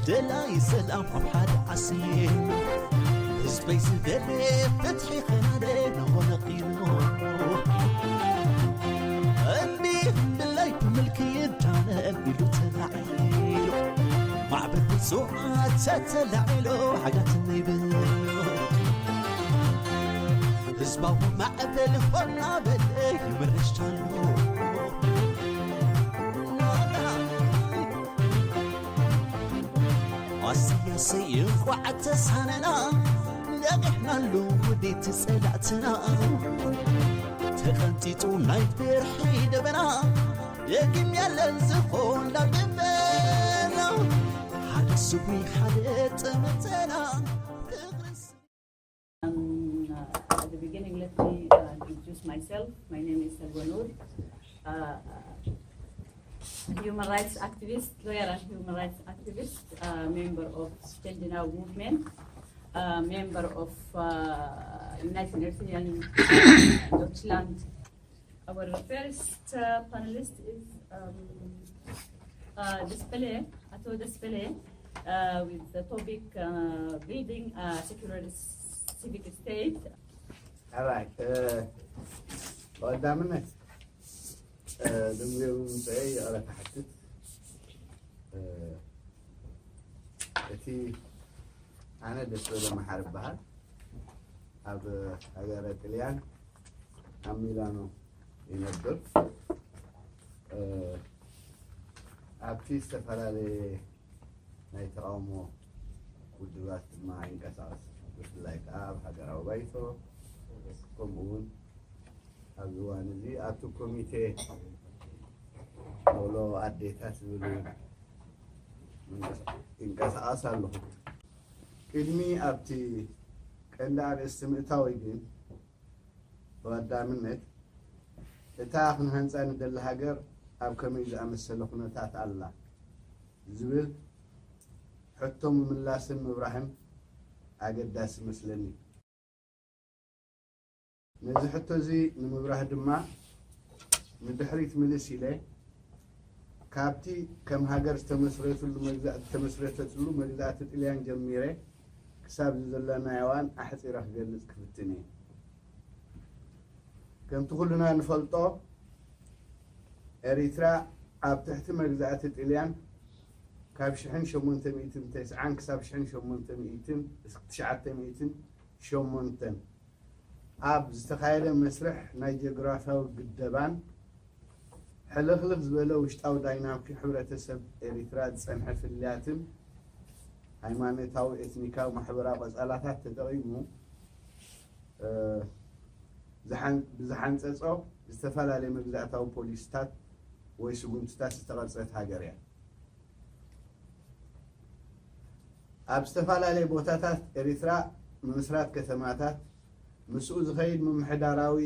ደላይ ሰላም ኣብ ሓደ ዓስየ፣ ህዝበይ ዝደለ ፍትሒ ከናደ ንኾነ ኺኑ። እምቢ ድላይ ብምልኪ ይዳነ ኢሉ ተላዒሉ፣ ማዕበል ብፁዓት ተተላዒሉ ሓጋትኒ ይብል። ህዝባዊ ማዕበል ኾና በለ ይምርሽታሉ። ኣሰይ ኣሰይ እንኳዕ ተሳነና፣ ነቂሕናሉ ውዲት ጸላእትና። ተቐንጢጡ ናይ ፍርሒ ደበና፣ ደጊም የለን ዝኾን ዳግመና። ሓደ ስዊ ሓደ ጠመተና፣ ፍቕርን Um, uh, at the beginning, let me uh, introduce myself. My name is Salwa Nour, uh, human rights activist, lawyer and human rights activist, uh, member of Change Now movement, uh, member of uh, United Eritrean uh, Deutschland. Our first uh, panelist is um, uh, Despele, Ato Despele, uh, with the topic uh, building a secular civic state. All right. Uh, ቀዳምነት ድንገሩ ምፅአይ ይቕረታ ሓትት። እቲ ኣነ ደስበለ መሓር ይበሃል። ኣብ ሃገረ ጥልያን ኣብ ሚላኖ ይነብር። ኣብቲ ዝተፈላለየ ናይ ተቓውሞ ውድባት ድማ ይንቀሳቐስ። ብፍላይ ከዓ ኣብ ሃገራዊ ባይቶ፣ ከምኡ እውን ኣብዚ እዋን እዚ ኣብቲ ኮሚቴ ወሎ ኣዴታት ዝብል እውን ይንቀሳቐስ ኣለኹ። ቅድሚ ኣብቲ ቀንዲ ኣርእስቲ ምእታወይ ግን፣ ብቐዳምነት እታ ክንሃንፃ ንደሊ ሃገር ኣብ ከመይ ዝኣመሰለ ኩነታት ኣላ ዝብል ሕቶ ምምላስን ምብራህን ኣገዳሲ መስለኒ። ነዚ ሕቶ እዚ ንምብራህ ድማ ንድሕሪት ምልስ ኢለ፣ ካብቲ ከም ሃገር ዝተመስረትሉ መግዛእቲ ዝተመስረተትሉ መግዛእቲ ጥልያን ጀሚረ ክሳብ ዘለናዮ እዋን ኣሕፂረ ክገልፅ ክፍትን እየ። ከምቲ ኩልና ንፈልጦ፣ ኤሪትራ ኣብ ትሕቲ መግዛእቲ ጥልያን ካብ ሽሕን ሸሞንተ ሚእትን ተስዓን ክሳብ ሽሕን ሸሞንተ ሚእትን ትሽዓተ ሚእትን ሸሞንተን ኣብ ዝተኻየደ መስርሕ ናይ ጀግራፍያዊ ግደባን ሕልኽልኽ ዝበለ ውሽጣዊ ዳይናሚክ ሕብረተሰብ ኤሪትራ ዝጸንሐ ፍልልያትን ሃይማኖታዊ፣ ኤትኒካዊ፣ ማሕበራዊ ቀጻላታት ተጠቒሙ ብዝሓንጸጾ ዝተፈላለየ መግዛእታዊ ፖሊሲታት ወይ ስጉምትታት ዝተቐርጸት ሃገር እያ። ኣብ ዝተፈላለየ ቦታታት ኤሪትራ ምምስራት ከተማታት፣ ምስኡ ዝኸይድ ምምሕዳራዊ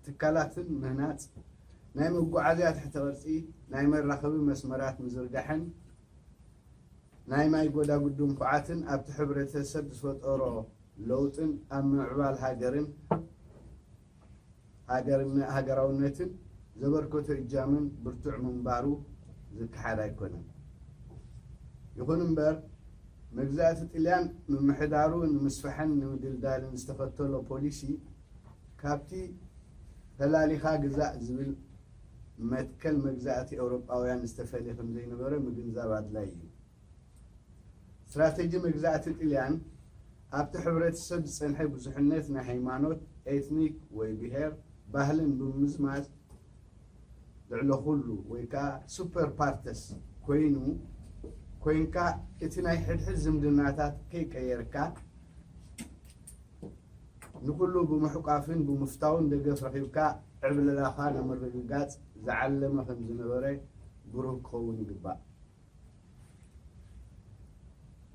ትካላትን ምህናጽ ናይ መጓዓዝያ ትሕተ ቅርጺ ናይ መራኸቢ መስመራት ምዝርጋሕን ናይ ማይ ጎዳጉዲ እንኩዓትን ኣብቲ ሕብረተሰብ ዝፈጠሮ ለውጥን ኣብ ምምዕባል ሃገርን ሃገራውነትን ዘበርከቶ እጃምን ብርቱዕ ምንባሩ ዝከሓድ ኣይኮነን። ይኹን እምበር፣ መግዛእቲ ጥልያን ምምሕዳሩ ንምስፋሕን ንምድልዳልን ዝተኸተሎ ፖሊሲ፣ ካብቲ ፈላሊኻ ግዛእ ዝብል መትከል መግዛእቲ ኤውሮጳውያን ዝተፈልየ ከምዘይነበረ ምግንዛብ ኣድላዪ እዩ። ስትራተጂ መግዛእቲ ጥልያን ኣብቲ ሕብረተሰብ ዝጸንሐ ብዙሕነት ናይ ሃይማኖት፣ ኤትኒክ ወይ ብሄር ባህልን ብምምዝማዝ ልዕሊ ኩሉ ወይ ከዓ ሱፐር ፓርተስ ኮይኑ ኮይንካ እቲ ናይ ሕድሕድ ዝምድናታት ከይቀየርካ ንኩሉ ብምሕቋፍን ብምፍታውን ደገፍ ረኺብካ ዕብለላኻ ንምርግጋጽ ዝዓለመ ከም ዝነበረ ብሩህ ክኸውን ይግባእ።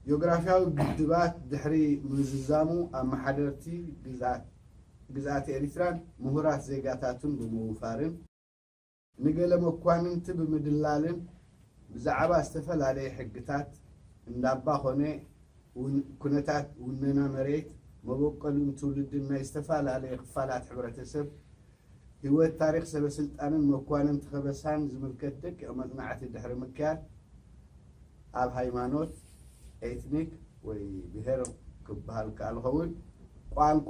ጂኦግራፍያዊ ግድባት ድሕሪ ምዝዛሙ ኣመሓደርቲ ግዝኣት ኤሪትራን ምሁራት ዜጋታቱን ብምውፋርን ንገለ መኳንንቲ ብምድላልን ብዛዕባ ዝተፈላለየ ሕግታት እንዳባ ኾነ ኩነታት ውነና መሬት መበቆልን ትውልድን ናይ ዝተፈላለየ ክፋላት ሕብረተሰብ ህይወት ታሪኽ ሰበስልጣንን መኳንንቲ ከበሳን ዝምልከት ደቂቕ መጽናዕቲ ድሕሪ ምክያድ ኣብ ሃይማኖት፣ ኤትኒክ ወይ ብሄር ክበሃል ከኣ ዝኸውን፣ ቋንቋ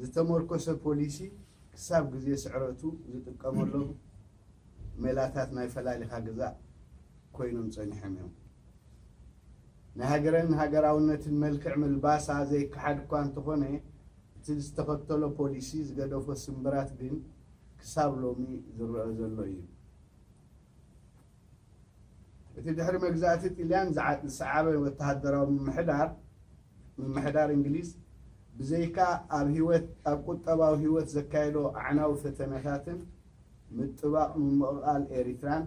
ዝተመርኮሰ ፖሊሲ ክሳብ ግዜ ስዕረቱ ዝጥቀመሎም ሜላታት ናይ ፈላሊኻ ግዛእ ኮይኖም ጸኒሖም እዮም። ናይ ሃገርን ሃገራውነትን መልክዕ ምልባሳ ዘይከሓድ እኳ እንተኾነ፣ እቲ ዝተኸተሎ ፖሊሲ ዝገደፎ ስምብራት ግን ክሳብ ሎሚ ዝረአ ዘሎ እዩ። እቲ ድሕሪ መግዛእቲ ጥልያን ዝዓ-፣ ዝሰዓበ ወተሃደራዊ ምምሕዳር፣ ምምሕዳር እንግሊዝ፣ ብዘይካ ኣብ ህይወት፣ ኣብ ቁጠባዊ ህይወት ዘካየዶ ኣዕናዊ ፈተነታትን ምጥባቕ ምምቕቓል ኤሪትራን፣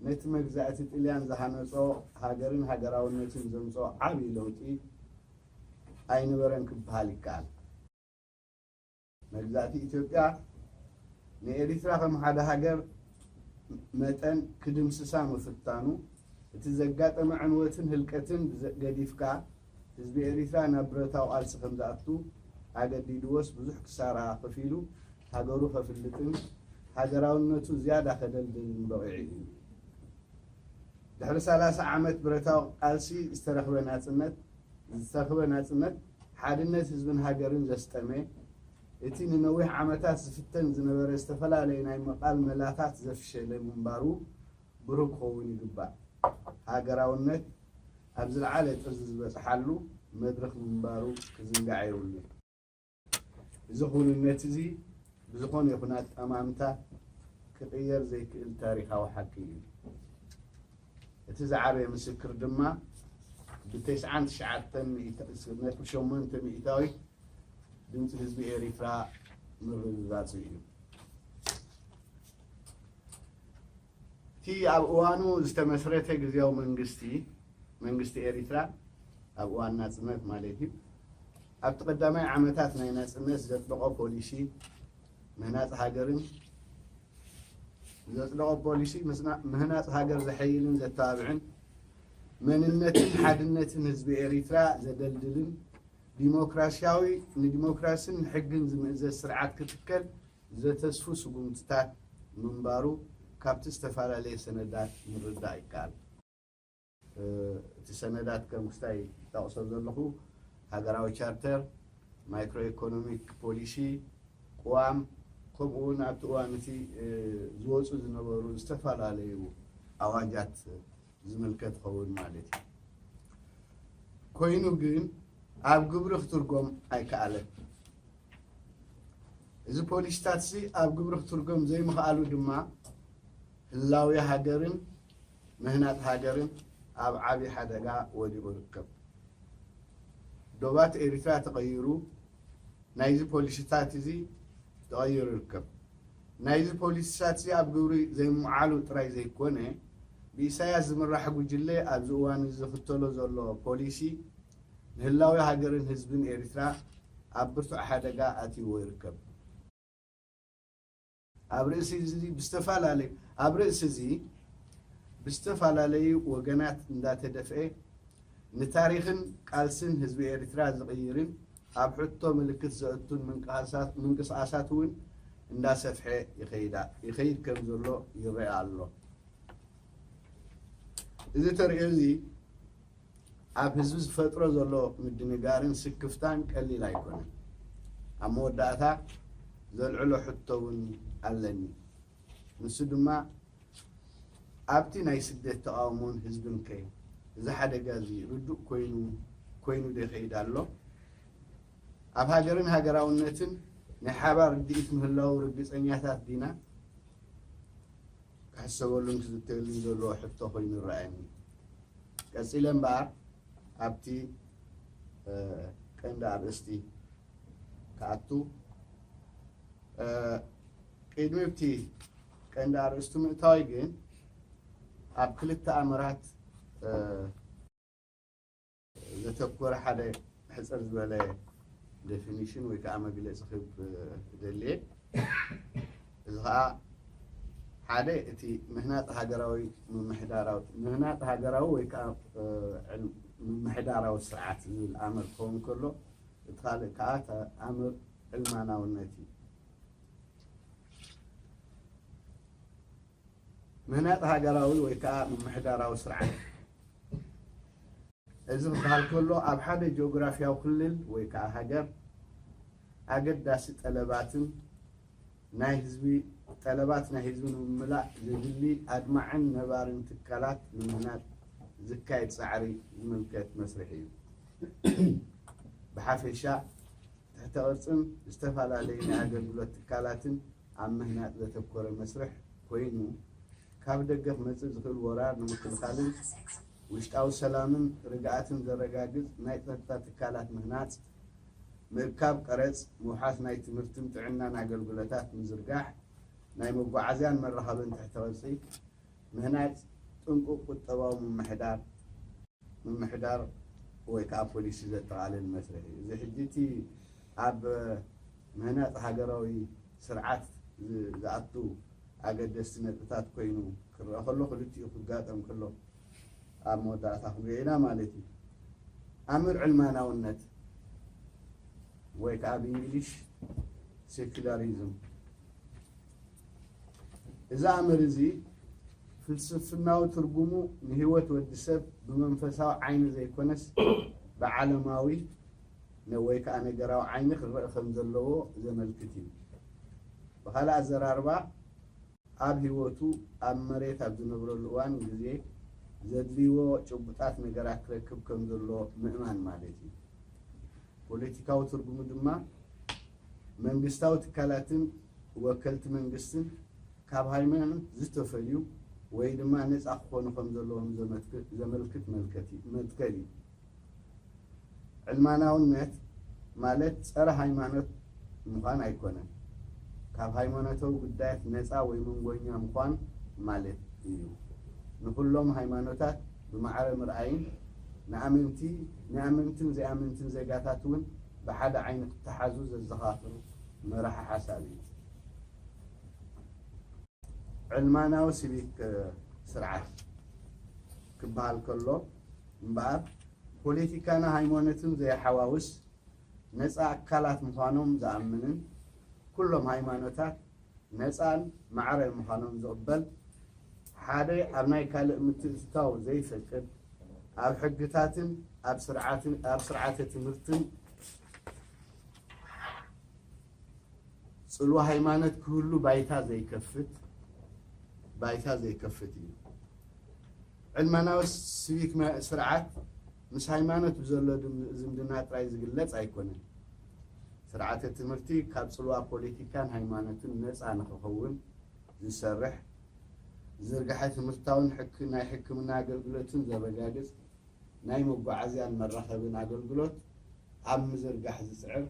ነቲ መግዛእቲ ጥልያን ዝሃነጾ ሃገርን ሃገራውነትን ዘምጽኦ ዓብዪ ለውጢ ኣይነበረን ክበሃል ይከኣል። መግዛእቲ ኢትዮጵያ ንኤሪትራ ከም ሓደ ሃገር መጠን ክድምስሳ ምፍታኑ፣ እቲ ዘጋጠመ ዕንወትን ህልቀትን ብዘ-፣ ገዲፍካ፣ ህዝቢ ኤሪትራ ናብ ብረታዊ ቃልሲ ከም ዝኣቱ ኣገዲድዎስ፣ ብዙሕ ክሳራ ከፊሉ፣ ሃገሩ ከፍልጥን ሃገራውነቱ ዝያዳ ከደልድልን በቒዑ እዩ። ድሕሪ ሰላሳ ዓመት ብረታዊ ቃልሲ ዝተረኽበ ናጽነት፣ ዝተረኽበ ናጽነት፣ ሓድነት ህዝብን ሃገርን ዘስጠመ፣ እቲ ንነዊሕ ዓመታት ዝፍተን ዝነበረ ዝተፈላለየ ናይ ምቕላል መላታት ዘፍሸለ ምንባሩ ብሩህ ክኸውን ይግባእ። ሃገራውነት ኣብ ዝለዓለ ጥርዚ ዝበጽሓሉ መድረኽ ምንባሩ ክዝንጋዕ የብሉን። እዚ ክውንነት እዚ ብዝኾነ ይኹን ኣጠማምታ ክቕየር ዘይክእል ታሪኻዊ ሓቂ እዩ። እቲ ዝዓበየ ምስክር ድማ ብተስዓን ትሽዓተን ነጥቢ ሸሞንተ ሚእታዊት ድምፂ ህዝቢ ኤሪትራ ምርግጋጹ እዩ። እቲ ኣብ እዋኑ ዝተመስረተ ግዝያዊ መንግስቲ፣ መንግስቲ ኤሪትራ ኣብ እዋን ናጽነት ማለት እዩ፣ ኣብቲ ቀዳማይ ዓመታት ናይ ናጽነት ዘጽደቖ ፖሊሲ ምህናጽ ሃገርን፣ ዘጽደቖ ፖሊሲ ምስና-፣ ምህናጽ ሃገር ዘሐይልን ዘተባብዕን፣ መንነትን ሓድነትን ህዝቢ ኤሪትራ ዘደልድልን፣ ዲሞክራሲያዊ፣ ንዲሞክራስን ንሕግን ዝምእዘዝ ስርዓት ክትከል ዘተስፉ ስጉምትታት ምንባሩ ካብቲ ዝተፈላለየ ሰነዳት ምርዳእ ይከኣል። እ፣ እቲ ሰነዳት ከም ክስታይ ይጠቕሶ ዘለኹ፣ ሃገራዊ ቻርተር፣ ማይክሮ ኢኮኖሚክ ፖሊሲ፣ ቅዋም፣ ከምኡ እውን ኣብቲ እዋን እቲ፣ እ፣ ዝወፁ ዝነበሩ ዝተፈላለዩ ኣዋጃት ዝምልከት ይኸውን ማለት እዩ። ኮይኑ ግን ኣብ ግብሪ ክትርጎም ኣይከኣለን። እዚ ፖሊሲታት እዚ ኣብ ግብሪ ክትርጎም ዘይምኽኣሉ ድማ ህላዊ ሃገርን ምህናጽ ሃገርን ኣብ ዓቢ ሓደጋ ወዲቑ ይርከብ። ዶባት ኤሪትራ ተቐይሩ፣ ናይዚ ፖሊሲታት እዚ ተቐይሩ ይርከብ። ናይዚ ፖሊሲታት እዚ ኣብ ግብሪ ዘይምውዓሉ ጥራይ ዘይኮነ፣ ብኢሳያስ ዝምራሕ ጉጅለ ኣብዚ እዋን እዚ ዝኽተሎ ዘሎ ፖሊሲ ንህላዊ ሃገርን ህዝብን ኤሪትራ ኣብ ብርቱዕ ሓደጋ ኣትይዎ ይርከብ። ኣብ ርእሲ እዚ ብዝተፈላለዩ፣ ኣብ ርእሲ እዚ ብዝተፈላለዩ ወገናት እንዳተደፍአ ንታሪኽን ቃልስን ህዝቢ ኤሪትራ ዝቕይርን ኣብ ሕቶ ምልክት ዘእቱን ምንቅስቃሳት፣ ምንቅስቃሳት እውን እንዳሰፍሐ ይኸይዳ፣ ይኸይድ ከም ዘሎ ይረአ ኣሎ። እዚ ተርእዮ እዚ ኣብ ህዝቢ ዝፈጥሮ ዘሎ ምድንጋርን ስክፍታን ቀሊል ኣይኮነን። ኣብ መወዳእታ ዘልዕሎ ሕቶ እውን ኣለኒ። ንሱ ድማ ኣብቲ ናይ ስደት ተቓውሞን ህዝብን ከ እዚ ሓደጋ እዚ ርዱእ ኮይኑ፣ ኮይኑ ዶ ይኸይድ ኣሎ? ኣብ ሃገርን ሃገራውነትን ናይ ሓባር ርድኢት ምህላው ርግጸኛታት ዲና? ክሕሰበሉን ክዝተየሉን ዘለዎ ሕቶ ኮይኑ ይረኣየኒ። ቀጺለ እምበኣር ኣብቲ፣ እ፣ ቀንዲ ኣርእስቲ ክኣቱ፣ እ፣ ቅድሚ ኣብቲ ቀንዲ ኣርእስቱ ምእታወይ ግን ኣብ ክልተ ኣምራት፣ እ፣ ዘተኮረ ሓደ ሕጽር ዝበለ ዴፊኒሽን ወይ ከዓ መግለጺ ክህብ እደሊ እየ። እዚ ከዓ ሓደ እቲ ምህናጽ ሃገራዊ ምምሕዳራዊ፣ ምህናጽ ሃገራዊ ወይ ከዓ፣ እ፣ ዕል-፣ ምምሕዳራዊ ስርዓት ዝብል ኣምር ክኸውን ከሎ፣ እቲ ካልእ ከዓ ተ-፣ ኣምር ዕልማናውነት እዩ። ምህናጽ ሃገራዊ ወይ ከዓ ምምሕዳራዊ ስርዓት እዚ ክበሃል ከሎ፣ ኣብ ሓደ ጂኦግራፍያዊ ክልል ወይ ከዓ ሃገር ኣገዳሲ ጠለባትን ናይ ህዝቢ፣ ጠለባት ናይ ህዝቢ ንምምላእ ዘድሊ ኣድማዕን ነባርን ትካላት ንምህናጽ ዝካየድ ጻዕሪ ዝምልከት መስርሕ እዩ። ብሓፈሻ፣ ትሕተ ቅርጽን ዝተፈላለዩ ናይ ኣገልግሎት ትካላትን ኣብ ምህናጽ ዘተኮረ መስርሕ ኮይኑ፣ ካብ ደገ ክመጽእ ዝኽእል ወራር ንምክልኻልን ውሽጣዊ ሰላምን ርግኣትን ዘረጋግጽ ናይ ጸጥታ ትካላት ምህናጽ፣ ምእካብ ቀረጽ፣ ምውሓስ ናይ ትምህርትን ጥዕናን ኣገልግሎታት ምዝርጋሕ፣ ናይ መጓዓዝያን መራኸብን ትሕተ ቅርጺ ምህናጽ፣ ጥንቁቕ ቁጠባዊ ምምሕዳር፣ ምምሕዳር ወይ ከዓ ፖሊሲ ዘጠቓልል መስርሕ እዩ። እዚ ሕጂ እቲ ኣብ ምህናጽ ሃገራዊ ስርዓት ዝ-፣ ዝኣቱ ኣገደስቲ ነጥብታት ኮይኑ ክረአ ከሎ፣ ክልቲኡ ክጋጠም ከሎ ኣብ መወዳእታ ክንሪኦ ኢና ማለት እዩ። ኣምር ዕልማናውነት ወይ ከዓ ብእንግሊሽ ሴኩላሪዝም። እዚ ኣምር እዚ ፍልስፍናዊ ትርጉሙ ንህይወት ወዲ ሰብ ብመንፈሳዊ ዓይኒ ዘይኮነስ ብዓለማዊ ነ-፣ ወይ ከዓ ነገራዊ ዓይኒ ክረአ ከም ዘለዎ ዘመልክት እዩ። ብኻልእ ኣዘራርባ፣ ኣብ ህይወቱ ኣብ መሬት ኣብ ዝነብረሉ እዋን ግዜ ዘድልይዎ ጭቡጣት ነገራት ክረክብ ከም ዘሎ ምእማን ማለት እዩ። ፖለቲካዊ ትርጉሙ ድማ መንግስታዊ ትካላትን ወከልቲ መንግስትን ካብ ሃይማኖት ዝተፈልዩ ወይ ድማ ነፃ ክኾኑ ከም ዘለዎም ዘመልክ-፣ ዘመልክት መልከት እዩ፣ መትከል እዩ። ዕልማናውነት ማለት ጸረ ሃይማኖት ምዃን ኣይኮነን። ካብ ሃይማኖታዊ ጉዳያት ነፃ ወይ መንጎኛ ምዃን ማለት እዩ። ንኹሎም ሃይማኖታት ብማዕረ ምርኣይን ንኣመንቲ፣ ንኣመንትን ዘይኣመንትን ዜጋታት እውን ብሓደ ዓይኒ ክተሓዙ ዘዘኻኽር መራሒ ሓሳብ እዩ። ዕልማናዊ ሲቪክ፣ እ፣ ስርዓት ክበሃል ከሎ እምበኣር፣ ፖለቲካን ሃይማኖትን ዘየሓዋውስ፣ ነፃ ኣካላት ምዃኖም ዝኣምንን፣ ኩሎም ሃይማኖታት ነፃን ማዕረ ምዃኖም ዝቕበል፣ ሓደ ኣብ ናይ ካልእ ምትእትታው ዘይፈቅድ፣ ኣብ ሕግታትን ኣብ ስርዓትን፣ ኣብ ስርዓተ ትምህርትን ጽልዋ ሃይማኖት ክህሉ ባይታ ዘይከፍት፣ ባይታ ዘይከፍት እዩ። ዕልማናዊ ሲቪክ መ-፣ ስርዓት ምስ ሃይማኖት ብዘሎ ድም-፣ ዝምድና ጥራይ ዝግለጽ ኣይኮነን። ስርዓተ ትምህርቲ ካብ ጽልዋ ፖለቲካን ሃይማኖትን ነጻ ንኽኸውን ዝሰርሕ፣ ዝርግሐ ትምህርታውን ሕክ-፣ ናይ ሕክምና ኣገልግሎትን ዘረጋግጽ፣ ናይ መጓዓዝያን መራኸብን ኣገልግሎት ኣብ ምዝርጋሕ ዝጽዕር፣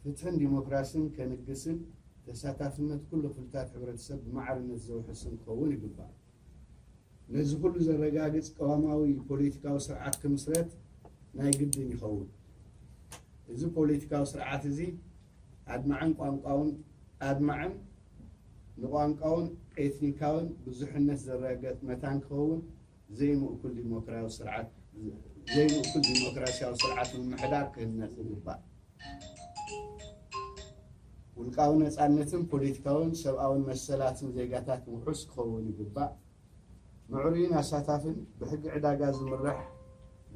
ፍትሕን ዲሞክራስን ከንግስን ተሳታፍነት ኩሉ ክፍልታት ሕብረተሰብ ብማዕርነት ዘውሕስን ክኸውን ይግባእ። ነዚ ኩሉ ዘረጋግጽ ቅዋማዊ ፖለቲካዊ ስርዓት ክምስረት ናይ ግድን ይኸውን። እዚ ፖለቲካዊ ስርዓት እዚ ኣድማዕን ቋንቋውን፣ ኣድማዕን ንቋንቋውን ኤትኒካውን ብዙሕነት ዘረጋግጽ መታን ክኸውን ዘይምእኩል ዲሞክራሲያዊ ስርዓት፣ ዘይምእኩል ዲሞክራሲያዊ ስርዓት ምምሕዳር ክህነጽ ይግባእ። ውልቃዊ ነጻነትን ፖለቲካውን ሰብኣውን መሰላትን ዜጋታት ውሑስ ክኸውን ይግባእ። ምዕሩይን ኣሳታፍን ብሕጊ ዕዳጋ ዝምራሕ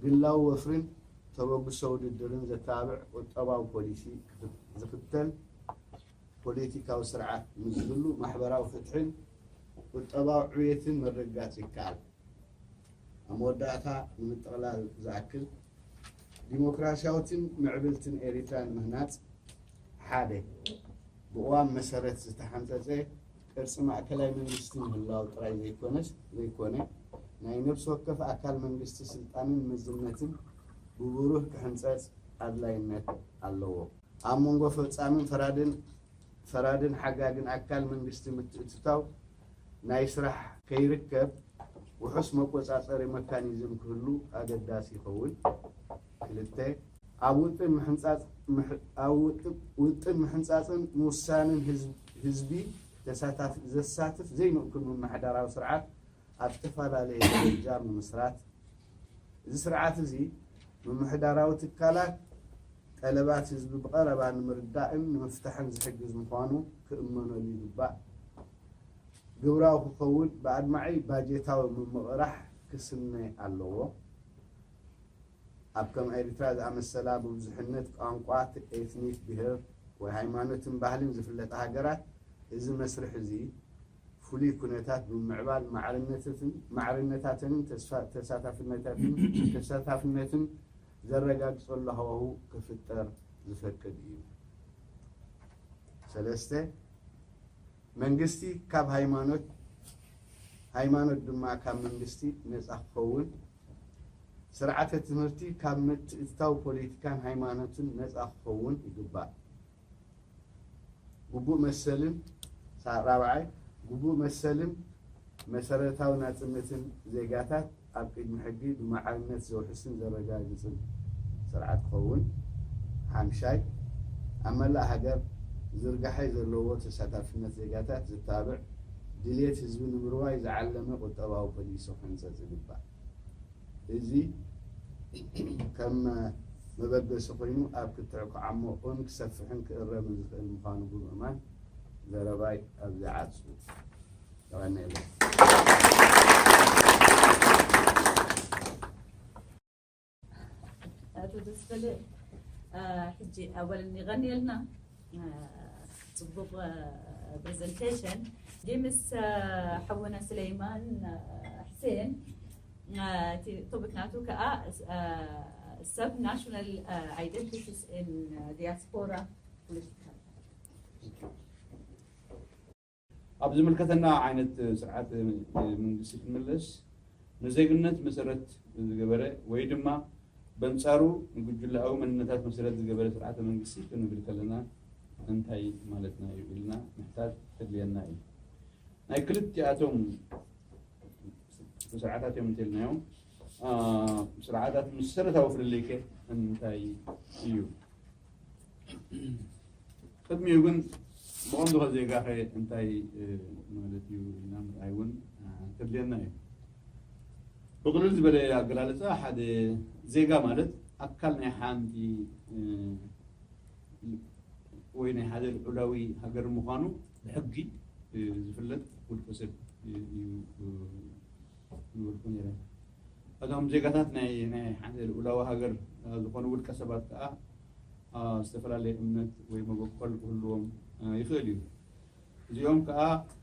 ግላዊ ወፍርን ተበግሶ ውድድርን ዘተባብዕ ቁጠባዊ ፖሊሲ ክፍ-፣ ዝኽተል ፖለቲካዊ ስርዓት ምስ ዝህሉ ማሕበራዊ ፍትሕን ቁጠባዊ ዕብየትን ምርግጋጽ ይከኣል። ኣብ መወዳእታ ንምጥቕላል ዝኣክል፣ ዲሞክራሲያዊትን ምዕብልትን ኤሪትራ ንምህናጽ፣ ሓደ፣ ብቕዋም መሰረት ዝተሓንጸጸ ቅርጺ ማእከላይ መንግስቲ ምህላው ጥራይ ዘይኮነስ፣ ዘይኮነ፣ ናይ ነፍሲ ወከፍ ኣካል መንግስቲ ስልጣንን መዝነትን ብብሩህ ክሕንጸጽ ኣድላይነት ኣለዎ። ኣብ መንጎ ፈጻምን ፈራድን፣ ፈራድን ሓጋግን ኣካል መንግስቲ ምትእትታው ናይ ስራሕ ከይርከብ ውሑስ መቆጻጸሪ መካኒዝም ክህሉ ኣገዳሲ ይኸውን። ክልተ፣ ኣብ ውጥን ምሕንጻጽ፣ ምሕ-፣ ኣብ ውጥ-፣ ውጥን ምሕንጻጽን ምውሳንን ህዝብ-፣ ህዝቢ ተሳታፍ-፣ ዘሳትፍ ዘይምእኩል ምምሕዳራዊ ስርዓት ኣብ ዝተፈላለየ ደረጃ ምምስራት። እዚ ስርዓት እዚ ምምሕዳራዊ ትካላት ጠለባት ህዝቢ ብቐረባ ንምርዳእን ንምፍታሕን ዝሕግዝ ምዃኑ ክእመነሉ ይግባእ። ግብራዊ ክኸውን ብኣድማዒ ባጀታዊ ምምቕራሕ ክስነ ኣለዎ። ኣብ ከም ኤርትራ ዝኣመሰላ ብብዙሕነት ቋንቋ፣ ኤትኒክ፣ ብሄር ወይ ሃይማኖትን ባህልን ዝፍለጣ ሃገራት፣ እዚ መስርሕ እዚ ፍሉይ ኩነታት ብምምዕባል ማዕርነታትን፣ ማዕርነታትን ተስፋ-፣ ተሳታፍነታትን፣ ተሳታፍነትን ዘረጋግጸሉ ሃዋሁ ክፍጠር ዝፈቅድ እዩ። ሰለስተ፣ መንግስቲ ካብ ሃይማኖት፣ ሃይማኖት ድማ ካብ መንግስቲ ነጻ ክኸውን፣ ስርዓተ ትምህርቲ ካብ ምትእትታው ፖለቲካን ሃይማኖትን ነጻ ክኸውን ይግባእ። ግቡእ መሰልን፣ ሳ-፣ ራብዓይ፣ ግቡእ መሰልን መሰረታዊ ናጽነትን ዜጋታት ኣብ ቅድሚ ሕጊ ብማዕርነት ዘውሕስን ዘረጋግጽን ስርዓት ክኸውን። ሓምሻይ፣ ኣብ መላእ ሃገር ዝርጋሐ ዘለዎ ተሳታፍነት ዜጋታት ዘተባብዕ፣ ድልየት ህዝቢ ንምርዋይ ዝዓለመ ቁጠባዊ ፖሊሲ ክህንጸጽ ይግባእ። እዚ ከም መበገሲ ኮይኑ ኣብ ክትዕ ክዓሞቕን ክሰፍሕን ክእረምን ዝኽእል ምዃኑ ብምእማን ዘረባይ ኣብዚ ዓጹ። የቐንየለይ። ኣቶ ተስፈለ፣ አ፣ ሕጂ ኣወለን የቐንየልና፣ አ፣ ጽቡቕ፣ አ፣ ፕሬዘንቴሽን። ጀምስ፣ አ፣ ሓውና ስለይማን፣ አ፣ ሕሴን፣ አ፣ እቲ ቶፒክ ናቱ ከኣ፣ አ፣ ሰብ ናሽናል፣ አ፣ ኣይደንቲቲስ ኢን ዲያስፖራ ፖለቲካል። ኣብ ዝምልከተና ዓይነት ስርዓት መንግስቲ ክንምለስ፣ ንዜግነት መሰረት ዝገበረ ወይ ድማ በንጻሩ ንጉጅለኣዊ መንነታት መሰረት ዝገበረ ስርዓተ መንግስቲ ክንብል ከለና እንታይ ማለትና እዩ ኢልና ምሕታት ከድልየና እዩ። ናይ ክልቲኣቶም ስርዓታት እዮም እንተልናዮም፣ አ፣ ስርዓታት መሰረታዊ ፍልልይከ እንታይ እዩ? ቅድሚኡ ግን ብቐንዱ ከ ዜጋኸ እንታይ፣ እ፣ ማለት እዩ ኢልና ምርኣይ እውን፣ እ፣ ከድልየና እዩ። ብቕልል ዝበለ ኣገላልፃ ሓደ ዜጋ ማለት ኣካል ናይ ሓንቲ፣ እ፣ ወይ ናይ ሓደ ልዑላዊ ሃገር ምዃኑ ብሕጊ፣ እ፣ ዝፍለጥ ውልቀ ሰብ እዩ፣ እ፣ ዝበልኩ ነይረ። እቶም ዜጋታት ናይ፣ ናይ ሓደ ልኡላዊ ሃገር፣ እ፣ ዝኾኑ ውልቀ ሰባት ከኣ፣ እ፣ ዝተፈላለየ እምነት ወይ መበቆል ክህልዎም፣ እ፣ ይኽእል እዩ። እዚኦም ከኣ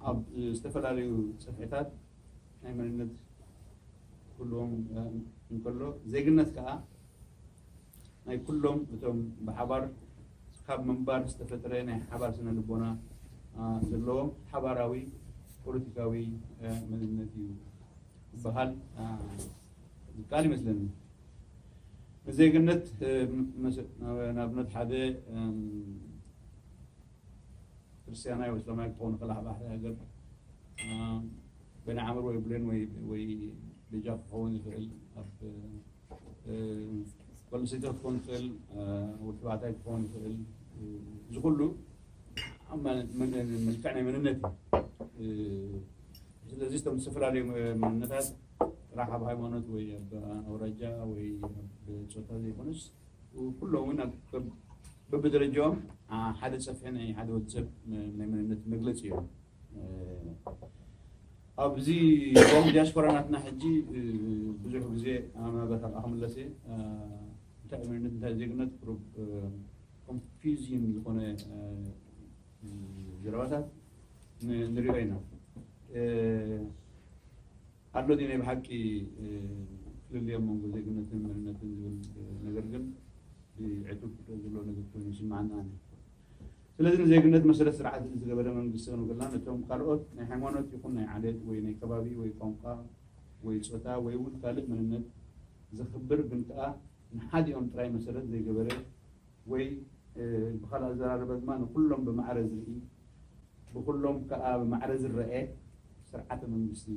ኣብ ዝተፈላለዩ ጽፍሕታት ናይ መንነት ክህልዎም፣ እ፣ እንከሎ፣ ዜግነት ከኣ ናይ ኩሎም እቶም ብሓባር ካብ ምንባር ዝተፈጥረ ናይ ሓባር ስነ ልቦና፣ እ፣ ዘለዎም ሓባራዊ ፖለቲካዊ፣ እ፣ መንነት እዩ ዝበሃል፣ እ፣ ዝከኣል ይመስለኒ። ንዜግነት፣ እ፣ መስ-፣ ንኣብነት ሓደ፣ እም፣ ክርስትያናይ ወይ እስላማይ ክኸውን ይኽእል፣ ኣብ ሓደ ሃገር፣ እ፣ በይነ ዓምር ወይ ብሌን ወይ፣ ወይ ቤጃ ክኸውን ይኽእል፣ ኣብ፣ እ፣ ጓል ኣንስተይቲ ክትኮን ትኽእል፣ እ፣ ወዲ ተባዕታይ ክኸውን ይኽእል፣ እ፣ እዚ ኩሉ ኣብ መ-፣ መ-፣ መልክዕ ናይ መንነት እዩ። እ፣ ስለዚ እቶም ዝተፈላለዩ መ-፣ መንነታት ጥራሕ ኣብ ሃይማኖት ወይ ኣብ ኣውራጃ ወይ ኣብ ጾታ ዘይኮነስ፣ ኩሎም እውን ኣብ በብ-፣ በብደረጃኦም፣ አ፣ ሓደ ጸፍሒ ናይ ሓደ ወዲ ሰብ መ-፣ ናይ መንነት መግለጺ እዮም። እ፣ ኣብዚ ዲያስፖራ ናትና ሕጂ፣ እ፣ ብዙሕ ግዜ ኣብ መበታት ክምለስ እየ፣ እ፣ እንታይ መንነት እንታይ ዜግነት ፕሮ-፣ እ፣ ኮንፊውዚን ዝኾነ፣ እ፣ ዘረባታት ን-፣ ንሪኦ ኢና። እ፣ ኣሎ ድዩ ናይ ብሓቂ፣ እ፣ ፍልልይ ኣብ መንጎ ዜግነትን መንነትን ዝብል፣ እ፣ ነገር ግን ብዕቱብ ዘሎ ነገር ኮይኑ ይስምዓኒ ኣነ። ስለዚ ንዜግነት መሰረት ስርዓት ዝገበረ መንግስቲ ክንብልና ነቶም ካልኦት ናይ ሃይማኖት ይኹን ናይ ዓሌት ወይ ናይ ከባቢ ወይ ቋንቋ ወይ ጾታ ወይ እውን ካልእ መንነት ዘኽብር ግን ከኣ ንሓዲኦም ጥራይ መሰረት ዘይገበረ ወይ፣ እ፣ ብኻልእ ኣዘራርባ ድማ ንኹሎም ብማዕረ ዝርኢ፣ ብኹሎም ከኣ ብማዕረ ዝረኤ ስርዓተ መንግስቲ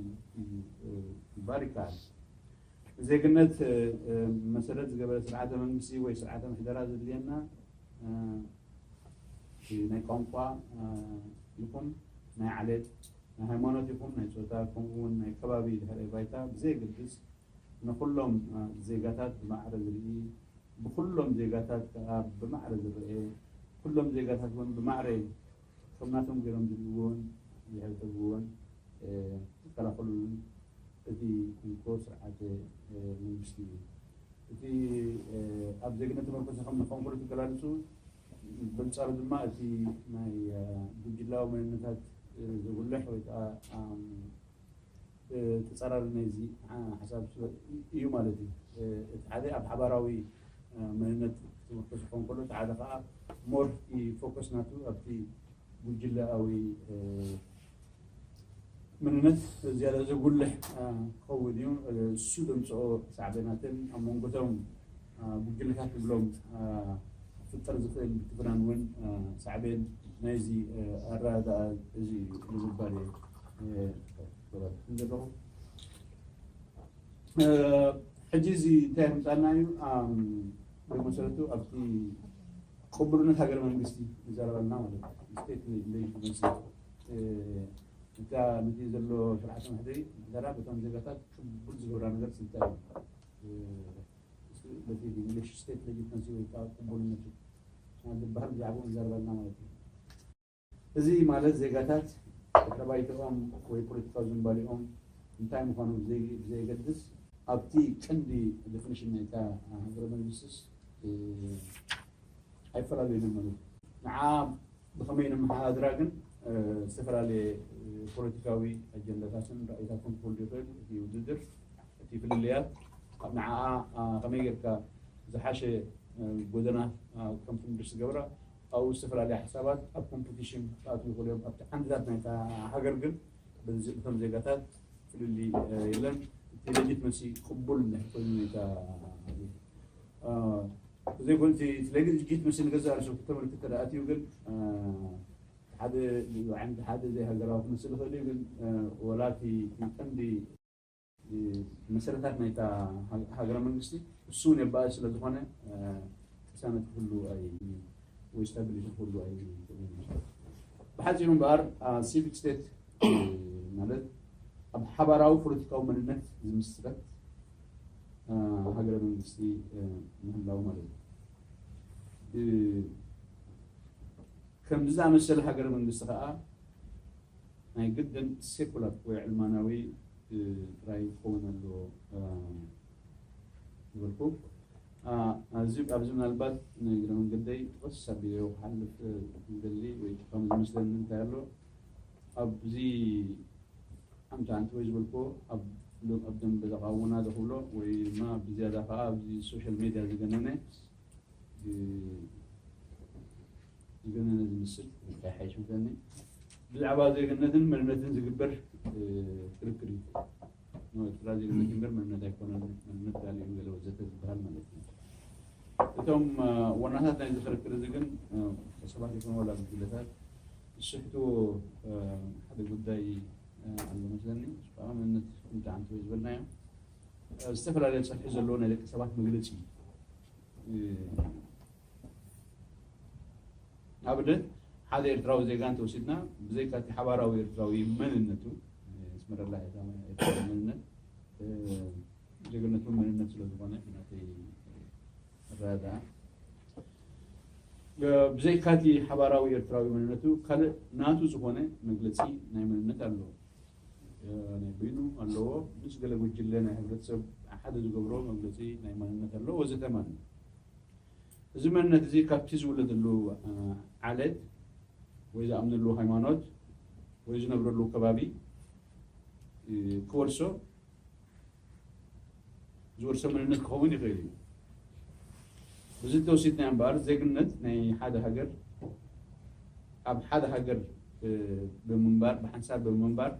እዩ፣ እ፣ ክበሃል ይከኣል። ዜግነት፣ እ፣ እ፣ መሰረት ዝገበረ ስርዓተ መንግስቲ ወይ ስርዓተ ምሕደራ ዘድልየና፣ እ፣ ናይ ቋንቋ፣ እ፣ ይኹን ናይ ዓሌት፣ ናይ ሃይማኖት ይኹን ናይ ጾታ፣ ከምኡ እውን ናይ ከባቢ ድሕረ ባይታ ብዘየገድስ ንኹሎም፣ እ፣ ዜጋታት ብማዕረ ዝርኢ፣ ብኹሎም ዜጋታት ከኣ ብማዕረ ዝረኤ፣ ኩሎም ዜጋታት እውን ብማዕረ ከም ናቶም ገይሮም ዝርእይዎን ዝሕሰብዎን፣ እ፣ ዝከላኸሉን እቲ እንኮ ስርዓተ፣ እ፣ መንግስቲ እዩ። እቲ ኣብ ዜግነት ተመርኮሰ ከም ዝኾን ኩሉ ትገላልጹ፣ በንጻሩ ድማ እቲ ናይ ጉጅላዊ መንነታት ዝጉልሕ ወይ ከዓ ተጻራሪ ናይዚ ሓሳብ እዩ ማለት እዩ። እቲ ሓደ ኣብ ሓባራዊ መንነት ክትምርኮስ ክኾን ከሎ፣ እቲ ሓደ ከዓ ሞር ፎከስ ናቱ ኣብቲ ጉጅለኣዊ መንነት ዝያዳ ዘጉልሕ ክኸውን እዩ። እሱ ዘምፅኦ ሳዕቤናትን ኣብ መንጎቶም ጉጅለታት ዝብሎም ክፍጠር ዝኽእል ምትፍናን እውን ሳዕቤን ናይዚ ኣረዳድኣ እዚ እዩ ዝባል እየ። ዘለኹ ሕጂ እዚ እንታይ ምፃና እዩ? ብመሰረቱ ኣብቲ ቅቡልነት ሃገረ መንግስቲ ንዛረበልና ማለት እዩ። ስቴት ሌጅትመሲ እታ ነቲ ዘሎ ስርዓተ ምሕደሪ ምሕደራ በቶም ዜጋታት ቅቡል ዝገብራ ነገር እንታይ እዩ? በቲ እንግሊሽ ስቴት ሌጅትመሲ ወይ ከዓ ቅቡልነቱ ዝበሃል ብዛዕባኡ ንዛረበልና ማለት እዩ። እዚ ማለት ዜጋታት ድሕረ ባይትኦም ወይ ፖለቲካዊ ዝንባሊኦም እንታይ ምዃኑ ብዘይ- ብዘየገድስ ኣብቲ ቀንዲ ዴፊኒሽን ናይታ ሃገረ መንግስትስ ኣይፈላለዩን እዮም ማለት እዩ። ንዓ ብኸመይ ነመሓዳድራ ግን ዝተፈላለየ ፖለቲካዊ ኣጀንዳታትን ራእይታትን ክህሉ ይኽእል። እቲ ውድድር እቲ ፍልልያት ንዓኣ ከመይ ጌርካ ዝሓሸ ጎደና ከም ትምድር ዝገብራ ኣብኡ ዝተፈላለያ ሓሳባት ኣብ ኮምፒቲሽን ክኣትዉ ይኽእሉ እዮም። ኣብቲ ዓንድታት ናይታ ሃገር ግን እቶም ዜጋታት ፍልልይ የለን። እቲ ሌጂትመሲ ቅቡል እንድሕር ኮይኑ ናይታ ዘይኮን እቲ ሌጂትመሲ ንገዛእ ርእሱ ክተመልክት ተደኣትዩ ግን ሓደ ዓይነት ሓደ ዘይሃገራዊ ክመስል ይኽእል እዩ። ግን ወላ እቲ ቀንዲ መሰረታት ናይታ ሃገረ መንግስቲ እሱ እውን የባእ ስለ ዝኾነ ቅሳነት ክህሉ ወይ ስታቢሊቲ ክህሉ ኣይኽእልን። ብሓፂሩ እምበኣር ሲቪክ ስቴት ማለት ኣብ ሓባራዊ ፖለቲካዊ መንነት ዝምስረት ሃገረ መንግስቲ ምህላው ማለት እዩ። ከምዚ ዝኣመሰለ ሃገረ መንግስቲ ከዓ ናይ ግድን ሴኩላር ወይ ዕልማናዊ ጥራይ ክኸውን ኣለዎ ዝበልኩ። ኣብዚ ኣብዚ ምናልባት ንእግረ መንገደይ ጥቕስ ኣቢለዮ ክሓልፍ ዝደሊ ወይ ከም ዝመስለኒ እንታይ ኣሎ ኣብዚ ሓንቲ ሓንቲ ወይ ዝበልኮ ኣብ ደንበ ተቃውሞና ዝኽብሎ ወይ ድማ ብዝያዳ ከዓ ኣብዚ ሶሻል ሜድያ ዝገነነ ዝገነነ ዝምስል እንታይ ሓይሽ ምሰኒ ብዛዕባ ዜግነትን መንነትን ዝግበር ክርክር እዩ። ኤርትራ ዜግነት እምበር መንነት ኣይኮነን፣ መንነት ካልእ እዩ ገለ ወዘተ ዝበሃል ማለት እዩ። እቶም ዋናታት ናይዚ ክርክር እዚ ግን ሰባት ይኹኑ ዋላ ጉጅለታት ዝስሕትዎ ሓደ ጉዳይ ኣሎ መስለኒ። ብዛዕባ መንነት ክልተ ዓመት ዝበልናዮ ዝተፈላለየ ፀፍሒ ዘለዎ ናይ ደቂ ሰባት መግለፂ እዩ። ንኣብነት ሓደ ኤርትራዊ ዜጋ እንተወሲድና ብዘይካ እቲ ሓባራዊ ኤርትራዊ መንነቱ ኣስመረላ ኤርትራዊ መንነት ዜግነቱ መንነት ስለዝኾነ ናተይ ኣረዳድኣ ብዘይካ እቲ ሓባራዊ ኤርትራዊ መንነቱ ካልእ ናቱ ዝኾነ መግለፂ ናይ መንነት ኣለዎ። ናይ በይኑ ኣለዎ። ምስ ገለ ጉጅለ ናይ ሕብረተሰብ ሓደ ዝገብሮ መግለፂ ናይ መንነት ኣለዎ ወዘተ ማለት እዩ። እዚ መንነት እዚ ካብቲ ዝውለደሉ ዓሌት ወይ ዝኣምነሉ ሃይማኖት ወይ ዝነብረሉ ከባቢ ክወርሶ ዝወርሶ መንነት ክኸውን ይኽእል እዩ። እዚ እንተወሲድና እምበኣር ዜግነት ናይ ሓደ ሃገር ኣብ ሓደ ሃገር ብምንባር ብሓንሳብ ብምንባር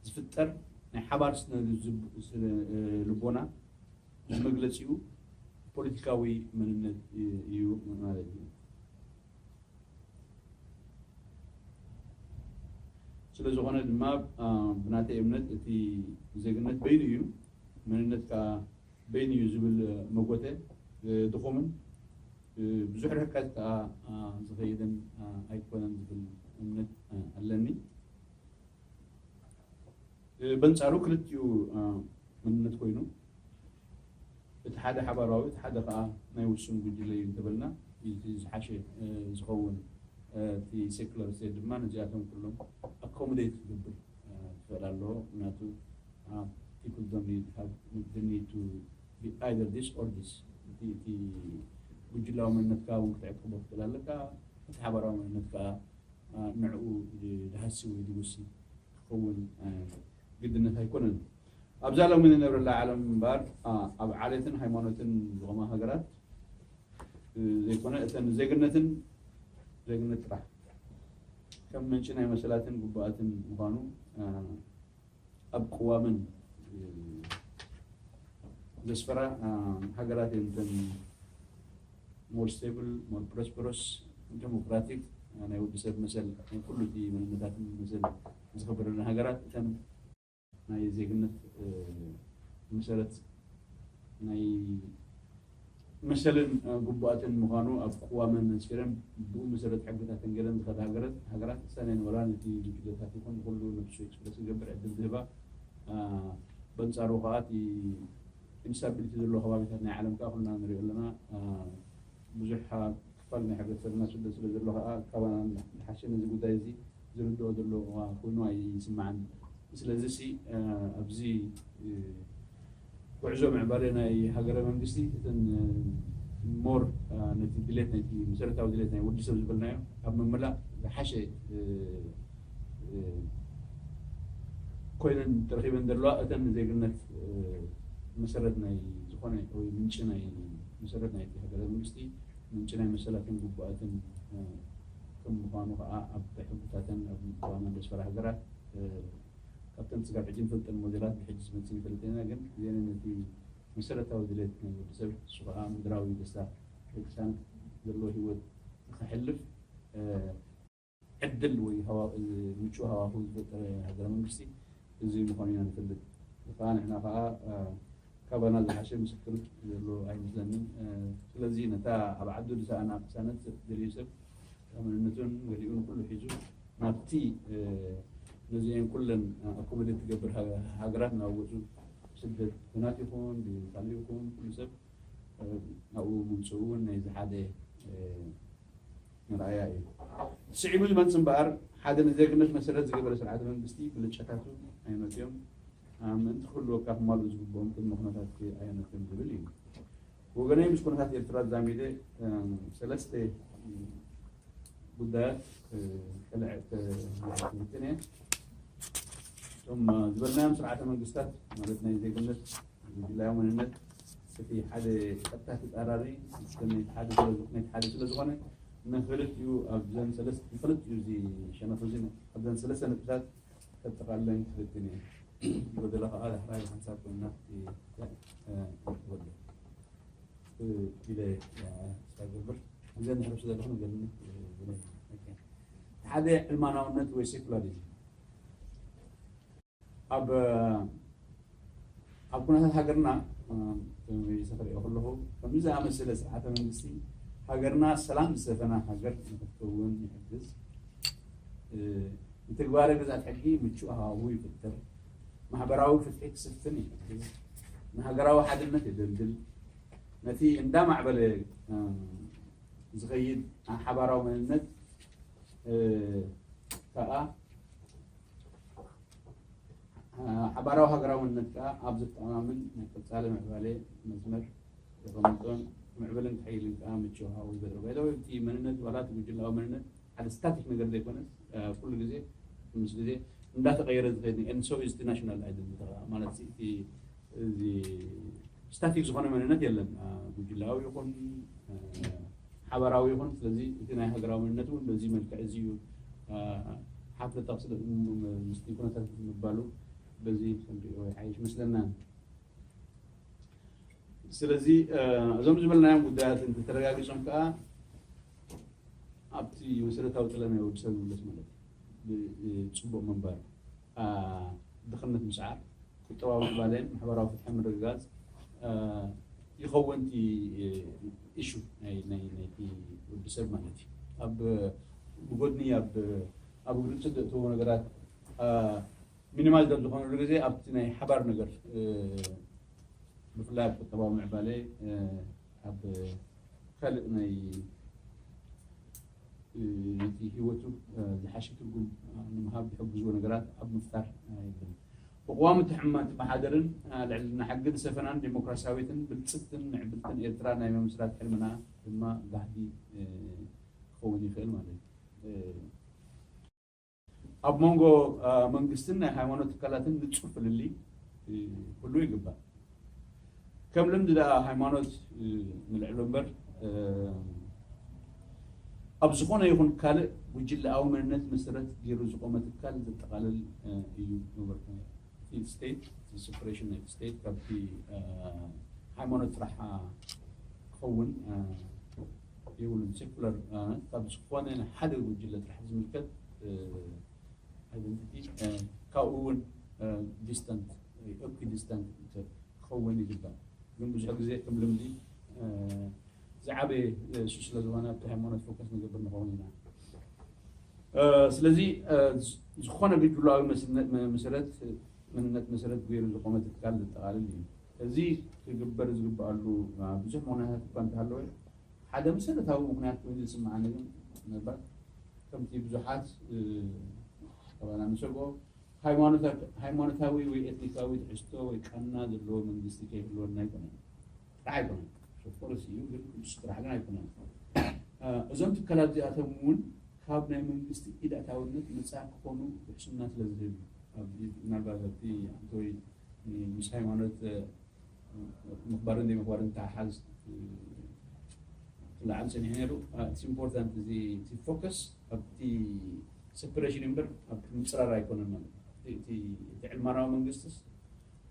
ዝፍጠር ናይ ሓባር ስነ ልቦና መግለፂኡ ፖለቲካዊ መንነት እዩ ማለት እዩ። ስለ ዝኾነ ድማ ብናተይ እምነት እቲ ዜግነት በይኑ እዩ፣ መንነት ከዓ በይኑ እዩ ዝብል መጎተ ድኹምን ብዙሕ ርሕቀት ከዓ ዝኸይድን ኣይኮነን ዝብል እምነት ኣለኒ። በንፃሩ ክልቲኡ መንነት ኮይኑ እቲ ሓደ ሓባራዊ እቲ ሓደ ከዓ ናይ ውሱን ጉጅለ እዩ እንተበልና እቲ ዝሓሸ ዝኸውን እቲ ሴኩላር ስቴት ድማ ነዚኣቶም ኩሎም ኣኮሞዴት ክገብር ክኽእል ኣለዎ። ምክንያቱ people don't need have the need to either this or this። እቲ እቲ ጉጅላዊ መንነትካ እውን ክትዕቅቦ ትኽእል ኣለካ። እቲ ሓባራዊ መንነትካ ንዕኡ ዝሃሲ ወይ ዝውሲ ክኸውን ግድነት ኣይኮነን። ኣብዛ ሎሚ ንነብረላ ዓለም እምበኣር ኣብ ዓሌትን ሃይማኖትን ዝቖማ ሃገራት ዘይኮነ እተን ዜግነትን ዜግነት ጥራሕ ከም ምንጪ ናይ መሰላትን ግቡኣትን ምዃኑ ኣብ ቅዋመን ዘስፈራ ሃገራት እየን እተን more stable, more prosperous, democratic፣ ናይ ወዲ ሰብ መሰል ናይ ኩሉ እቲ መንነታትን መሰል ዝኸበረለን ሃገራት እተን ናይ ዜግነት መሰረት ናይ መሰልን ግቡኣትን ምዃኑ ኣብ ቅዋመን ኣስፊረን ብኡ መሰረት ሕግታተን ገይረን ዝኸዳ ሃገራት ሃገራት እሳን የንበራን እቲ ጉጅለታት ይኹን ንኩሉ ነብሱ ኤክስፕረስ ዝገብር ዕድል ዝህባ በንጻሩ ከዓ እቲ ኢንስታቢሊቲ ዘለዎ ከባቢታት ናይ ዓለም ከዓ ኩልና ንሪኦ ኣለና። ብዙሕ ክፋል ናይ ሕብረተሰብና ስደት ስለ ዘሎ ከዓ ካባና ዝሓሸ ነዚ ጉዳይ እዚ ዝርድኦ ዘሎ ኮይኑ ኣይስማዓን። ስለዚ ሲ ኣብዚ ጉዕዞ ምዕባለ ናይ ሃገረ መንግስቲ እተን ሞር ነቲ ድሌት ናይቲ መሰረታዊ ድሌት ናይ ወዲ ሰብ ዝበልናዮ ኣብ ምምላእ ዝሓሸ ኮይነን ተረኺበን ዘለዋ እተን ዜግነት መሰረት ናይ ዝኾነ ወይ ምንጪ ናይ መሰረት ናይ ሃገረ መንግስቲ ምንጪ ናይ መሰላትን ግቡኣትን ከም ምዃኑ ከዓ ኣብ ሕግታተን ኣብ ቅዋመን ዘስፈራ ሃገራት ካብተን ስጋብ ሕጂ ንፈልጠን ሞዴላት ብሕጂ ዝመፅእ ይፈልጥ ኢና ግን ዜነ ነቲ መሰረታዊ ድሌት ናይ ወዲ ሰብ እሱ ከዓ ምድራዊ ደስታ ደቂ ሳንት ዘለዎ ህይወት ንክሕልፍ ዕድል ወይ ምቹ ሃዋሁ ዝፈጠረ ሃገረ መንግስቲ እዚ ምዃኑ ኢና ንፈልጥ። ከዓ ንሕና ከዓ ካባና ዝሓሸ ምስክር ዘሎ ኣይመስለንን። ስለዚ ነታ ኣብ ዓዱ ዝሰኣና ቅሳነት ደልዩ ሰብ መንነቱን ገሊኡን ኩሉ ሒዙ ናብቲ ነዚአን ኩለን ኣኮመዴት ትገብር ሃገራት እናወፁ ስደት ኩናት ይኹን ብካሊእ ይኹን ኩሉ ሰብ ኣብኡ ምምፅኡ እውን ናይዚ ሓደ መርኣያ እዩ። ስዒቡ ዝመፅእ እምበኣር ሓደ ንዜግነት መሰረት ዝገበረ ስርዓተ መንግስቲ ብልጫታቱ ኣይመፅኦም ምእንቲ ክህልወካ ክማልኡ ዝግብኦም ቅድመ ኩነታት ኣየመፅኦም ዝብል እዩ። ወገነይ ምስ ኩነታት ኤርትራ ዛሚደ ሰለስተ ጉዳያት ከልዕል ክፍትን እየ። እቶም ዝበልናዮም ስርዓተ መንግስታት ማለት ናይ ዜግነት ጉጅላዊ መንነት እቲ ሓደ ቀጥታ ተጻራሪ ነቲ ሓደ ስለዝኾነ ንክልቲኡ ኣብዘን ሰለስተ ንክልቲኡ እዚ ሸነኽ እዚ ኣብዘን ሰለስተ ነጥብታት ከጠቓልለን ክፍትን እየ። ጎደላ ከዓ ዳሕራይ ብሓንሳብ ኮይና ወደ ኢለ ስጋገብር እዘን ንሕረሱ ዘለኹ ነገር ሓደ ዕልማናውነት ወይ ሴኩላሪዝም ኣብ ኣብ ኩነታት ሃገርና ሰፈሪኦ ከለኹ ከምዚ ዝኣመሰለ ስርዓተ መንግስቲ ሃገርና ሰላም ዝሰፈና ሃገር ንክትከውን ይሕግዝ። ንትግባረ ግዛት ሕጊ ምቹእ ሃዋሁ ይፍጥር። ማሕበራዊ ፍትሒ ክስፍን ይሕግዝ። ንሃገራዊ ሓድነት የደልድል። ነቲ እንዳማዕበለ ዝኸይድ ሓባራዊ መንነት ከዓ ሓባራዊ ሃገራዊ መንነት ከዓ ኣብ ዘተኣማምን ናይ ቀፃሊ ምዕባለ መስመር የቐምጦን ምዕብልን ክሕይልን ከዓ ምችው ሃዋሁ ይፈጥር። ባይዘወይ እቲ መንነት ዋላ እቲ ጉጅላዊ መንነት ሓደ ስታቲክ ነገር ዘይኮነስ ኩሉ ግዜ ምስ ግዜ እንዳተቐየረ ዝኸይድ and so is the national identity ማለት እዚ ስታቲክ ዝኾነ መንነት የለን። ጉጅላዊ ይኹን ሓባራዊ ይኹን ስለዚ እቲ ናይ ሃገራዊ መንነት እውን በዚ መልክዕ እዚ እዩ ሓፍለ ጠቕሲ ምስቲ ኩነታት ምባሉ በዚ ክንሪኦ ይሓይሽ መስለና። ስለዚ እዞም ዝበልናዮም ጉዳያት እንተተረጋጊፆም ከዓ ኣብቲ መሰረታዊ ጠለብ ናይ ወዲ ሰብ ዝምለስ ማለት እዩ። ጽቡቕ ምንባር፣ ድኽነት ምስዓር፣ ቁጠባዊ ምዕባለን ማሕበራዊ ፍትሒ ምርግጋጽ ይኸውን እቲ ኢሹ ናይቲ ወዲ ሰብ ማለት እዩ። ኣብ ብጎድኒ ኣብ እግሪ ጽድቅ እትህቦ ነገራት ሚኒማይዝ ኣብ ዝኾነሉ ግዜ ኣብቲ ናይ ሓባር ነገር ብፍላይ ኣብ ቁጠባዊ ምዕባለ ኣብ ካልእ ናይ ነቲ ህይወቱ ዝሓሸ ትርጉም ንምሃብ ዝሕግዝዎ ነገራት ኣብ ምፍጣር ይብል። ብቕዋም እትሕመ-፣ እትመሓደርን፣ እ፣ ልዕልና ሕግን ሰፈናን ዴሞክራሲያዊትን ብልጽግትን ምዕብልትን ኤርትራ ናይ ምምስራት ሕልምና ድማ ጋህዲ፣ እ፣ ክኸውን ይኽእል ማለት እዩ። እ፣ ኣብ መንጎ፣ እ፣ መንግስትን ናይ ሃይማኖት ትካላትን ንጹር ፍልልይ፣ እ፣ ክህሉ ይግባእ። ከም ልምዲ ደኣ ሃይማኖት፣ እ፣ ንልዕሎ እምበር፣ እ፣ ኣብ ዝኾነ ይኹን ካልእ ጉጅለኣዊ መንነት መሰረት ገይሩ ዝቖመ ትካል ዘጠቓልል፣ እ፣ እዩ። እቲ ስቴት፣ እቲ ሰፐሬሽን ናይቲ ስቴት ካብቲ፣ እ፣ ሃይማኖት ጥራሕ ክኸውን፣ እ፣ የብሉን። ሴኩላር፣ እ፣ ካብ ዝኾነ ሓደ ጉጅለ ጥራሕ ዝምልከት፣ እ፣ ኣይደንቲቲ፣ እ፣ ካብኡ እውን፣ እ፣ ዲስታንት፣ ኢኩዊዲስታንት ክኸውን ይግባእ። ግን ብዙሕ ግዜ ከም ልምዲ፣ እ፣ ዝዓበየ፣ እ፣ እሱ ስለ ዝኾነ ኣብቲ ሃይማኖት ፎከስ ንገብር ንኸውን ኢና። እ፣ ስለዚ፣ እ፣ ዝ-፣ ዝኾነ ጉጅለኣዊ መስነ-፣ መ-፣ መሰረት፣ መንነት መሰረት ገይሩ ዝቖመ ትካል ዘጠቓልል እዩ። እዚ ክግበር ዝግበኣሉ፣ እ፣ ብዙሕ ምኽንያታት እኳ እንተሃለወ፣ ሓደ መሰረታዊ ምኽንያት ኮይኑ ዝስምዓኒ ግን ምናልባት ከምቲ ብዙሓት፣ እ፣ ካባና ንሰግኦ ሃይማኖታ-፣ ሃይማኖታዊ ወይ ኤትኒካዊ ትሕዝቶ ወይ ቃና ዘለዎ መንግስቲ ከይህልወና ኣይኮነን። ጥራሕ ኣይኮነን። ኦፍኮርስ እዩ፣ ግን ንሱ ጥራሕ ግን ኣይኮነን። እ፣ እዞም ትካላት እዚኣቶም እውን ካብ ናይ መንግስቲ ኢድ ኣእታውነት ነፃ ክኾኑ ውሕስና ስለ ዝህብ እዩ። ኣብ-፣ ምናልባት ኣብቲ ኣንቶይ ምስ ሃይማኖት፣ እ፣ ምኽባርን ዘይምኽባርን ተሓሓዝ፣ እ፣ ክለዓል ጸኒሑ ነይሩ። እ፣ it's important እዚ፣ እቲ ፎከስ ኣብቲ ሰፐሬሽን እምበር ኣብቲ ምጽራር ኣይኮነን ማለት እዩ። እቲ፣ እቲ፣ እቲ ዕልማናዊ መንግስትስ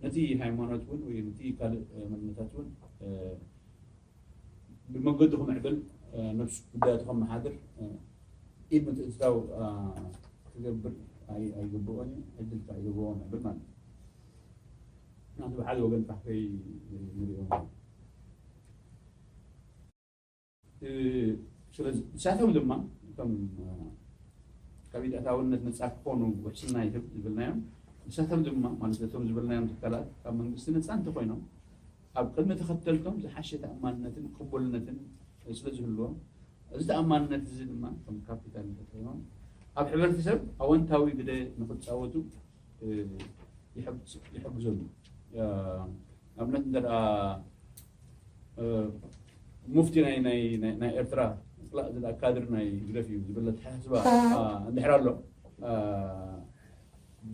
ነቲ ሃይማኖት እውን ወይ ነቲ ካልእ፣ እ፣ መንነታት እውን፣ እ፣ ብመገዱ ክምዕብል፣ እ፣ ነብሱ ጉዳያቱ ከመሓድር፣ እ፣ ኢድ ምትእትታው፣ እ፣ ክገብር ኣይ-፣ ኣይግብኦን እዩ። ዕድል ከኣ ይህብዎ ምዕብል ማለት እዩ። ምክንያቱ ብሓደ ወገን ጥራሕ ከይንሪኦ። እ፣ ስለዚ ንሳቶም ድማ እቶም፣ እ፣ ካብ ኢድ ኣእታውነት ነፃ ክኾኑ ውሕስና ይህብ ዝብልናዮም፣ ንሳቶም ድማ ማለት እቶም ዝብልናዮም ትካላት ካብ መንግስቲ ነፃ እንተኾይኖም ኣብ ቅድሚ ተኸተልቶም ዝሓሸ ተኣማንነትን ቅቡልነትን ስለ ዝህልዎም፣ እዚ ተኣማንነት እዚ ድማ ከም ካፒታል እንተጠቒሞም ኣብ ሕብረተሰብ ኣወንታዊ ግደ ንክፃወቱ፣ እ፣ ይሕግዝ-፣ ይሕግዞም እዩ። እ፣ ንኣብነት እንተ ደኣ፣ እ፣ ሙፍቲ ናይ፣ ናይ፣ ናይ፣ ናይ ኤርትራ ምፅላእ ዝለኣ ካድር ናይ ህግደፍ እዩ ዝብል ኣተሓሳስባ፣ እ፣ እንድሕር ኣሎ፣ እ፣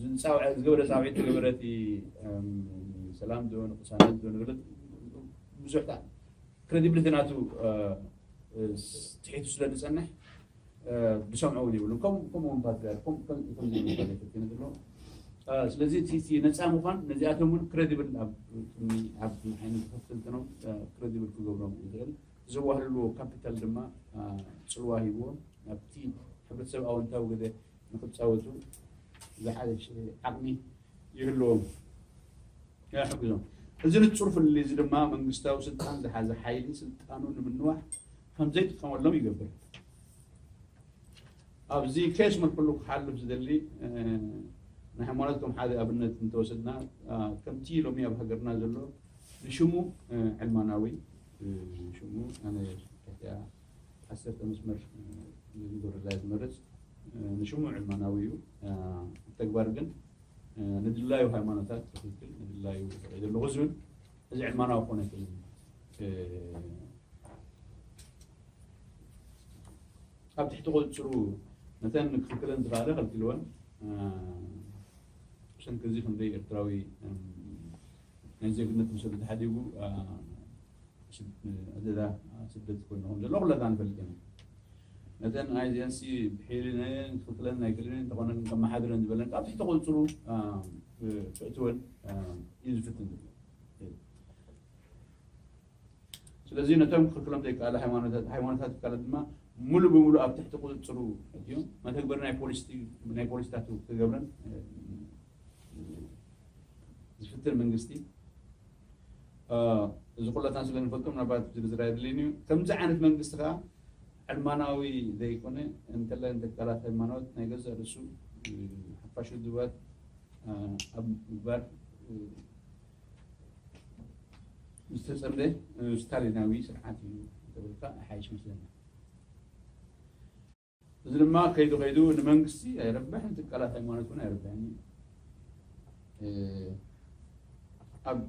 ዝጻውዐ-፣ ዝገበረ ጻውዒት ዝገበረ እቲ፣ እም፣ ሰላም ዶ ንቅሳነት ዶ ንግለጽ ብዙሕ ታ-፣ ክሬዲብሊቲ ናቱ፣ እ፣ እ፣ ስ-፣ ትሒቱ ስለ ዝጸንሕ፣ እ፣ ዝሰምዖ እውን የብሉን። ከም-፣ ከምኡ እውን ፓትርያርክ ከም-፣ ከም-፣ ከምዚ ዓይነት ፓትርያርክ እዩ ዘሎ። እ፣ ስለዚ እቲ፣ እቲ ነጻ ምዃን ነዚኣቶም እውን ክሬዲብል ኣብ ቅድሚ፣ ኣብ ዓይኒ ተኸተልትኖም፣ እ፣ ክሬዲብል ክገብሮም ይኽእል። ዘዋህልልዎ ካፒታል ድማ፣ እ፣ ጽልዋ ሂብዎም ናብቲ ሕብረተሰብ ኣወንታዊ ግደ ንክጻወቱ ዝሓሸ ዓቕሚ ይህልዎም፣ ይሕግዞም። እዚ ንጹር ፍልልይ እዚ ድማ መንግስታዊ ስልጣን ዝሓዘ ሓይሊ ስልጣኑ ንምንዋሕ ከም ዘይጥቀመሎም ይገብር። ኣብዚ ከየስመርኩሉ ክሓልፍ ዝደሊ፣ እ፣ ንሃይማኖት ከም ሓደ ኣብነት እንተወሰድና፣ እ፣ ከምቲ ሎሚ ኣብ ሃገርና ዘሎ ንሽሙ፣ እ፣ ዕልማናዊ፣ እ፣ ሽሙ ኣነ ትሕቲኣ ዓሰርተ መስመር፣ እ፣ ንግበር ላይ ዝመርጽ፣ እ፣ ንሽሙ ዕልማናዊ እዩ። እ፣ ተግባር ግን፣ እ፣ ንድላዩ ሃይማኖታት ትኽክል፣ ንድላዩ ርዒ ዘለኹ ዝብል፣ እዚ ዕልማናዊ ክኾን ኣይክእልን እዩ። እ፣ ኣብ ትሕቲ ቁጽጽሩ ነተን ክኽልክለን ዝኽኣለ ከልኪልወን፣ እ፣ ብሰንኪ እዚ ክንደይ ኤርትራዊ፣ እም፣ ናይ ዜግነት ምስሉ ተሓዲጉ፣ እ፣ ስድ-፣ ኣደዳ ስደት ኮይኑ ከም ዘሎ ኩላትና ንፈልጥ ኢና። ነተን ኣይዚኣንሲ ብሒልነን ክኽልክለን ኣይክእልን እንተኾነ ከመሓድረን ዝበለን ካብ ትሕቲ ቁጽጽሩ፣ እ፣ ክእትወን፣ እ፣ እዩ ዝፍትን ዘሎ። ስለዚ ነቶም ክኽልክሎም ዘይከኣለ ሃይማኖታት፣ ሃይማኖታት ትካላት ድማ ሙሉ ብሙሉ ኣብ ትሕቲ ቁጽጽሩ ኣእትዩ መተግበሪ ናይ ፖሊሲ፣ ናይ ፖሊሲታቱ ክገብረን፣ እ፣ ዝፍትን መንግስቲ፣ እ፣ እዚ ኩላትና ስለ ንፈልጦ ምናልባት ዝርዝር ኣየድልይን እዩ። ከምዚ ዓይነት መንግስቲ ከዓ ዕልማናዊ ዘይኮነ እንተላይ ንትካላት ሃይማኖት ናይ ገዛእ ርእሱ፣ እ፣ ሓፋሽ ውድባት፣ እ፣ ኣብ ምግባር፣ እ፣ ዝተጸምደ፣ እ፣ ስታሊናዊ ስርዓት እዩ እንተበልካ ይሓይሽ መስለኒ። እዚ ድማ ከይዱ ከይዱ ንመንግስቲ ኣይረብሕ፣ ንትካላት ሃይማኖት እውን ኣይረብሕን እዩ። ኣብ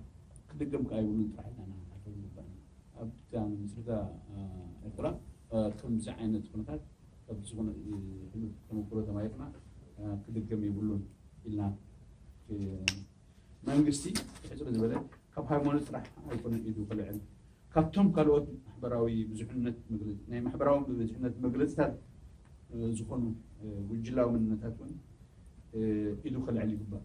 ክድገም ከኣ ይብሉን ጥራሕ ኢና ንሓስብ ዝግባእ። ኣብታ ምስረታ ኤርትራ ከምዚ ዓይነት ኩነታት ከምዚ ዝኾነ ሕሉፍ ተመክሮ ተማሂርና ክድገም የብሉን ኢልና መንግስቲ ሕፅር ዝበለ ካብ ሃይማኖት ጥራሕ ኣይኮነን ኢዱ ክልዕል ካብቶም ካልኦት ማሕበራዊ ብዙሕነት መግለፂ ናይ ማሕበራዊ ብዙሕነት መግለፅታት ዝኾኑ ጉጅላዊ መንነታት እውን ኢዱ ክልዕል ይግባእ።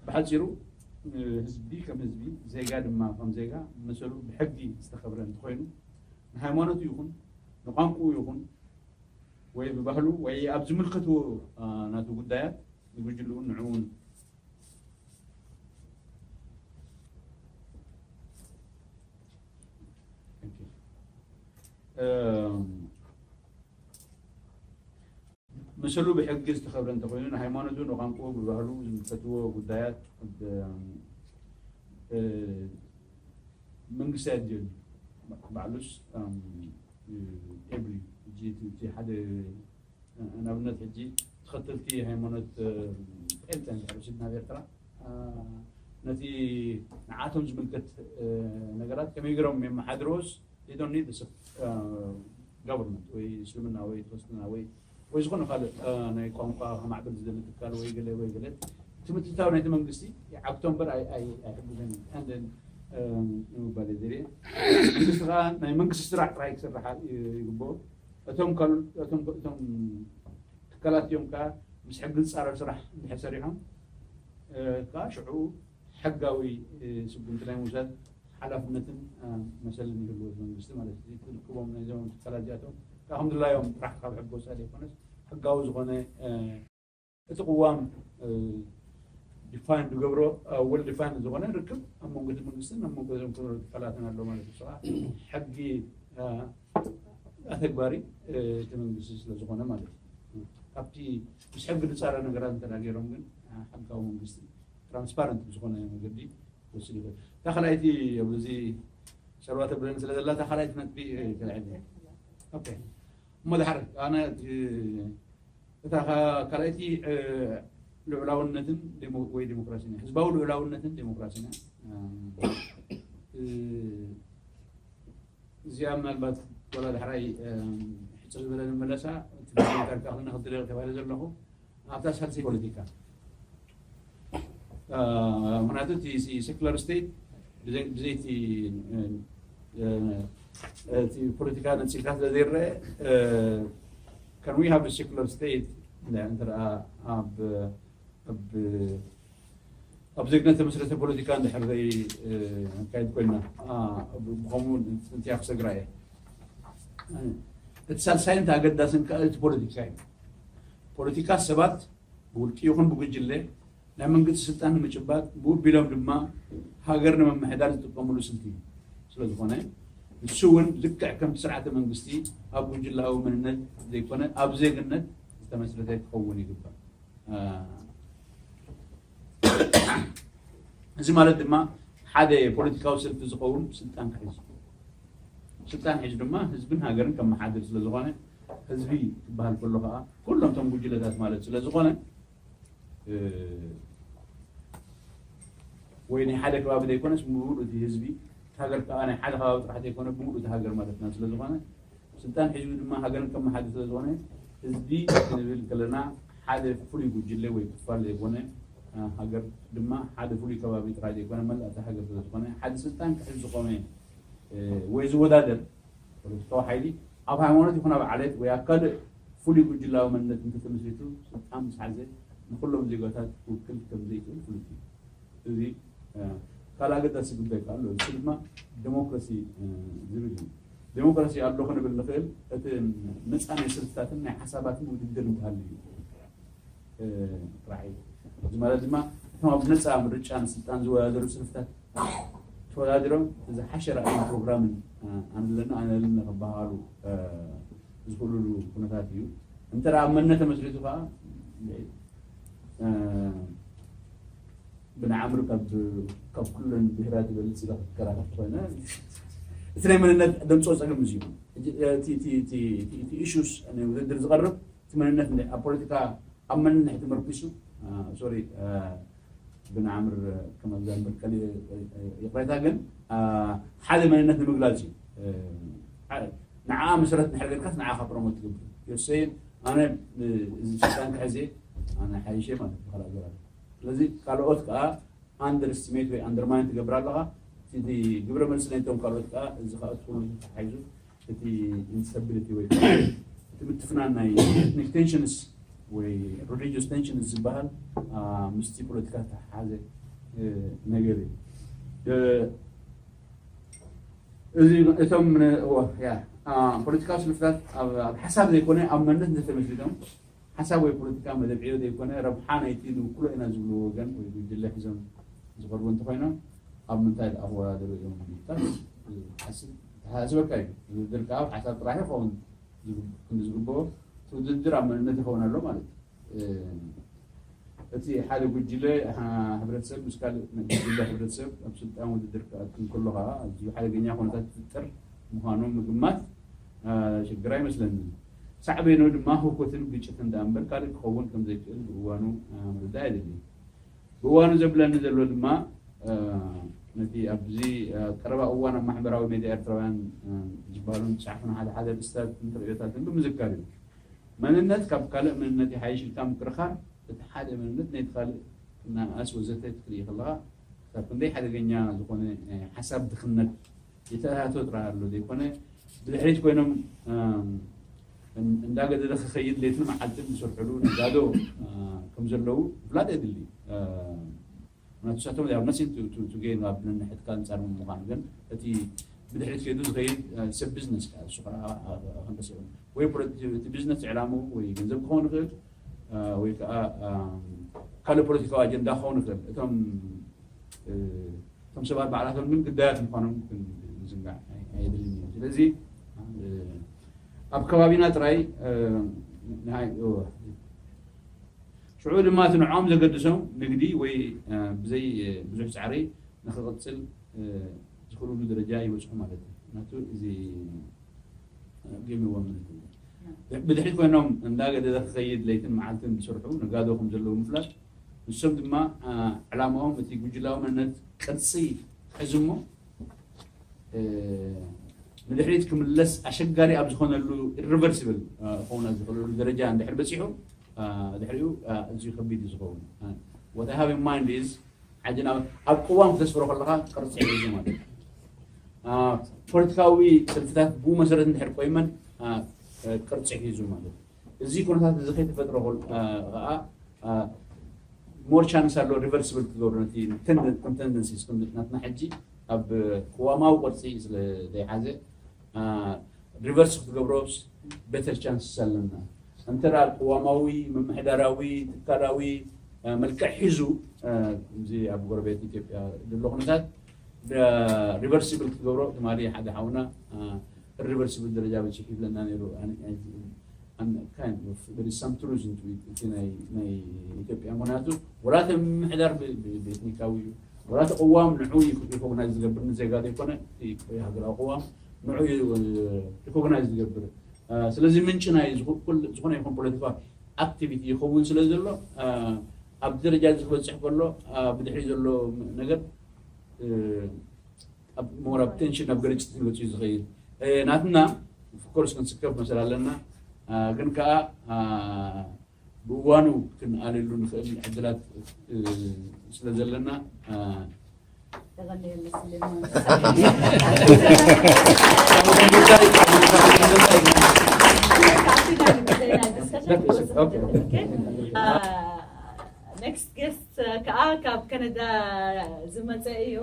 ብሓፂሩ ህዝቢ ከም ህዝቢ ዜጋ ድማ ከም ዜጋ መሰሉ ብሕጊ ዝተኸብረ እንተኾይኑ ንሃይማኖቱ ይኹን ንቋንቁኡ ይኹን ወይ ብባህሉ ወይ ኣብ ዝምልከትዎ ናቱ ጉዳያት ንጉጅልኡ ንዕውን መሰሉ ብሕጊ ዝተኸብረ እንተኾይኑ ንሃይማኖቱ ንቋንቁኡ ብባህሉ ዝምልከትዎ ጉዳያት መንግስቲ ኣየድልዮን ባዕሉስ ኤብሊ እቲ ሓደ ንኣብነት ሕጂ ተኸተልቲ ሃይማኖት ጴንጠ እንድሕር ወሲድና ኣብ ኤርትራ ነቲ ንዓቶም ዝምልከት ነገራት ከመይ ገይሮም የመሓድርዎስ they don't need government ወይ እስልምና ወይ ክርስትና ወይ ወይ ዝኾነ ካልእ ናይ ቋንቋ ከማዕብል ዝደሊ ትካል ወይ ገለ ወይ ገለ እቲ ምትእትታው ናይቲ መንግስቲ ይዓግቶ እምበር ኣይሕግዘን እዩ ንምባል እየ ደልየ። መንግስቲ ከዓ ናይ መንግስቲ ስራሕ ጥራይ ክሰርሓ ይግብኦ። እቶም እቶም ትካላት እዮም ከዓ ምስ ሕጊ ዝፃረር ስራሕ እንድሕር ሰሪሖም ከዓ ሽዑ ሕጋዊ ስጉምቲ ናይ ምውሳድ ሓላፍነትን መሰልን ይህልዎ መንግስቲ ማለት እዩ። ትልክቦም ናይዞም ትካላት እዚኣቶም ከዓ ከም ድላዮም ጥራሕ ካብ ሕጊ ወፃኢ ዘይኮነስ ሕጋዊ ዝኾነ እቲ ቅዋም ዲፋይን ዝገብሮ ወል ዲፋይን ዝኾነ ርክብ ኣብ መንጎ እቲ መንግስትን ኣብ መንጎ እዞም ክብረ ትካላትን ኣሎ ማለት እዩ። ከዓ ሕጊ ኣተግባሪ እቲ መንግስቲ ስለ ዝኾነ ማለት እዩ። ካብቲ ምስ ሕጊ ዝፃረ ነገራት እንተ ገይሮም ግን ሕጋዊ መንግስቲ ትራንስፓረንት ብዝኾነ መገዲ ክወስድ ይኽእል። እታ ካልኣይቲ ኣብዚ ሰልዋ ተብለኒ ስለ ዘላ እታ ካልኣይቲ ነጥቢ ተልዕል እሞ ድሓር ኣነ እታ ካልኣይቲ ልዑላውነትን ወይ ዲሞክራሲን ህዝባዊ ልዑላውነትን ዲሞክራሲን እዚኣ ምናልባት ወላ ዳሕራይ ሕፅር ዝበለ ንመለሳ እቲ ዶክመንታሪ ክኣኽለና ክደረግ ተባሂለ ዘለኹ ኣብታ ሳልሰይ ፖለቲካ ምክንያቱ እቲ ሴኩላር ስቴት ብዘይቲ እቲ ፖለቲካ ነፂልካ ስለ ዘይረአ can we have a secular state እንተ ኣብ ኣብ ዜግነት ተመስረተ ፖለቲካ እንድሕር ዘይ ኣካይድ ኮይና ብከምኡ እንትያ ክሰግራ እየ። እቲ ሳልሳይን እቲ ኣገዳስን ከዓ እቲ ፖለቲካ እዩ። ፖለቲካ ሰባት ብውልቂ ይኹን ብጉጅለ ናይ መንግስቲ ስልጣን ንምጭባጥ ብኡ ቢሎም ድማ ሃገር ንምምሕዳር ዝጥቀምሉ ስልቲ እዩ። ስለዝኾነ ንሱ እውን ልክዕ ከምቲ ስርዓተ መንግስቲ ኣብ ጉጅላዊ መንነት ዘይኮነ ኣብ ዜግነት ዝተመስረተ ክኸውን ይግባእ። እዚ ማለት ድማ ሓደ ፖለቲካዊ ሰልፊ ዝኸውን ስልጣን ክሕዝ ስልጣን ሒዙ ድማ ህዝብን ሃገርን ከመሓድር ስለዝኾነ ህዝቢ ክበሃል ከሎ ከዓ ኩሎም እቶም ጉጅለታት ማለት ስለዝኾነ ወይ ናይ ሓደ ከባቢ ዘይኮነስ ብምሉእ እቲ ህዝቢ ሃገር ከዓ ናይ ሓደ ከባቢ ጥራሕ ዘይኮነ ብምሉእ እቲ ሃገር ማለትና ስለዝኾነ ስልጣን ሒዙ ድማ ሃገርን ከመሓድር ስለዝኾነ ህዝቢ ክንብል ከለና ሓደ ፍሉይ ጉጅለ ወይ ክፋል ዘይኮነ ሃገር ድማ ሓደ ፍሉይ ከባቢ ጥራይ ዘይኮነ መላእ እታ ሃገር ስለዝኾነ ሓደ ስልጣን ክሕዝ ዝቆመ ወይ ዝወዳደር ፖለቲካዊ ሓይሊ ኣብ ሃይማኖት ይኹን ኣብ ዓሌት ወይ ኣብ ካልእ ፍሉይ ጉጅላዊ መንነት እንተተመስሪቱ ስልጣን ምስ ሓዘ ንኩሎም ዜጋታት ክውክል ከም ዘይክእል ፍሉጥ እዩ። እዚ ካልእ ኣገዳሲ ጉዳይ ከዓ ኣሎ። እሱ ድማ ዲሞክራሲ ዝብል እዩ። ዲሞክራሲ ኣሎ ክንብል ንኽእል እቲ ነፃ ናይ ሰልፍታትን ናይ ሓሳባትን ውድድር እንተሃልዩ እዩ። ጥራሕ እዩ። እዚ ማለት ድማ እቶም ኣብ ነፃ ምርጫ ንስልጣን ዝወዳደሩ ሰልፍታት ተወዳዲሮም ዝሓሸ ራእይን ፕሮግራምን ኣነ ኣለና ኣነ ኣለና ክበሃሉ ዝኽእሉሉ ኩነታት እዩ። እንተ ደኣ ኣብ መንነት ተመስሪቱ ከዓ ብንዓምር ካብ ኩለን ብሄራት ይበልፅ ኢለ ክከራኸር ተኾይነ እቲ ናይ መንነት ደምፅኦ ፀገም እዚ እዩ። እቲ ኢሹስ ናይ ውድድር ዝቐርብ እቲ መንነት ኣብ ፖለቲካ ኣብ መንነት ተመርኪሱ ሶሪ ብንዓምር ከም ኣብዛ መትከል ይቕሬታ ግን ሓደ መንነት ንምግላፅ እዩ። ንዓ መሰረት ንሕርገድካስ ንዓኻ ፕሮሞት ትገብር ዮሴ ኣነ እዚ ስልጣን ክሕዜ ኣነ ሓይሸ ማለት ብካልእ ገራ ስለዚ ካልኦት ከዓ ኣንደርስትሜት ወይ ኣንደርማይን ትገብር ኣለኻ። እቲ ግብረ መልሲ ናይቶም ካልኦት ከዓ እዚ ከዓ ትኹኑ ተታሒዙ እቲ ኢንስተቢሊቲ ወይ እቲ ምትፍናን ናይ ኤትኒክ ቴንሽንስ ወይ ሪሊጂየስ ቴንሽንስ ዝበሃል ምስቲ ፖለቲካ ዝተሓሓዘ ነገር እዩ። እዚ እቶም ፖለቲካዊ ስልፍታት ኣብ ሓሳብ ዘይኮነ ኣብ መንነት እንተተመስሪቶም ሓሳብ ወይ ፖለቲካ መደብ ዕዮ ዘይኮነ ረብሓ ናይቲ ንውክሎ ኢና ዝብሉ ወገን ወይ ጉጅለ ሒዞም ዝቐርቡ እንተኮይኖም ኣብ ምንታይ ዝኣወዳደሩ እዮም ምታት ሓስብ ተሓሳስበካ እዩ። ዝውድድር ከዓ ሓሳብ ጥራሕ ይኸውን ዝግብኦ ትውድድር ኣብ መንነት ይኸውን ኣሎ ማለት እዩ። እቲ ሓደ ጉጅለ ሕብረተሰብ ምስ ካልእ ጉጅለ ሕብረተሰብ ኣብ ስልጣን ውድድር ክኣቱ እንከሎ ከዓ ኣዝዩ ሓደገኛ ኩነታት ዝፍጠር ምዃኑ ምግማት ሽግር ኣይመስለንን። ሳዕቤኑ ድማ ህውከትን ግጭትን ደኣ እምበር ካልእ ክኸውን ከም ዘይክእል ብእዋኑ ምርዳእ የድሊ። ብእዋኑ ዘብለኒ ዘሎ ድማ ነቲ ኣብዚ ቀረባ እዋን ኣብ ማሕበራዊ ሜድያ ኤርትራውያን ዝበሃሉን ዝጸሓፉን ሓደ ሓደ ርእስታትን ርእዮታትን ብምዝካር እዩ። መንነት ካብ ካልእ መንነት ይሓይሽ ኢልካ ምክርኻር እቲ ሓደ መንነት ነቲ ካልእ እናንኣስ ወዘተ ክትርኢ ከለኻ ካብ ክንደይ ሓደገኛ ዝኾነ ናይ ሓሳብ ድኽነት የተኣታቶ ጥራሕ ኣሎ ዘይኮነ ብድሕሪት ኮይኖም እንዳገደደ ክኸይድ ለይትን መዓልትን ዝሰርሕሉ ነጋዶ ከም ዘለዉ ምፍላጥ የድሊ። ምክንያቱ ንሳቶም they have nothing to gain ኣብ ነንሕድካ ኣንጻር ምዃን ግን እቲ ብድሕሪት ከይዱ ዝኸይድ ሰብ ቢዝነስ ከዓ እሱ ከዓ ክንደስ ወይ እቲ ቢዝነስ ዕላምኡ ወይ ገንዘብ ክኸውን ይኽእል ወይ ከዓ ካልእ ፖለቲካዊ ኣጀንዳ ክኸውን ይኽእል። እቶም እቶም ሰባት ባዕላቶም ግን ግዳያት ምዃኖም ክንዝንጋዕ ኣየድልን እዩ። ስለዚ ኣብ ከባቢና ጥራይ ሽዑ ድማ እቲ ንዕኦም ዘገድሶም ንግዲ ወይ ብዘይ ብዙሕ ጻዕሪ ንክቕጽል ዝኽእሉሉ ደረጃ ይበጽሑ ማለት እዩ። ናቱ እዚ ገሚዎም ብድሕሪት ኮይኖም እንዳገደደ ክኸይድ ለይትን መዓልትን ዝሰርሑ ነጋዶ ከም ዘለዉ ምፍላጥ ንሶም ድማ ዕላማኦም እቲ ጉጅላዊ መንነት ቅርፂ ሕዝሞ ንድሕሪት ክምለስ ኣሸጋሪ ኣብ ዝኾነሉ ኢሪቨርሲብል ክኾነ ዝኽእለሉ ደረጃ እንድሕር በፂሑ ድሕሪኡ እዚዩ ከቢድ እዩ ዝኸውን። What I have in mind is ሓጂ ኣብ ቅዋም ክተስፍሮ ከለኻ ቅርፂ ሒዙ ማለት እዩ። ፖለቲካዊ ሰልፍታት ብኡ መሰረት እንድሕር ቆይመን ቅርፂ ሒዙ ማለት እዩ። እዚ ኩነታት እዚ ከይተፈጥረ ከዓ ሞር ቻንስ ኣሎ ሪቨርሲብል ክትገብሮ ነቲ ከም ተንደንሲስ ናትና ሕጂ ኣብ ቅዋማዊ ቅርፂ ስለ ዘይሓዘ ሪቨርስ ክትገብሮ ቤተር ቻንስ ኣለና። እንተ ቅዋማዊ ምምሕዳራዊ ትካላዊ መልክዕ ሒዙ እዚ ኣብ ጎረቤት ኢትዮጵያ ዘሎ ኩነታት ሪቨርሲብል ክትገብሮ ትማሊ ሓደ ሓውና ሪቨርሲብል ደረጃ በፂሑ ይብለና ነይሩ። ሰም ትሩዝ እቲ ናይ ኢትዮጵያ ምክንያቱ ወላ እቲ ምምሕዳር ብኤትኒካዊ እዩ ወላ እቲ ቅዋም ንዑ ሪኮግናይዝ ዝገብር ንዜጋ ዘይኮነ ሃገራዊ ቅዋም ንዑ ሪኮግናይዝ ዝገብር ስለዚ ምንጭ ናይ ዝኾነ ይኹን ፖለቲካ ኣክቲቪቲ ይኸውን ስለ ዘሎ ኣብ ደረጃ እዚ ክበፅሕ ከሎ ብድሕሪ ዘሎ ነገር ሞር ኣብ ቴንሽን ናብ ግርጭት ክመፅኡ ዝኽእል ናትና ኦፍኮርስ ክንስከፍ መሰል ኣለና ግን ከዓ ብእዋኑ ክንኣልሉ ንኽእል ዕድላት ስለ ዘለና ኔክስት ጌስት ከዓ ካብ ከነዳ ዝመፀ እዩ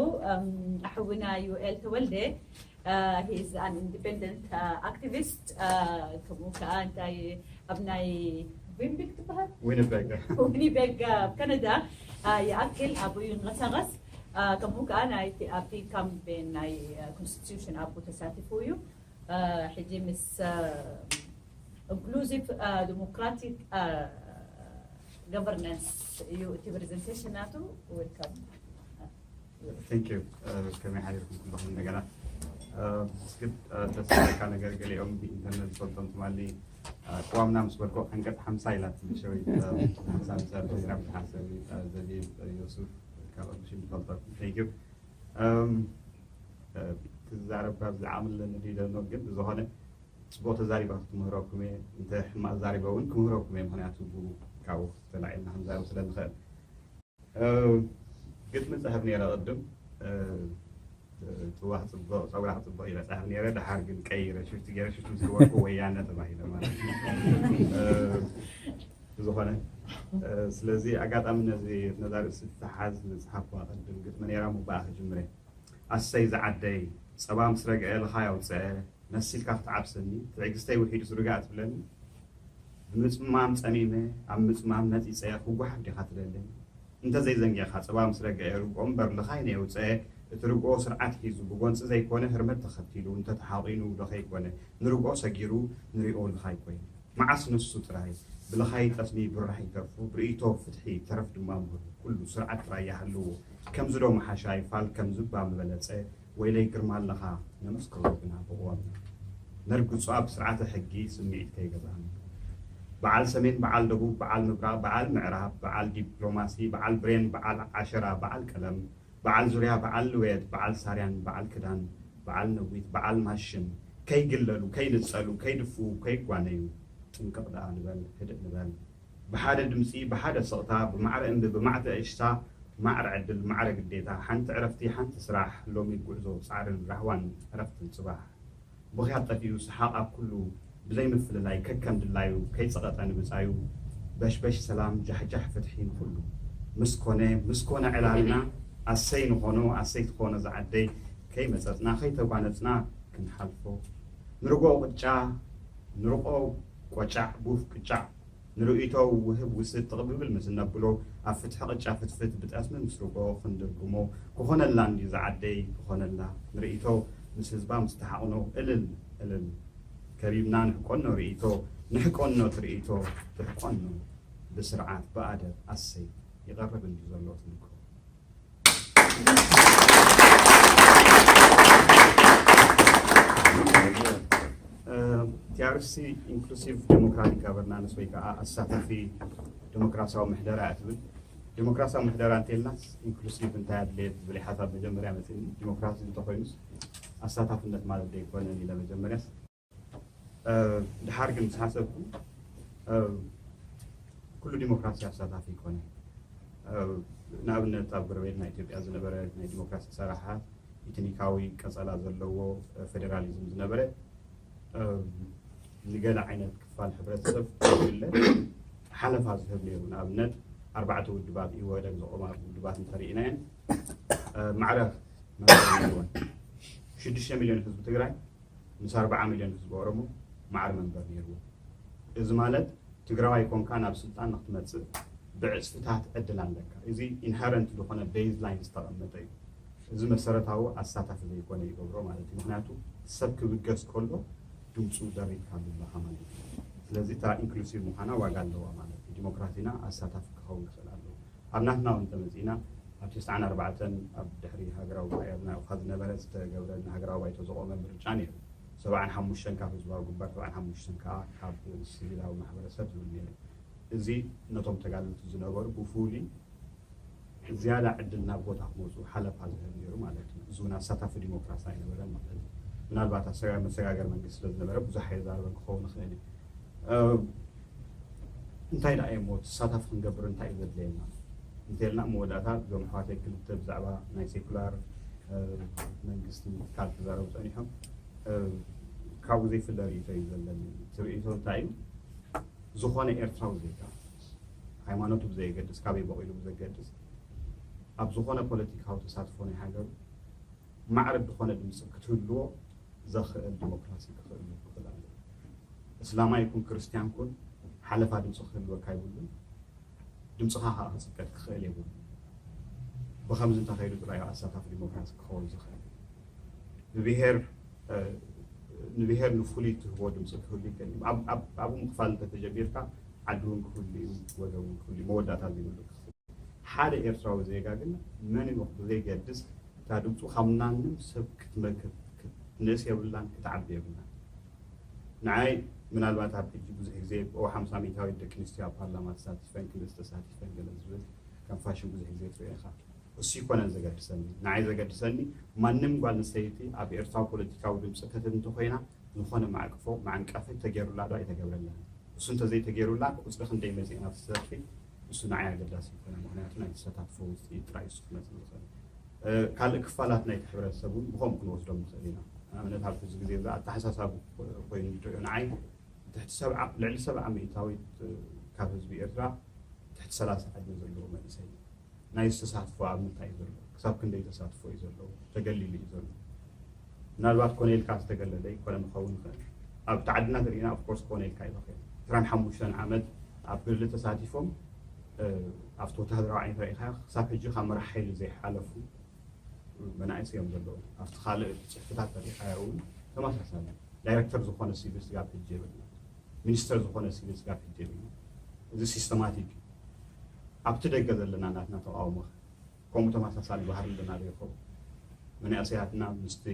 ኣሕውና ዩኤል ተወልደ he is an independent activist ከምኡ ከዓ እንታይ ኣብ ናይ ዊንቢግ ትበሃል ዊኒቤግ ኣብ ከነዳ ይኣክል ኣብኡ ይንቀሳቐስ ከምኡ ከዓ ናይቲ ኣብቲ ካምፔን ናይ ኮንስቲቱሽን ኣብኡ ተሳቲፉ እዩ ሕጂ ምስ ኢንክሉዚቭ ዲሞክራቲክ ገቨርናንስ እዩ እቲ ፕሬዘንቴሽን ናቱ ዌልካም Thank you. ከመይ ሓዲርኩም ኩልኹም እንደገና። ብስክት ተስፋካ ነገር ገሊኦም ብኢንተርነት ዝፈልጦም ትማሊ ቅዋምና ምስ በልኮ ዓንቀጽ ሓምሳ ኢላ ትብል ሸዊት ሓምሳ ምሳል ፕሮግራም ዝሓሰብ ዘቤት ዮሱፍ ካብ ኣምሽን ዝፈልጠኩም። Thank you። ክዛረብ ካብ ዝዓምለኒ ድዩ ደሎ ግን ብዝኾነ ጽቡቕ ተዛሪባ ክትምህረኩም እየ። እንተ ሕማቕ ዛሪበ እውን ክምህረኩም እየ። ምኽንያቱ ካብኡ ተላዒልና ክንዛረብ ስለ ንኽእል። ግጥሚ ጽሕፍ ነይረ ቅድም። ጥዋህ ጽቡቕ ጸጉራ ጽቡቕ ኢለ ጸሕፍ ነይረ። ድሓር ግን ቀይረ ሽፍቲ ገይረ ሽፍቲ ምስ ገበርኩ ወያነ ተባሂለ ማለት እዩ። ብዝኾነ ስለዚ ኣጋጣሚ ነዚ ነዛ ርእሲ ትተሓዝ ዝጸሓፍኩዋ ቅድም ግጥሚ ነይራ። ሙባኣ ክጅምረ። ኣሰይ ዝዓደይ፣ ጸባ ምስ ረግዐ ልኻ ያውጽአ መሲልካ ክትዓብሰኒ፣ ትዕግስተይ ውሒዱስ ርጋእ ትብለኒ። ብምጽማም ጸሚመ ኣብ ምጽማም ነጺጸ ክጓሓፍ ዲኻ ትደለኒ? እንተ ዘይዘንጊዕካ ጸባ ምስ ረግዐ ርግኦ እምበር ልኻይ ነየውጽአ። እቲ ርግኦ ስርዓት ሒዙ ብጎንጺ ዘይኮነ ህርመት ተኸቲሉ እንተተሓቒኑ ዶ ከይኮነ ንርግኦ ሰጊሩ ንሪኦ ልኻይ ኮይኑ። መዓስ ንሱ ጥራይ ብልኻይ ጠስሚ ብራሕ ይተርፉ ብርእይቶ ፍትሒ ተረፍ ድማ ምህሩ ኩሉ ስርዓት ጥራይ ይሃልዎ። ከምዚ ዶ ምሓሻ ይፋል ከምዚ እባ ምበለጸ። ወይለይ ግርማ ኣለኻ ነመስክሮ ግና ብቕዋምና ነርግጾ ኣብ ስርዓተ ሕጊ ስምዒት ከይገዝኣና። በዓል ሰሜን በዓል ደቡብ በዓል ምብራቕ በዓል ምዕራብ በዓል ዲፕሎማሲ በዓል ብሬን በዓል ዓሸራ በዓል ቀለም በዓል ዙርያ በዓል ልዌት በዓል ሳርያን በዓል ክዳን በዓል ነዊት በዓል ማሽን ከይግለሉ ከይንጸሉ ከይድፍኡ ከይጓነዩ ጥንቅቕ ደኣ ንበል ህድእ ንበል። ብሓደ ድምጺ ብሓደ ስቕታ ብማዕረ እምቢ ብማዕተ እሽታ ማዕረ ዕድል ማዕረ ግዴታ ሓንቲ ዕረፍቲ ሓንቲ ስራሕ ሎሚ ጉዕዞ ጻዕርን ራህዋን ዕረፍትን ጽባሕ ብኽያት ጠፊኡ ሰሓቕ ኣብ ኩሉ ብዘይ ምፍልላይ ከከም ድላዩ ከይጸቐጠ ንብጻዩ በሽበሽ ሰላም ጃሕጃሕ ፍትሒ ንኹሉ ምስ ኮነ ምስ ኮነ ዕላልና ኣሰይ ንኾኖ ኣሰይ ትኾኖ ዝዓደይ ከይመጸጽና ከይተጓነጽና ክንሓልፎ ንርጎ ቅጫ ንርቆ ቆጫዕ ቡፍ ቅጫዕ ንርእይቶ ውህብ ውስድ ጥቕብብል ምስ እነብሎ ኣብ ፍትሒ ቅጫ ፍትፍት ብጠስሚ ምስ ርጎ ክንድርግሞ ክኾነላ እንድዩ ዝዓደይ ክኾነላ ንርእይቶ ምስ ህዝባ ምስ ተሓቕኖ እልል እልል ከቢብና ንሕቆኖ ርእይቶ ንሕቆኖ ትርእይቶ ትሕቆኖ ብስርዓት ብኣደብ ኣሰይ ይቐርብ እንድዩ ዘሎ ትምክሮ። ቲኣርሲ ኢንክሉሲቭ ዴሞክራቲክ ጋቨርናንስ ወይ ከዓ ኣሳታፊ ዴሞክራሲያዊ ምሕደራ እያ ትብል። ዴሞክራሲያዊ ምሕደራ እንተልናስ ኢንክሉሲቭ እንታይ ኣድለየት ዝብል ሓሳብ መጀመርያ መፅእኒ። ዲሞክራሲ እንተኮይኑስ ኣሳታፍነት ማለት ዶ ይኮነን ኢለ መጀመርያስ ድሓር ግን ምስ ሓሰብኩ ኩሉ ዲሞክራሲ ኣሳታፊ ይኮነ። ንኣብነት ኣብ ጎረቤትና ኢትዮጵያ ዝነበረ ናይ ዲሞክራሲ ኣሰራርሓ ኢትኒካዊ ቀጸላ ዘለዎ ፌዴራሊዝም ዝነበረ ንገለ ዓይነት ክፋል ሕብረተሰብ ጉለ ሓለፋ ዝህብ ነይሩ። ንኣብነት ኣርባዕተ ውድባት ኢህወደግ ዘቆማ ውድባት እንተርኢናየን ማዕረ መ ሽዱሽተ ሚልዮን ህዝቢ ትግራይ ምስ ኣርባዓ ሚልዮን ህዝቢ ኦሮሞ ማዕረ መንበር ነይርዎ። እዚ ማለት ትግራዋይ ኮንካ ናብ ስልጣን ንክትመፅእ ብዕፅፍታት ዕድል ኣለካ። እዚ ኢንሄረንት ዝኾነ ቤዝ ላይን ዝተቐመጠ እዩ። እዚ መሰረታዊ ኣሳታፊ ዘይኮነ ይገብሮ ማለት እዩ። ምክንያቱ ሰብ ክብገስ ከሎ ድምፁ ደሪትካሉ ኣለካ ማለት እዩ። ስለዚ እታ ኢንክሉሲቭ ምዃና ዋጋ ኣለዋ ማለት እዩ። ዲሞክራሲና ኣሳታፊ ክኸውን ክኽእል ኣለዎ። ኣብ ናትና እውን እንተመፂእና ኣብ ትስዓን ኣርባዕተን ኣብ ድሕሪ ሃገራዊ ጉባኤ ኣብ ናቕፋ ዝነበረ ዝተገብረ ንሃገራዊ ባይቶ ዘቆመ ምርጫ ነይሩ። ሰብዓን ሓሙሽተን ካብ ህዝባዊ ግንባር ሰብዓን ሓሙሽተን ከዓ ካብ ሲቪላዊ ማሕበረሰብ ዝብል ነይሩ። እዚ ነቶም ተጋደልቲ ዝነበሩ ብፍሉይ ዝያዳ ዕድል ናብ ቦታ ክመፁ ሓለፋ ዝህብ ነይሩ ማለት እዩ። እዚ እውን ኣሳታፊ ዲሞክራሲ ኣይነበረን ማለት እዩ። ምናልባት ኣሰጋ መሰጋገር መንግስቲ ስለ ዝነበረ ብዙሕ ኣይዛረበን ክኸውን ይኽእል እዩ። እንታይ ደኣ እሞ ተሳታፊ ክንገብር እንታይ እዩ ዘድለየና እንተልና መወዳእታ እዞም ኣሕዋተይ ክልተ ብዛዕባ ናይ ሴኩላር መንግስቲ ምትካል ክዛረቡ ፀኒሖም። ካብኡ ዘይፍለ ርእይቶ እዩ ዘለኒ። እቲ ርእይቶ እንታይ እዩ? ዝኾነ ኤርትራዊ ዜጋ ሃይማኖቱ ብዘየገድስ ካበይ በቒሉ ብዘገድስ ኣብ ዝኾነ ፖለቲካዊ ተሳትፎ ናይ ሃገሩ ማዕረ ዝኾነ ድምፂ ክትህልዎ ዘኽእል ዲሞክራሲ ክኽእል ክኽእል ኣለዎ። እስላማይ ይኩን ክርስትያን ኩን ሓለፋ ድምፂ ክህልወካ ይብሉን። ድምፅኻ ከዓ ክፅቀጥ ክኽእል የብሉን። ብኸምዚ እንተኸይዱ ጥራይ ኣሳታፊ ዲሞክራሲ ክኸውን ዝኽእል። ብብሄር ንብሄር ንፍሉይ ትህቦ ድምፂ ክህሉ ይኽእል እዩ። ኣብኡ ምኽፋል እንተተጀሚርካ ዓዲ እውን ክህሉ እዩ፣ ወገን እውን ክህሉ እዩ። መወዳእታ ዘይብሉ ክኽእል ሓደ ኤርትራዊ ዜጋ ግን መን ይኹን ብዘይገድስ እታ ድምፁ ካብ ማንም ሰብ ክትመክት ክትንእስ የብላን ክትዓቢ የብላን። ንዓይ ምናልባት ኣብ ሕጂ ብዙሕ ግዜ ኦ ሓምሳ ሚእታዊት ደቂ ኣንስትዮ ኣብ ፓርላማ ተሳቲፈን፣ ክንደይ ተሳቲፈን ገለ ዝብል ከም ፋሽን ብዙሕ ግዜ ትሪኦ ኢኻ። እሱ ይኮነን ዘገድሰኒ። ንዓይ ዘገድሰኒ ማንም ጓል ኣንስተይቲ ኣብ ኤርትራዊ ፖለቲካዊ ድምፂ ከተት እንተኮይና ዝኾነ ማዕቅፎ ማዕንቀፊ ተገይሩላ ዶ ኣይተገብረላን? እሱ እንተዘይተገይሩላ ቁፅሪ ክንደይ መፂእና ትሰርፊ? እሱ ንዓይ ኣገዳሲ ይኮነ። ምክንያቱ ናይ ተሳታትፎ ውፅኢት ጥራይ እሱ ክመፅእ ዝኽእል። ካልእ ክፋላት ናይቲ ሕብረተሰብ እውን ብኸምኡ ክንወስዶም ንኽእል ኢና። ንኣብነት ኣብ ሕዚ ግዜ እዛ ኣተሓሳሳቢ ኮይኑ ንሪኦ ንዓይ ትሕቲ ሰብዓ ልዕሊ ሰብዓ ሚእታዊት ካብ ህዝቢ ኤርትራ ትሕቲ ሰላሳ ዕድመ ዘለዎ መንእሰይ እዩ። ናይ ተሳትፎ ኣብ ምንታይ እዩ ዘሎ? ክሳብ ክንደይ ተሳትፎ እዩ ዘለዎ? ተገሊሉ እዩ ዘሎ? ምናልባት ኮነ ኢልካ ዝተገለለ ይኮነ ንኸውን ይኽእል። ኣብቲ ዓድና ተሪእና ኦፍኮርስ ኮነ ኢልካ እዩ ተኸይሉ። ዕስራን ሓሙሽተን ዓመት ኣብ ገድሊ ተሳቲፎም ኣብቲ ወታሃደራዊ ዓይነት ርኢኻ ክሳብ ሕጂ ካብ መራሕ ሓይሊ ዘይሓለፉ መናእሰይ እዮም ዘለዉ። ኣብቲ ካልእ ጽሑፍታት ተሪእኻዮ እውን ተመሳሳሊ ዳይረክተር ዝኾነ ሲቪል ስጋብ ሕጂ የብልና። ሚኒስተር ዝኾነ ሲቪል ስጋብ ሕጂ የብልና። እዚ ሲስተማቲክ እዩ። ኣብቲ ደገ ዘለና ናትና ተቃውሞ ከምኡ ተመሳሳሊ ባህሪ ኣለና ዶ ይኸውን? መናእሰያትና ምስቲ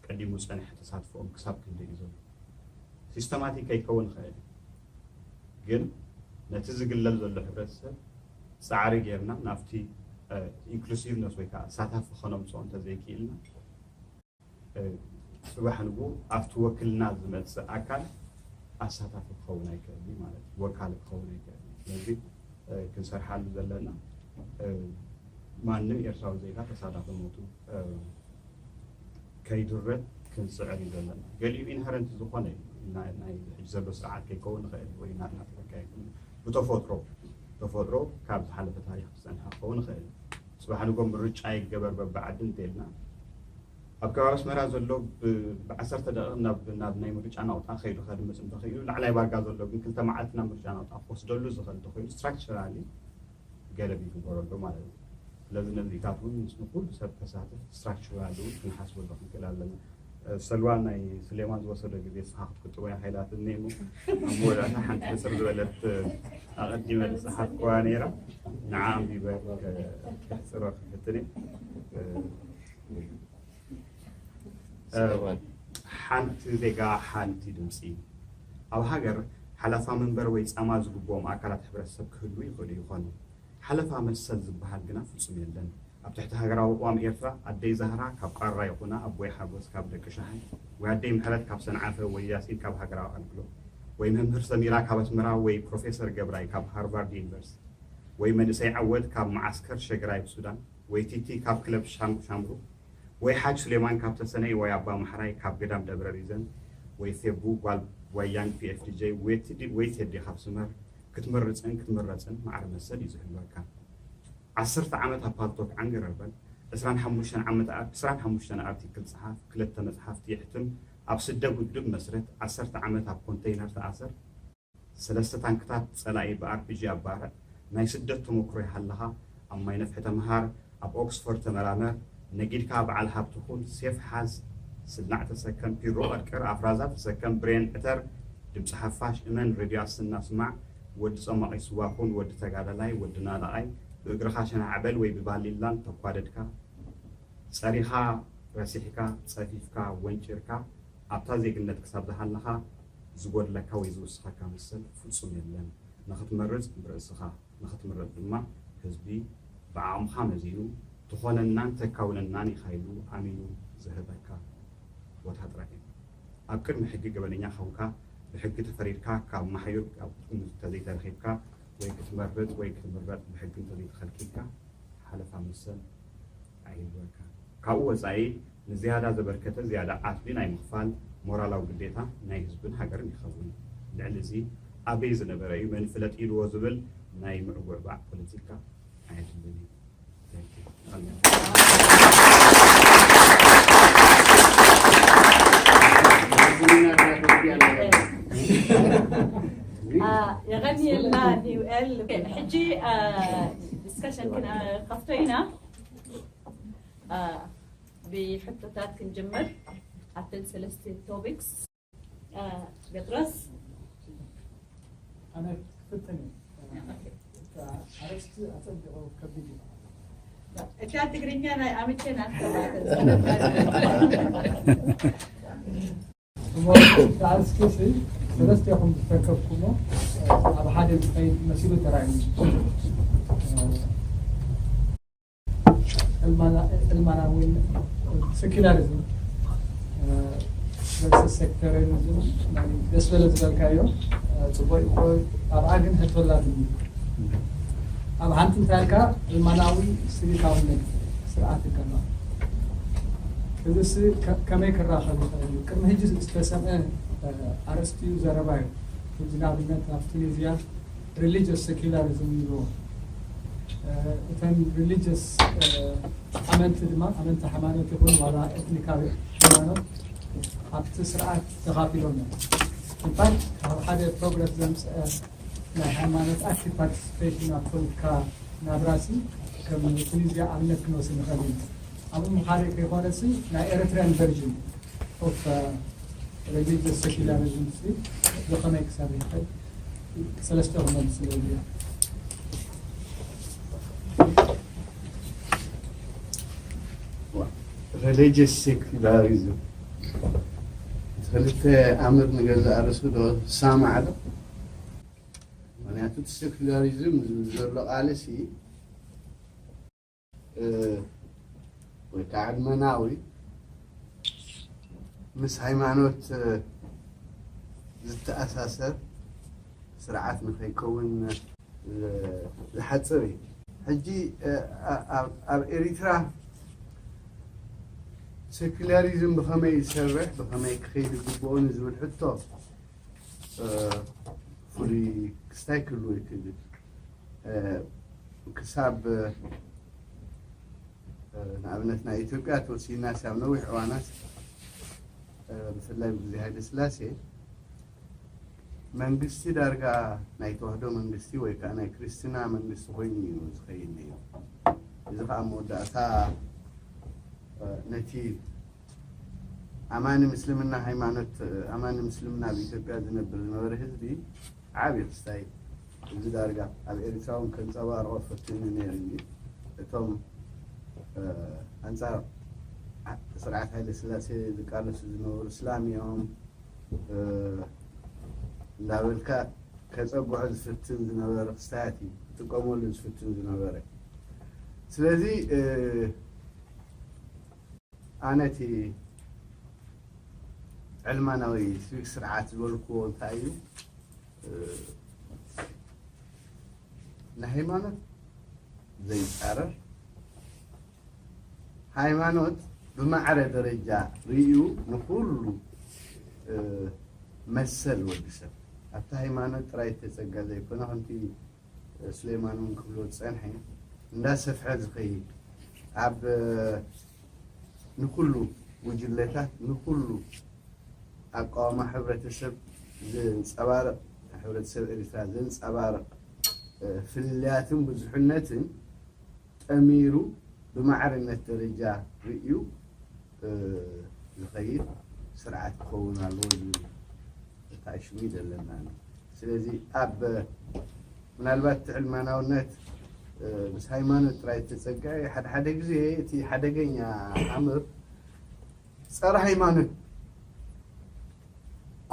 ቀዲሙ ዝጸንሐ ተሳትፎኦም ክሳብ ክንደይ እዩ ዘሎ? ሲስተማቲክ ከይከውን ይኽእል እዩ። ግን ነቲ ዝግለል ዘሎ ሕብረተሰብ ጻዕሪ ጌርና ናብቲ ኢንክሉሲቭነስ ወይ ከዓ ኣሳታፊ ከነምፅኦ እንተዘይክኢልና ጽባሕ ንግሆ ኣብቲ ወክልና ዝመጽእ ኣካል ኣሳታፊ ክኸውን ኣይክእል ማለት እዩ። ወካሊ ክኸውን ኣይክእል። ስለዚ ክንሰርሓሉ ዘለና ማንም ኤርትራዊ ዜጋ ተሳታፍነቱ ከይድረት ክንጽዕር እዩ ዘለና። ገሊኡ ኢንሄረንት ዝኾነ እዩ። ናይ ሕጂ ዘሎ ስርዓት ከይከውን ንኽእል ወይ እናተረካ ይከውን ብተፈጥሮ ተፈጥሮ ካብ ዝሓለፈ ታሪኽ ዝጸንሐ ክኸውን ይኽእል። ጽባሕ ንጎ ምርጫ ይገበር በብዓዲ እንተልና ኣብ ከባቢ ኣስመራ ዘሎ ብዓሰርተ ደቂቕ ናብ ናይ ምርጫ ናውጣ ከይዱ ከድምፅ እንተኽኢሉ ላዕላይ ባርጋ ዘሎ ግን ክልተ መዓልቲ ናብ ምርጫ ናውጣ ክወስደሉ ዝኽእል እንተኮይኑ ስትራክቸራሊ ገደብ ይግበረሉ ማለት እዩ። ስለዚ ነዚታት እውን ምስ ንኩሉ ሰብ ከሳትፍ ስትራክቸራሊ እውን ክንሓስበሉ ክንክእል ኣለና። ሰልዋ ናይ ስሌማን ዝወሰዶ ግዜ ስኻ ክትቁጥቦ ሓይላት እኒሞ ኣብ መወዳእታ ሓንቲ ሕፅር ዝበለት ኣቐዲመ ዝፀሓፍኩዋ ነይራ። ንዓ ኣንቢበ ክሕፅሮ ክፍትን እየ። ሓንቲ ዜጋ ሓንቲ ድምፂ። ኣብ ሃገር ሓላፋ መንበር ወይ ፃማ ዝግብኦም ኣካላት ሕብረተሰብ ክህልዉ ይኽእሉ ይኾኑ። ሓለፋ መሰል ዝበሃል ግና ፍጹም የለን። ኣብ ትሕቲ ሃገራዊ ቅዋም ኤርትራ ኣደይ ዛህራ ካብ ቃራ ይኹና ኣቦይ ሓጎስ ካብ ደቂ ሻሂ ወይ ኣደይ ምሕረት ካብ ሰንዓፈ ወይ ያሲን ካብ ሃገራዊ ኣገልግሎት ወይ መምህር ሰሚራ ካብ ኣስመራ ወይ ፕሮፌሰር ገብራይ ካብ ሃርቫርድ ዩኒቨርሲቲ ወይ መንእሰይ ዓወት ካብ መዓስከር ሸግራይ ሱዳን ወይ ቲቲ ካብ ክለብ ሻምሩክ ወይ ሓጅ ሱሌማን ካብ ተሰነይ ወይ ኣባ ማሕራይ ካብ ገዳም ደብረ ሪዘን ወይ ፌቡ ጓል ዋያን ፒ ኤፍ ዲ ጀይ ወይ ቴዲ ካብ ስመር ክትመርጽን ክትምረጽን ማዕረ መሰል እዩ ዝህልወካ። ዓሰርተ ዓመት ኣብ ፓልቶክ ዓንገረርበን ዕስራን ሓሙሽተን ዓመት ዕስራን ሓሙሽተን ኣርቲክል ጽሓፍ፣ ክልተ መጽሓፍቲ የሕትም፣ ኣብ ስደት ውድብ መስርት፣ ዓሰርተ ዓመት ኣብ ኮንተይነር ተኣሰር፣ ሰለስተ ታንክታት ጸላኢ ብ ኣር ፒ ጂ ኣባርዕ፣ ናይ ስደት ተመክሮ ይሃልኻ፣ ኣብ ማይ ነፍሒ ተምሃር፣ ኣብ ኦክስፎርድ ተመራመር፣ ነጊድካ በዓል ሃብቲ ኩን፣ ሴፍ ሓዝ፣ ስላዕ ተሰከም፣ ፒሮ ቀርቅር፣ ኣፍራዛ ተሰከም፣ ብሬን ዕተር፣ ድምጺ ሓፋሽ እመን፣ ሬድዮ ኣሰና ስማዕ፣ ወዲ ጸማቒ ስዋ ኩን፣ ወዲ ተጋዳላይ፣ ወዲ ናላቓይ፣ ብእግርኻ ሸናዕ በል ወይ ብባሊላን ተኳደድካ፣ ጸሪኻ፣ ረሲሕካ፣ ጸፊፍካ፣ ወንጪርካ፣ ኣብታ ዜግነት ክሳብ ዝሃለኻ ዝጎድለካ ወይ ዝውስኸካ መሰል ፍጹም የለን። ንኽትመርጽ ብርእስኻ፣ ንኽትምረጽ ድማ ህዝቢ ብዓቕምኻ መዚኑ ትኾነናን ተካውነናን ኢኻ ኢሉ ኣሚኑ ዝህበካ ቦታ ጥራይ እዩ። ኣብ ቅድሚ ሕጊ ገበነኛ ኾንካ ብሕጊ ተፈሪድካ ካብ ማሕዩር ኣብ ቅድሚ እንተዘይተረኺብካ ወይ ክትመርጽ ወይ ክትምረጽ ብሕጊ እንተዘይተኸልኪልካ ሓለፋ መሰል ኣይህልወካ። ካብኡ ወጻኢ ንዝያዳ ዘበርከተ ዝያዳ ዓስቢ ናይ ምኽፋል ሞራላዊ ግዴታ ናይ ህዝብን ሃገርን ይኸውን። ልዕሊ እዚ ኣበይ ዝነበረ እዩ መን ፍለጥ ኢልዎ ዝብል ናይ ምዕጉዕባዕ ፖለቲካ ኣየድልን እዩ። የቐንየልና ኒውኤል። ሕጂ ዲስከሽን ክንከፍቶ ኢና። ብሕቶታት ክንጅምር ኣብተን ሰለስተ ቶፒክስ። ጴጥሮስ ኣነ ክፍትን ኣረስቲ ኣፀቢቑ ከቢድ እዩ። እታ ትግርኛ ናይ ኣምቼ ናት። ተዓስኪ ሰለስቲኹም ዝተረከብኩሞ ኣብ ሓደ ዝኸይድ መሲሉ ተራእዩ። ሴኩላሪዝም ቨርሰስ ሴክተሪያኒዝም ደስ በለ ዝበልካዮ ጽቡቅ እኮ። ኣብኣ ግን ሕቶ ኣላትኒ። ኣብ ሓንቲ እንታይ ኢልካ? ዕልማናዊ ሲቪካውነት ስርዓት ይከማ። እዚ ስ ከመይ ክራኸብ ይኽእል እዩ? ቅድሚ ሕጂ ዝተሰምዐ ኣረስቲ እዩ፣ ዘረባ እዩ። ሕጂ ንኣብነት ኣብ ቱኒዝያ ሪሊጅስ ሴኩላሪዝም ይብልዎ። እተን ሪሊጅስ ኣመንቲ ድማ ኣመንቲ ሃይማኖት ይኹን ዋላ ኤትኒካዊ ሃይማኖት ኣብቲ ስርዓት ተኻፊሎም እዮም። ኢንፋክት ካብ ሓደ ፕሮግረስ ዘምፅአ ናይ ሃይማኖት ኣክቲቭ ፓርቲስፔሽን ኣብ ፖለቲካ ናብራሲ ከም ቱኒዝያ ኣብነት ክንወስድ ንኽእል ኢና። ኣብኡ ምኻደ ከይኮነሲ ናይ ኤሪትሪያን ቨርዥን ኦፍ ሪሊጅስ ሴኩላሪዝም ብኸመይ ክሰርሕ ይኽእል? ሰለስተ ክመልስ እየ። ሪሊጅስ ሴኩላሪዝም ክልተ ኣምር ንገዛእ ርእሱ ዶ ሳማዕ ዶ? ምክንያቱ እቲ ሴኩላሪዝም ዝብል ዘሎ ቃልሲ ወይ ከዓ ዕልመናዊ ምስ ሃይማኖት ዝተኣሳሰር ስርዓት ንኸይከውን ዝሓፅር እዩ። ሕጂ ኣብ ኤሪትራ ሴኩላሪዝም ብኸመይ ይሰርሕ፣ ብኸመይ ክኸይድ ይግብኦ ንዝብል ሕቶ ፍሉይ ክስታይ ክህልዎ ይክእል። ክሳብ ንኣብነት ናይ ኢትዮጵያ ተወሲድና ክሳብ ነዊሕ እዋናት ብፍላይ ብግዜ ሃይለ ስላሴ መንግስቲ ዳርጋ ናይ ተዋህዶ መንግስቲ ወይ ከዓ ናይ ክርስትና መንግስቲ ኮይኑ እዩ ዝኸይድ ነይሩ። እዚ ከዓ መወዳእታ ነቲ ኣማኒ ምስልምና ሃይማኖት ኣማኒ ምስልምና ኣብ ኢትዮጵያ ዝነብር ዝነበረ ህዝቢ ዓብዪ ክስታይ እዚ ዳርጋ ኣብ ኤርትራ እውን ከንፀባርቆ ፈቲኑ ነይሩ እዩ። እቶም ኣንፃር ስርዓት ሃይለ ስላሴ ዝቃለሱ ዝነበሩ እስላም እዮም እንዳበልካ ከፀግዖ ዝፍትን ዝነበረ ክስታያት እዩ ክጥቀመሉ ዝፍትን ዝነበረ። ስለዚ ኣነ እቲ ዕልማናዊ ሲቪክ ስርዓት ዝበልክዎ እንታይ እዩ? ንሃይማኖት ዘይፃረር፣ ሃይማኖት ብማዕረ ደረጃ ርእዩ ንኩሉ መሰል ወዲ ሰብ ኣብቲ ሃይማኖት ጥራይ እተፀጋ ዘይኮነ ከምቲ ስሌማን እውን ክብሎ ዝፀንሐ እንዳሰፍሐ ዝኸይድ ኣብ ንኩሉ ጉጅለታት ንኩሉ ኣቃውማ ሕብረተሰብ ዘንፀባርቕ ሕብረተሰብ ኤርትራ ዘንፀባርቕ ፍልልያትን ብዙሕነትን ጠሚሩ ብማዕርነት ደረጃ ርእዩ ዝኸይድ ስርዓት ክኸውን ኣለዎ ዝብል ተኣሽሙ ዘለና። ስለዚ ኣብ ምናልባት እቲ ዕልማናውነት ምስ ሃይማኖት ጥራይ ዝተፀግዐ ሓደ ሓደ ግዜ እቲ ሓደገኛ ኣምር ፀረ ሃይማኖት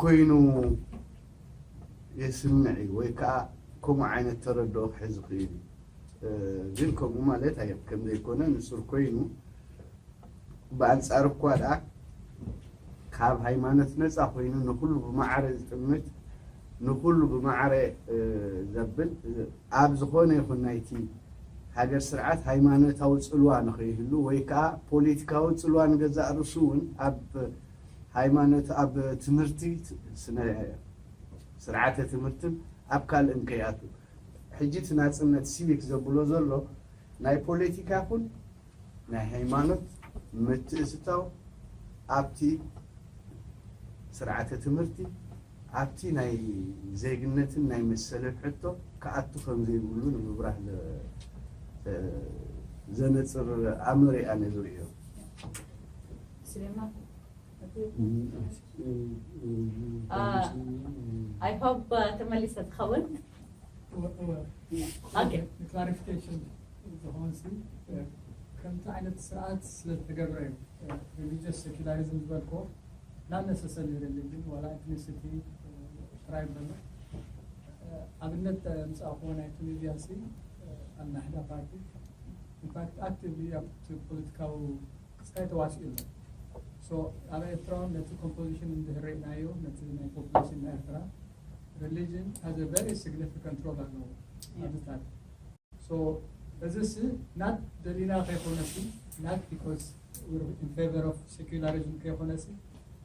ኮይኑ የስምዕ እዩ ወይ ከዓ ከምኡ ዓይነት ተረድኦ ክሕዝ ይኽእል እዩ። ግን ከምኡ ማለት ኣየ ከም ዘይኮነ ንሱር ኮይኑ ብኣንፃር እኳ ደኣ ካብ ሃይማኖት ነፃ ኮይኑ ንኩሉ ብማዕረ ዝጥምት ንኩሉ ብማዕረ ዘብል ኣብ ዝኾነ ይኹን ናይቲ ሃገር ስርዓት ሃይማኖታዊ ፅልዋ ንኸይህሉ ወይ ከዓ ፖለቲካዊ ፅልዋ ንገዛእ ርእሱ እውን ኣብ ሃይማኖት ኣብ ትምህርቲ ስነ ስርዓተ ትምህርትን ኣብ ካልእን ከይኣቱ ሕጂ እቲ ናፅነት ሲቪክ ዘብሎ ዘሎ ናይ ፖለቲካ ይኹን ናይ ሃይማኖት ምትእትታው ኣብቲ ስርዓተ ትምህርቲ ኣብቲ ናይ ዜግነትን ናይ መሰልን ሕቶ ክኣቱ ከም ዘይብሉ ንምብራህ ዘነፅር ኣምር ኣነ ዝርእዮ። I hope ተመሊሰ ትኸውን። ክላሪፊኬሽን ዝኾን ከምቲ ዓይነት ስርዓት ስለዝተገብረ እዩ። ሪሊጅስ ሴኩላሪዝም ዝበልኮ not necessarily religion ዋላ ኤትኒሲቲ ይበሎ ኣብነት ምፃእኮ ናይ ቱኒዝያ ሲ ኣልናሕዳ ፓርቲ ኢንፋክት ኣክቲቭሊ ኣብቲ ፖለቲካዊ ቅስታይ ተዋሲኡ ኣሎ። So ኣብ ኤርትራ እውን ነቲ ኮምፖዚሽን እንድህር ርኢናዮ ነቲ ናይ ፖፑሌሽን ኤርትራ religion has a very significant role ኣለዎ ኣብዚ ታሪክ። So እዚ ሲ not ደሊና ከይኮነ ሲ not because we're in favor of secularism ከይኮነ ሲ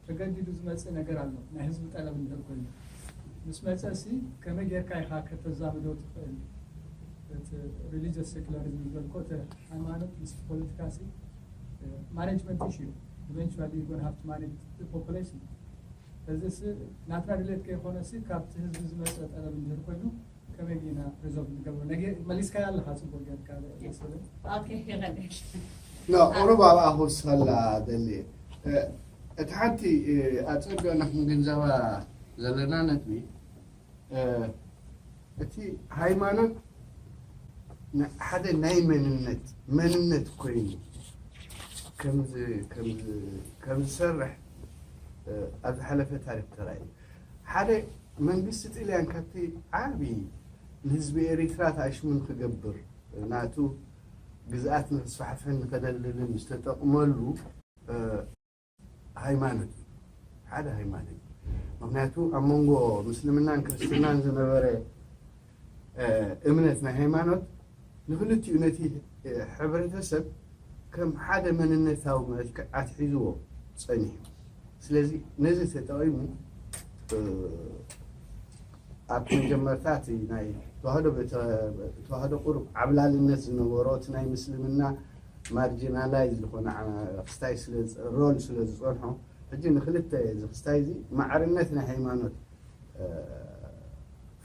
ተገዲዱ ዝመፅእ ነገር ኣሎ። ናይ ህዝቢ ጠለብ እንድህር ኮይኑ ምስ መፀ ሲ ከመይ ጌርካ ኢኻ ከተዛምዶ ትኽእል? እቲ religious secularism ዝበልኮ እቲ ሃይማኖት ምስ ፖለቲካ ሲ management issue eventually you gonna have to manage the population። እዚ ሲ ናትና ድሌት ከይኮነ ሲ ካብቲ ህዝቢ ዝመፀ ጠለብ እንድህር ኮይኑ ከመይ ጌና ሪዞልቭ ንገብሮ? ነገ መሊስካያ ኣለኻ ፅቡቅ ጌርካ መሰለኝ። Okay, ይቐንል። ኖ ቁሩብ ኣብኣ ክውስኸላ ደሊ እቲ ሓንቲ ኣፀቢቕና ክንግንዘባ ዘለና ነጥቢ እቲ ሃይማኖት ሓደ ናይ መንነት መንነት ኮይኑ ከም ዝሰርሕ ኣብ ዝሓለፈ ታሪክ ተራእዩ ሓደ መንግስቲ ጥልያን ካብቲ ዓብዪ ንህዝቢ ኤሪትራ ተኣሽሙ ንክገብር ናቱ ግዝኣት ንክስፋሕፍሕን ንከደልድልን ዝተጠቕመሉ ሃይማኖት እዩ። ሓደ ሃይማኖት እዩ። ምክንያቱ ኣብ መንጎ ምስልምናን ክርስትናን ዝነበረ እምነት ናይ ሃይማኖት ንክልቲኡ ነቲ ሕብረተሰብ ከም ሓደ መንነታዊ መልክዕ ኣትሒዝዎ ፀኒሑ። ስለዚ ነዚ ተጠቒሙ ኣብ መጀመርታ እቲ ናይ ተዋህዶ ተዋህዶ ቁሩብ ዓብላልነት ዝነበሮ እቲ ናይ ምስልምና ማርጂናላይዝ ዝኾነ ክስታይ ሮል ስለ ዝፀንሖ ሕጂ ንክልተ እዚ ክስታይ እዚ ማዕርነት ናይ ሃይማኖት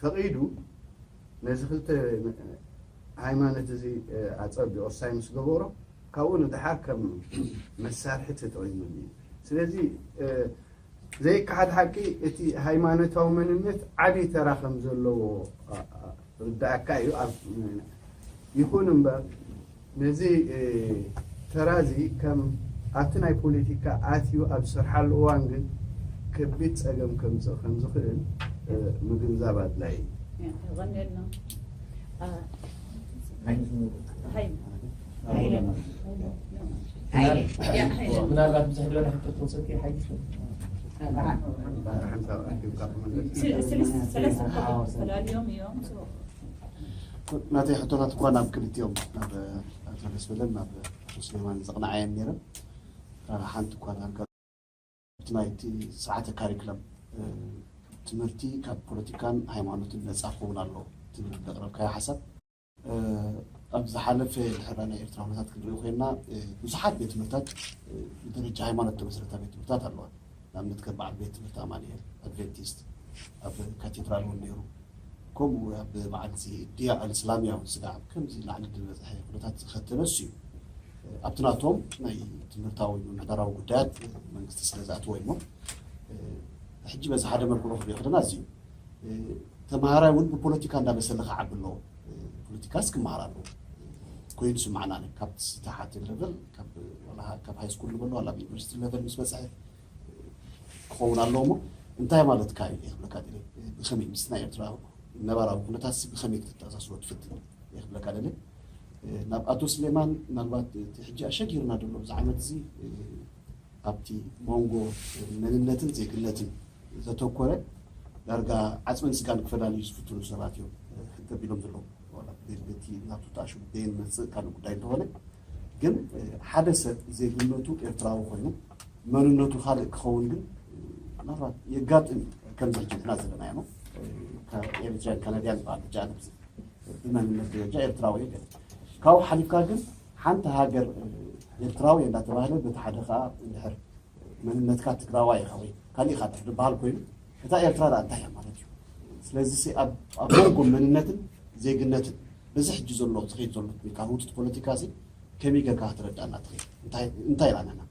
ፈቒዱ ነዚ ክልተ ሃይማኖት እዚ ኣፀቢቑ ክስታይ ምስ ገበሮ ካብኡ ንደሓር ከም መሳርሒ ተጠቒሙሉ እዩ። ስለዚ ዘይከሓድ ሓቂ እቲ ሃይማኖታዊ መንነት ዓብዪ ተራ ከም ዘለዎ ርዳእካ እዩ። ይኹን እምበር ነዚ ተራ እዚ ከም ኣብቲ ናይ ፖለቲካ ኣትዩ ኣብ ዝሰርሓሉ እዋን ግን ከቢድ ፀገም ከምፅእ ከም ዝኽእል ምግንዛብ ኣድላይ እዩ። ምናልባት ብዙሕ ዝበለ ሕቶ ተወሰድኪ ሓይሽ ናተይ ሕቶታት እኳ ናብ ክልቲኦም ናብ ኣቶ ደስበለን ናብ ኣቶ ስሌማን ዘቕንዓየን ነይረን። ሓንቲ እኳ ዳርጋ እቲ ናይቲ ስርዓተ ካሪክለም ትምህርቲ ካብ ፖለቲካን ሃይማኖትን ነፃ ክኸውን ኣለዎ ትብል ዘቕረብካዮ ሓሳብ ኣብ ዝሓለፈ ድሕራ ናይ ኤርትራ ኩነታት ክንሪኦ ኮይና ብዙሓት ቤት ትምህርታት ብደረጃ ሃይማኖት ተመስረታ ቤት ትምህርታት ኣለዋ። ንኣብነት ከም በዓል ቤት ትምህርቲ ኣማንኤል ኣድቨንቲስት ኣብ ካቴድራል እውን ነይሩ። ከምኡ ኣብ በዓል እዚ ድያ ኣልእስላምያ እውን ስጋዕ ከምዚ ላዕሊ ዝበፅሐ ኩነታት ዝኸተለሱ እዩ። ኣብቲ ናቶም ናይ ትምህርታዊ ምምሕዳራዊ ጉዳያት መንግስቲ ስለ ዝኣትዎ እሞ ሕጂ በዚ ሓደ መልክዑ ክሪኦ ከለና እዚ እዩ። ተምሃራይ እውን ብፖለቲካ እንዳበሰለ ክዓቢ ኣለዎ። ፖለቲካስ ክመሃር ኣለዎ ኮይኑ ስማዕና። ካብቲ ታሓቲ ለቨል ካብ ሃይስኩል ንበሎ ዋላ ኣብ ዩኒቨርሲቲ ለቨል ምስ በፅሐ ክኸውን ኣለዎ እሞ እንታይ ማለትካ እዩ ክብለካ ደለ። ብኸመይ ምስ ናይ ኤርትራ ነባራዊ ኩነታት ብኸመይ ክትተኣሳስሮ ትፍትን ክብለካ ደለ። ናብ ኣቶ ስሌማን ምናልባት እቲ ሕጂ ኣሸጊርና ዘሎ ብዚ ዓመት እዚ ኣብቲ መንጎ መንነትን ዜግነትን ዘተኮረ ዳርጋ ዓፅምን ስጋን ክፈላልዩ ዝፍትኑ ሰባት እዮም ሕንጠብ ኢሎም ዘለዉ። በቲ ናቱ ተኣሽሙ በየን መፅእ ካልእ ጉዳይ እንተኾነ ግን ሓደ ሰብ ዜግነቱ ኤርትራዊ ኮይኑ መንነቱ ካልእ ክኸውን ግን ምናልባት የጋጥም እዩ። ከምዚ ሕጂ ንሕና ዘለናዮ ካብ ኤሪትራያን ካናድያን በዓል ሕጂ ኣነ ብመንነት ደረጃ ኤርትራዊ እየ። ካብኡ ሓሊፍካ ግን ሓንቲ ሃገር ኤርትራዊ እየ እንዳተባህለ በቲ ሓደ ከዓ እንድሕር መንነትካ ትግራዋይ ኢኻ ወይ ካሊእ ኢኻ ድሕር ዝበሃል ኮይኑ እታ ኤርትራ ደኣ እንታይ እያ ማለት እዩ? ስለዚ ኣብ መንጎ መንነትን ዜግነትን በዚ ሕጂ ዘሎ ዝኸይድ ዘሎ ፖለቲካ ህውትት ፖለቲካ ሲ ከመይ ጌርካ ክትረዳእና ትኽእል? እንታይ ኢላና ኢና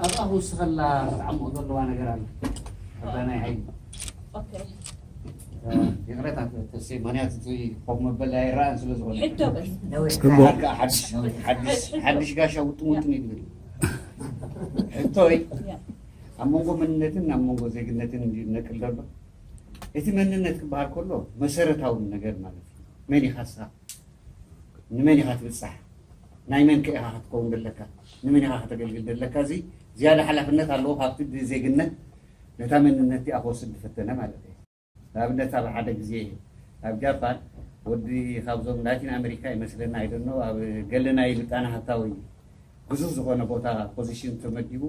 ኣብኣ ክውስኸላ ክትዓምቕ ዘለዋ ነገር ኣሎ። ኣባናይ ሓይሊ ይቕረታ ተሴ ምክንያት እቲ ኮፍ መበል ኣይረኣን ስለ ዝኾነ ሕቶ በስ ሓድሽ ጋሻ ውጥን ውጥን ይግብል ሕቶይ ኣብ መንጎ መንነትን ኣብ መንጎ ዜግነትን እንድዩ ነቅል ዘሎ። እቲ መንነት ክበሃል ከሎ መሰረታዊ ነገር ማለት እዩ። መን ኢኻ ንስኻ? ንመን ኢኻ ትብጻሕ? ናይ መን ከ ኢኻ ክትከውን ዘለካ? ንመን ኢኻ ከተገልግል ዘለካ? እዚ ዝያዳ ሓላፍነት ኣለዎ ካብቲ ብዜግነት ነታ መንነት እቲኣ ክወስድ ዝፈተነ ማለት እዩ። ንኣብነት ኣብ ሓደ ግዜ ኣብ ጃፓን ወዲ ካብዞም ላቲን ኣሜሪካ ይመስለና ኣይደኖ ኣብ ገለ ናይ ምጣነ ሃብታዊ ግዙፍ ዝኾነ ቦታ ፖዚሽን ተመዲቡ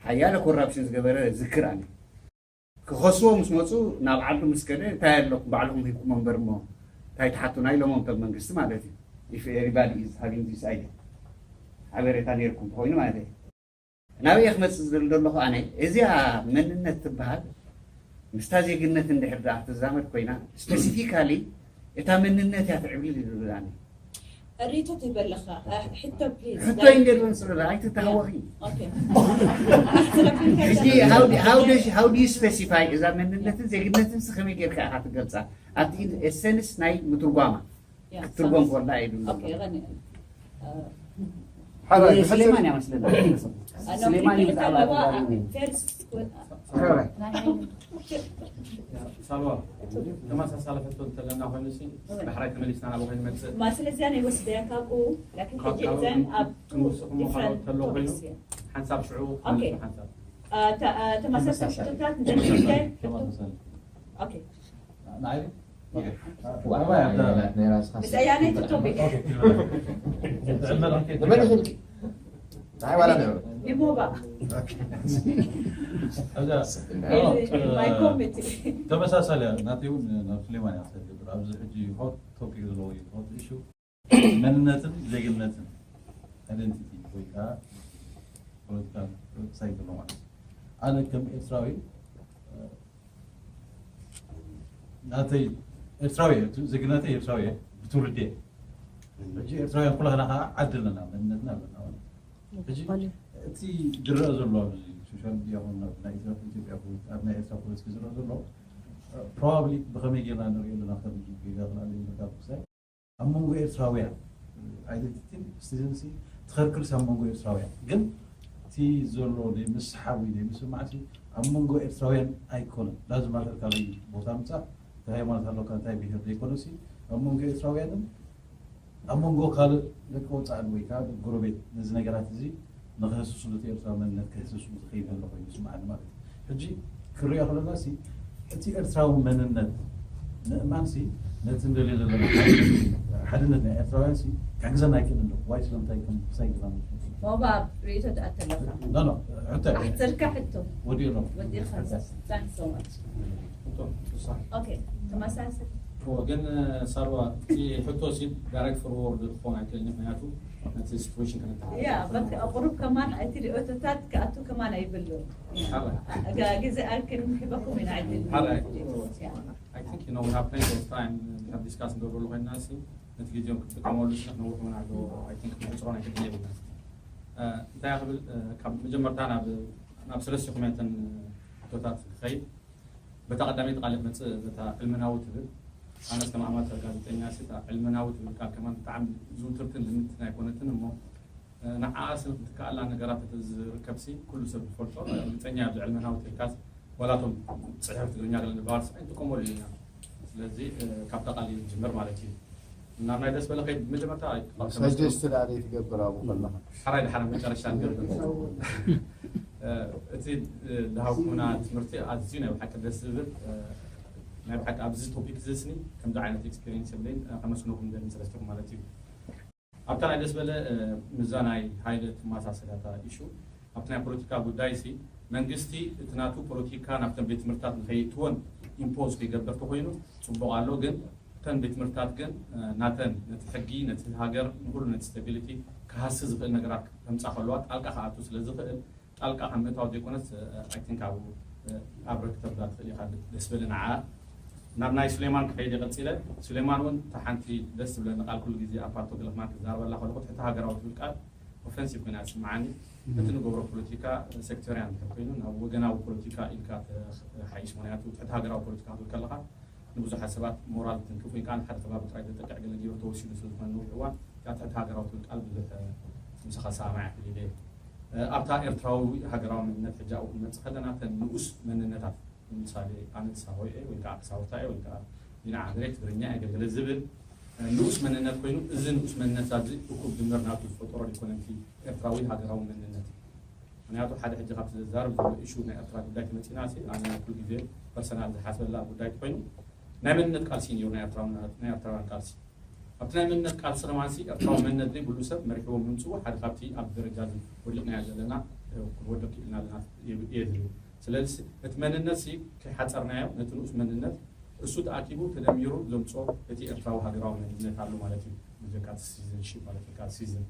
ሓያለ ኮራፕሽን ዝገበረ ዝክር ኣነ ክኸስዎ ምስ መፁ ናብ ዓዱ ምስ ከደ እንታይ ኣለኩም ባዕልኹም ሂብኩም እምበር እሞ እንታይ ትሓቱና ኢሎሞም ከም መንግስቲ ማለት እዩ። If everybody is having this idea ሓበሬታ ነይርኩም ተኮይኑ ማለት እዩ። ናበይ ክመፅእ ዝብል ዘለኹ ኣነ እዚኣ መንነት ትበሃል ምስታ ዜግነት እንድሕር ደኣ ትዛመድ ኮይና ስፔሲፊካሊ እታ መንነት እያ ትዕብልል ይብል ኣነ። ሪቶ ትህበለኻ ሕቶ ፕሊዝ ሕቶ እንደልበን ስለ ኣይትተሃወኺ ኦኬ ሕጂ how do- how does- how do you specify እዛ መንነትን ዜግነትን ስ ከመይ ጌርካ ኢኻ ትገልፃ ኣብቲ ኤሰንስ ናይ ምትርጓማ ክትርጎም ከላ እዩ ዝብል ኦኬ ዘሎ። غني ሓራይ ስሌማን እያ መስለና። ስሌማን እዩ ብዛዕባ ተዛሪቡ ነይሩ። ፈርስት ሳልዋ ተመሳሳሊ ሕቶ እንተለና ኮይኑ ሲ ዳሕራይ ተመሊስና ናብ ኮይኑ መፅእ ما ስለዚያ ናይ ወስደያ ካብኡ ላኪን ሕጂ ካብ እዘን ኣብ ክንውስኹም ካልኦት ተሎ ኮይኑ ሓንሳብ ሽዑ ኦኬ። ሓንሳብ ተመሳሳሊ ሕቶታት ንዘን ሽዱሽተ ሕቶ ተመሳሳሊ ኦኬ ንዓይ ዋዕላ ናይ ራስኻ እዚኣ ናይ ቶፒክ ንመን ይኽልኪ? ንዓይ ዋላ ንዕሩ ይሞባ እዛ my committee ተመሳሳሊ እያ ናተይ እውን ናብ ስሌማን እያ ትገብር ኣብዚ ሕጂ ሆት ቶፒክ ዘለዎ እዩ ሆት ኢሹ መንነትን ዜግነትን ኣይደንቲቲ ወይ ከዓ ፖለቲካል ሳይድ ኣሎ ማለት እዩ ኣነ ከም ኤርትራዊ ናተይ ኤርትራዊ እየ ዜግነተይ ኤርትራዊ እየ ብትውልዴ ሕጂ ኤርትራውያን ኩላህና ከዓ ዓዲ ኣለና መንነትና ኣለና ማለት እዩ ሕጂ እቲ ዝረአ ዘሎ ኣብዚ ሶሻል ሚድያ ኮን ኣብ ናይ ኤርትራ ኢትዮጵያ ኮን ኣብ ናይ ኤርትራ ፖለቲካ ዝረአ ዘሎ ፕሮባብሊ ብኸመይ ጌርና ንሪኦ ኣለና ከም ጌጋ ክላለ ይመርካ ብክሳይ ኣብ መንጎ ኤርትራውያን ኣይደንቲቲን ስቲዘንሲ ትኸርክርስ ኣብ መንጎ ኤርትራውያን ግን እቲ ዘሎ ምስ ሓዊ ምስ ማዕሲ ኣብ መንጎ ኤርትራውያን ኣይኮነን ዳዝ ማተር ካበይ ቦታ ምፃእ እንታይ ሃይማኖት ኣለካ እንታይ ብሄር ዘይኮነሲ ኣብ መንጎ ኤርትራውያንን ኣብ መንጎ ካልእ ደቂ ወፃእን ወይ ከዓ ደቂ ጎረቤት ነዚ ነገራት እዚ ንክህስስሉ እቲ ኤርትራዊ መንነት ክህስስሉ ዝኸይድ ዘሎ ኮይኑ ይስምዓኒ ማለት እዩ ሕጂ ክሪኦ ከለና ሲ እቲ ኤርትራዊ መንነት ምእማን ሲ ነቲ ንደልዮ ዘለና ሓድነት ናይ ኤርትራውያን ሲ ክሕግዘና ኣይክእልን ዶ ዋይ ስለምንታይ ከም ክሳይ ግና ሞባ ርእይቶ ትኣተለካ ኖ ኖ ሕቶ ኣሕተልካ ሕቶ ወዲኡ ኣሎ ወዲእካ thanks so much okay ተመሳሳሊ ግን ሳርዋ እቲ ሕቶ ሲ ዳይሬክት ፎርወርድ ክኾን ኣይክእልን ምክንያቱ ነቲ ሲትዌሽን ያ ከነተሓ ቁሩብ ከማን እቲ ርእቶታት ክኣቱ ከማን ኣይብሉን ግዜ ኣክን ሂበኩም ኢና ዕድል I think you know we have plenty of time have discuss ንገብረሉ ኮይና ሲ ነቲ ግዜኦም ክንጥቀመሉ ሲ ክነውሕ እውን ኣሎ I think ንሕፅሮ ናይ ግድን የብልና እንታይ ክብል ካብ መጀመርታ ናብ ናብ ሰለስቲኹም እተን ሕቶታት ክኸይድ በታ ቀዳመይቲ ቃል መፅእ በታ ዕልመናዊ ትብል ኣነስ ከም ኣማተር ጋዜጠኛ ሲ እታ ዕልመናዊ ትብል ቃል ከማን ብጣዕሚ ዝውትርትን ልምድትን ኣይኮነትን እሞ ንዓኣ ሲ ንክትከኣላ ነገራት እቲ ዝርከብሲ ኩሉ ሰብ ዝፈልጦ ርግፀኛ ኣብዚ ዕልመናዊ ትብልካስ ዋላቶም ፅሕፍ ትግርኛ ገለ ንባህር ስራይ ንጥቀመሉ ኢና ስለዚ ካብታ ቃል ይጅምር ማለት እዩ ናብ ናይ ደስ በለ ከይድ መጀመርታ ሰጀስት ዳኣ ዘይትገብር ኣብኡ ከለኻ ሓራይ ድሓር መጨረሻ ንገብር እቲ ዝሃብኩምና ትምህርቲ ኣዝዩ ናይ ብሓቂ ደስ ዝብል ናይ ብሓቂ ኣብዚ ቶፒክ እዚ ስኒ ከምዚ ዓይነት ኤክስፒሪንስ የብለይን ከመስግነኩም ደሊ ሰለስተኩም ማለት እዩ ኣብታ ናይ ደስ በለ ምዛ ናይ ሃይለ ትመሳሰላታ ኢሹ ኣብቲ ናይ ፖለቲካ ጉዳይ ሲ መንግስቲ እቲ ናቱ ፖለቲካ ናብተን ቤት ትምህርትታት ንከይእትወን ኢምፖዝ ከይገብር ተኮይኑ ፅቡቅ ኣሎ ግን እተን ቤት ትምህርትታት ግን ናተን ነቲ ሕጊ ነቲ ሃገር ንኩሉ ነቲ ስታቢሊቲ ክሃሲ ዝክእል ነገራት ከምፃ ከለዋ ጣልቃ ክኣቱ ስለ ዝክእል ጣልቃ ካብ ምእታው ዘይኮነስ I think ኣብኡ ኣብ ርክተብላ ትኽእል ኢኻ ደስ በለ ንዓ ናብ ናይ ሱሌማን ክኸይድ ቀፂለ ሱሌማን እውን እታ ሓንቲ ደስ ዝብለኒ ቃል ኩሉ ግዜ ኣብ ፓርቶ ግልኽማን ክዛረበላ ከለኹ ትሕቲ ሃገራዊ ትብል ቃል ኦፌንሲቭ ኮይና ትስምዓኒ እቲ ንገብሮ ፖለቲካ ሴክቶርያን እንድሕር ኮይኑ ናብ ወገናዊ ፖለቲካ ኢልካ ሓይሽ ምክንያቱ ትሕቲ ሃገራዊ ፖለቲካ ክትብል ከለካ ንብዙሓት ሰባት ሞራል ትንክፍ ወይ ከዓ ንሓደ ከባቢ ጥራይ ዘጠቅዕ ገለ ገይሩ ተወሲዱ ስለዝኾነ ነዊሕ እዋን እታ ትሕቲ ሃገራዊ ትብል ቃል ብዙሕ ምሳኻ ሰማማዕ ክሊለ ኣብታ ኤርትራዊ ሃገራዊ መንነት ሕጂ ኣብኡ ክንመጽእ ከለና፣ እተን ንኡስ መንነታት፣ ንምሳሌ፣ ኣነ ሳሆ እየ ወይ ከዓ ሳውታ እየ ወይ ከዓ ዲና ዓገረ ትግርኛ እየ ገለገለ ዝብል ንኡስ መንነት ኮይኑ፣ እዚ ንኡስ መንነት ኣብዚ እኩብ ድምር ናቱ ዝፈጠሮ ዲኮነንቲ ኤርትራዊ ሃገራዊ መንነት። ምክንያቱ ሓደ ሕጂ ካብቲ ዘዛርብ ዘሎ ኢሹ ናይ ኤርትራ ጉዳይ ተመፂና ሲ ኣነ ኩሉ ግዜ ፐርሰናል ዝሓስበላ ጉዳይ ኮይኑ ናይ መንነት ቃልሲ ነይሩ ናይ ኤርትራውያን ቃልሲ ኣብቲ ናይ መንነት ቃልሲ ከማንሲ ኤርትራዊ መንነት ዘይብሉ ሰብ መሪሕዎ ምምፅኡ ሓደ ካብቲ ኣብ ደረጃ እዚ ወዲቕናዮ ዘለና ክንወድቕ ክኢልና ኣለና እየ ዝብል። ስለዚ እቲ መንነት ሲ ከይሓፀርናዮ ነቲ ንኡስ መንነት እሱ ተኣኪቡ ተደሚሩ ዘምፅኦ እቲ ኤርትራዊ ሃገራዊ መንነት ኣሎ ማለት እዩ። ብጀካ እቲ ሲቲዘንሺፕ ማለት እዩ። ካብ ሲቲዘን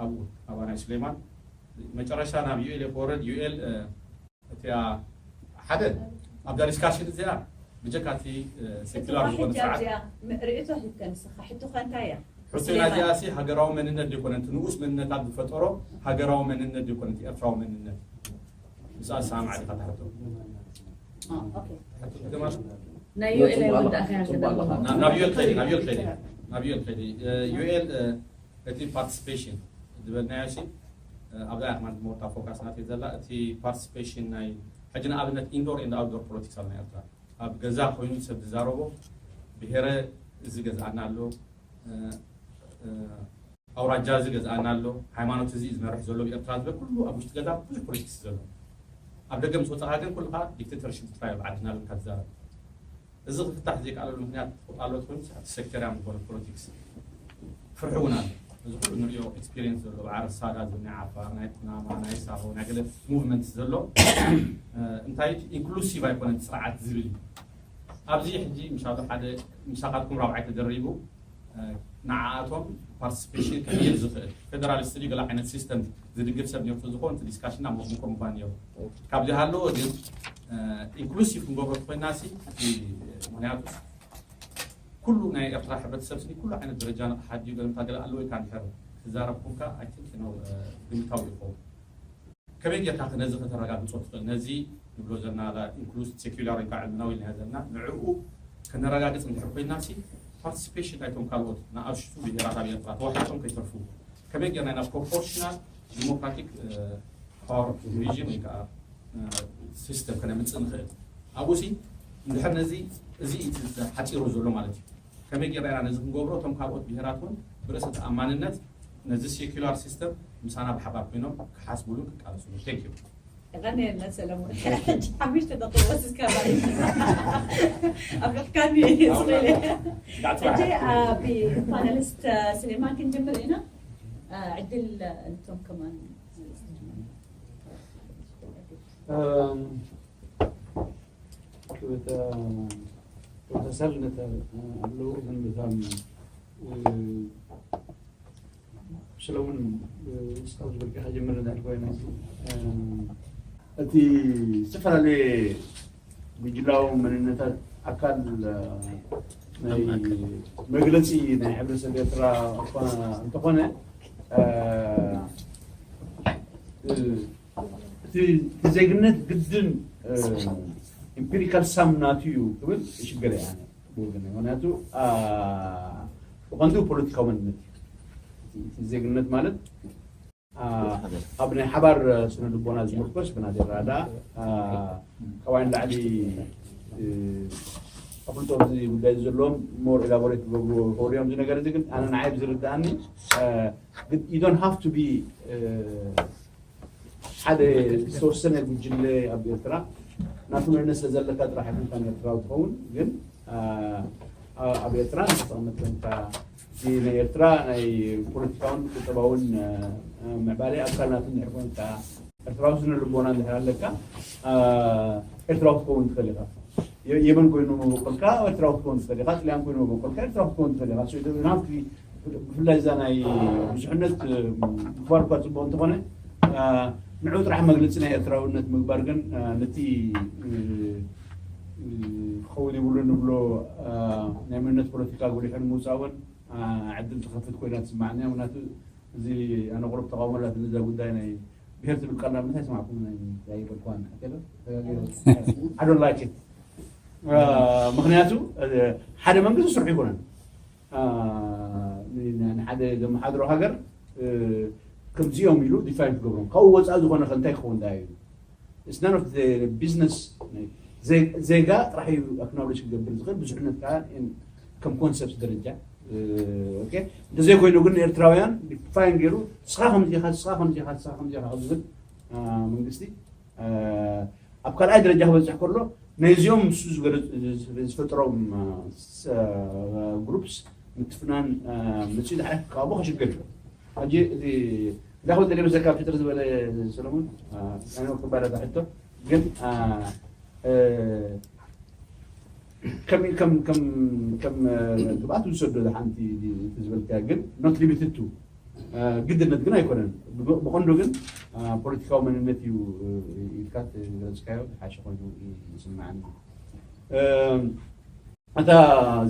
ኣብኡ ኣባናይ ሱሌማን መጨረሻ ናብ ዩኤል ክወረድ ዩኤል እቲኣ ሓደ ኣብዛ ዲስካሽን እዚኣ ብጀካ እቲ ሴኩላር ዝኾነ ስርዓት ርእቶ ሂብከ ንስኻ ሕቶኻ እንታይ እያ? ሕቶና እዚኣ ሲ ሃገራዊ መንነት ዘይኮነ እቲ ንኡስ መንነታት ዝፈጠሮ ሃገራዊ መንነት ዘይኮነ እቲ ኤርትራዊ መንነት ምስኣ ዝሰማማዕ ዲኻ ትሕቶ? ናይ ዩኤል ኣይወዳእካያ ናብ ዩኤል ከይደ ናብ ዩኤል ከይደ ናብ ዩኤል ከይደ ዩኤል እቲ ፓርቲሲፔሽን ዝበልናዮ ሲ ኣብዛ እያ ከማን ሞርታ ፎካስ ናት ዘላ እቲ ፓርቲሲፔሽን ናይ ሕጂ ንኣብነት ኢንዶር ኤንድ ኣውትዶር ፖለቲክስ ኣብ ናይ ኤርትራ ኣብ ገዛ ኮይኑ ሰብ ዝዛረቦ ብሄረ እዚ ገዝኣና ኣሎ ኣውራጃ እዚ ገዝኣና ኣሎ ሃይማኖት እዚ ዝመርሕ ዘሎ ኤርትራ ዝበል ኩሉ ኣብ ውሽጢ ገዛ ብዙሕ ፖለቲክስ ዘሎ ኣብ ደገ ምስ ወፃኻ ግን ኩልካ ዲክቴተርሽፕ ጥራይ ኣብ ዓድና ልካ ትዛረብ እዚ ክፍታሕ ዘይከኣለሉ ምክንያት ኣሎ ትኮን እቲ ሴክተርያ ምኮነ ፖለቲክስ ፍርሒ እውን ኣሎ እዚ ኩሉ ንሪኦ ኤክስፒሪየንስ ዘሎ ብዓረብ ሳዳ ዝብል ናይ ዓፋር ናይ ኩናማ ናይ ሳሆ ናይ ገለ ሙቭመንት ዘሎ እንታይ ኢንክሉሲቭ ኣይኮነን ስርዓት ዝብል እዩ ኣብዚ ሕጂ ምሻሉ ሓደ ምሳኻትኩም ራብዓይ ተደሪቡ ንዓኣቶም ፓርቲሲፔሽን ክህይል ዝኽእል ፌደራል ስትዲ ገለ ዓይነት ሲስተም ዝድግፍ ሰብ ነርቱ ዝኾን እቲ ዲስካሽን ኣብ መቕሙቆም እኳ ነሩ ካብዚ ሃለዎ ግን ኢንክሉሲቭ ክንገብሮ ኮይና ሲ ምክንያቱ ኩሉ ናይ ኤርትራ ሕብረተሰብ ስኒ ኩሉ ዓይነት ደረጃ ንክሓድዩ ገለምታ ገለ ኣለዎ ኢልካ እንድሕር ትዛረብ ኮንካ ኣይትንክ ነው ግምታዊ ይኸውን ከመይ ጌርካ ነዚ ከተረጋግጾ ትኽእል ነዚ ንብሎ ዘለና ኢንክሉስ ሴኩላር ወይ ከዓ ዕልምናዊ ኢልና ዘለና ንዕኡ ከነረጋግጽ እንድሕር ኮይና ሲ ፓርቲሲፔሽን ናይቶም ካልኦት ንኣሽቱ ብሄራት ኣብ ኤርትራ ተዋሒጦም ከይተርፉ ከመይ ጌርና ኢና ፕሮፖርሽናል ዲሞክራቲክ ፓወር ዲቪዥን ወይ ከዓ ሲስተም ከነምፅእ ንኽእል ኣብኡ ሲ እንድሕር ነዚ እዚ ሓፂሩ ዘሎ ማለት እዩ ከመይ ጌርና ኢና ነዚ ክንገብሮ እቶም ካልኦት ብሄራት እውን ብርእሰ ተኣማንነት ነዚ ሴኩላር ሲስተም ምሳና ብሓባር ኮይኖም ክሓስቡሉ ክቃለሱሉ ቴንክ ዩ ቀኒልና ሰለሙን ሕጂ ሓሙሽተ ደቂቕ ወሲስካ ማለት ኣብሪሕካኒ ስለ ሕጂ ብፓነሊስት ስሌማን ክንጅምር ኢና ዕድል እንቶም ከማን ተመሳሳልነት ኣለዎ ግን በጣም ስለውን እስካብ ዝበልካ ጀምር እንዳልኮ እቲ ዝተፈላለየ ጉጅላዊ መንነታት ኣካል ናይ መግለፂ ናይ ሕብረተሰብ ኤርትራ እኳ እንተኾነ እቲ ዜግነት ግድን ኢምፒሪካል ሳም ናቱ እዩ ክብል ይሽገር እያ ብወገነ ምክንያቱ ብቐንዱ ፖለቲካዊ መንነት እዩ ዜግነት ማለት ኣብ ናይ ሓባር ስነ ልቦና ዝምርኮስ ብናተይ ረዳ ካባይ ንላዕሊ ኣፍልጦ እዚ ጉዳይ ዘለዎም ሞር ኤላቦሬት ዝገብርዎ ይኸውን እዮም እዚ ነገር እዚ ግን ኣነ ንዓይ ብዝርድኣኒ you don't have to be ሓደ ዝተወሰነ ጉጅለ ኣብ ኤርትራ ናቱ መንነት ስለዘለካ ጥራሕ ኣይኮንካን ኤርትራዊ ትኸውን ግን ኣብ ኤርትራ ንክተቐመጥ ኮይንካ እቲ ናይ ኤርትራ ናይ ፖለቲካውን ቁጠባውን ምዕባለ ኣካል ናቱ እንድሕር ኮይንካ ኤርትራዊ ስነ ልቦና እንድሕር ኣለካ ኤርትራዊ ክትከውን ትኽእል ኢኻ። የመን ኮይኑ መበቆልካ ኤርትራዊ ክትከውን ትኽእል ኢኻ። ጥልያን ኮይኑ መበቆልካ ኤርትራዊ ክትከውን ትኽእል ኢኻ። ብፍላይ እዛ ናይ ብዙሕነት ምግባር እኳ ፅቡቅ እንተኾነ ንዑ ጥራሕ መግለፂ ናይ ኤርትራውነት ምግባር ግን ነቲ ክኸውን ይብሉ ንብሎ ናይ መንነት ፖለቲካ ጎሊሑ ንምውፃእ እውን ዕድል ትኸፍት ኮይና ትስማዓኒ ምክንያቱ እዚ ኣነ ቁሩብ ተቃውሞ ኣላትኒ እዛ ጉዳይ ናይ ብሄር ትብል ቃል ምንታይ ስማዕኩም ኣይበልኳን I don't like it ምክንያቱ ሓደ መንግስቲ ስርሑ ይኮነን ንሓደ ዘመሓድሮ ሃገር ከምዚኦም ኢሉ ዲፋይን ክገብሮም። ካብኡ ወፃኢ ዝኾነ ከ እንታይ ክኸውን ደኣ እዩ? It's none of the business። ዜጋ ጥራሕ እዩ ኣክኖሎጅ ክገብር ዝኽእል ብዙሕነት ከዓ ከም ኮንሰፕት ደረጃ። እንተዘይኮይኑ ግን ኤርትራውያን ዲፋይን ገይሩ ንስኻ ከምዚ ኢኻ፣ ንስኻ ከምዚ ኢኻ፣ ንስኻ ከምዚ ኢኻ ዝብል መንግስቲ ኣብ ካልኣይ ደረጃ ክበፅሕ ከሎ ናይዚኦም ምስ ዝፈጥሮም ግሩፕስ ምትፍናን መፅኡ ድሓር ክቃወሞ ከሽግር እዩ። ሕጂ እቲ እንዳኸው ደለ መዘካ ፍጥር ዝበለ ሰለሙን ኣነ ክባላታ ሕቶ ግን ከም ከም ከም ከም ግብኣት ዝሰዶ ሓንቲ ዝበልካ ግን not limited to ግድነት ግን ኣይኮነን። ብቐንዱ ግን ፖለቲካዊ መንነት እዩ ኢልካ ዝገለፅካዮ ዝሓሸ ኮይኑ ይስምዓኒ። እታ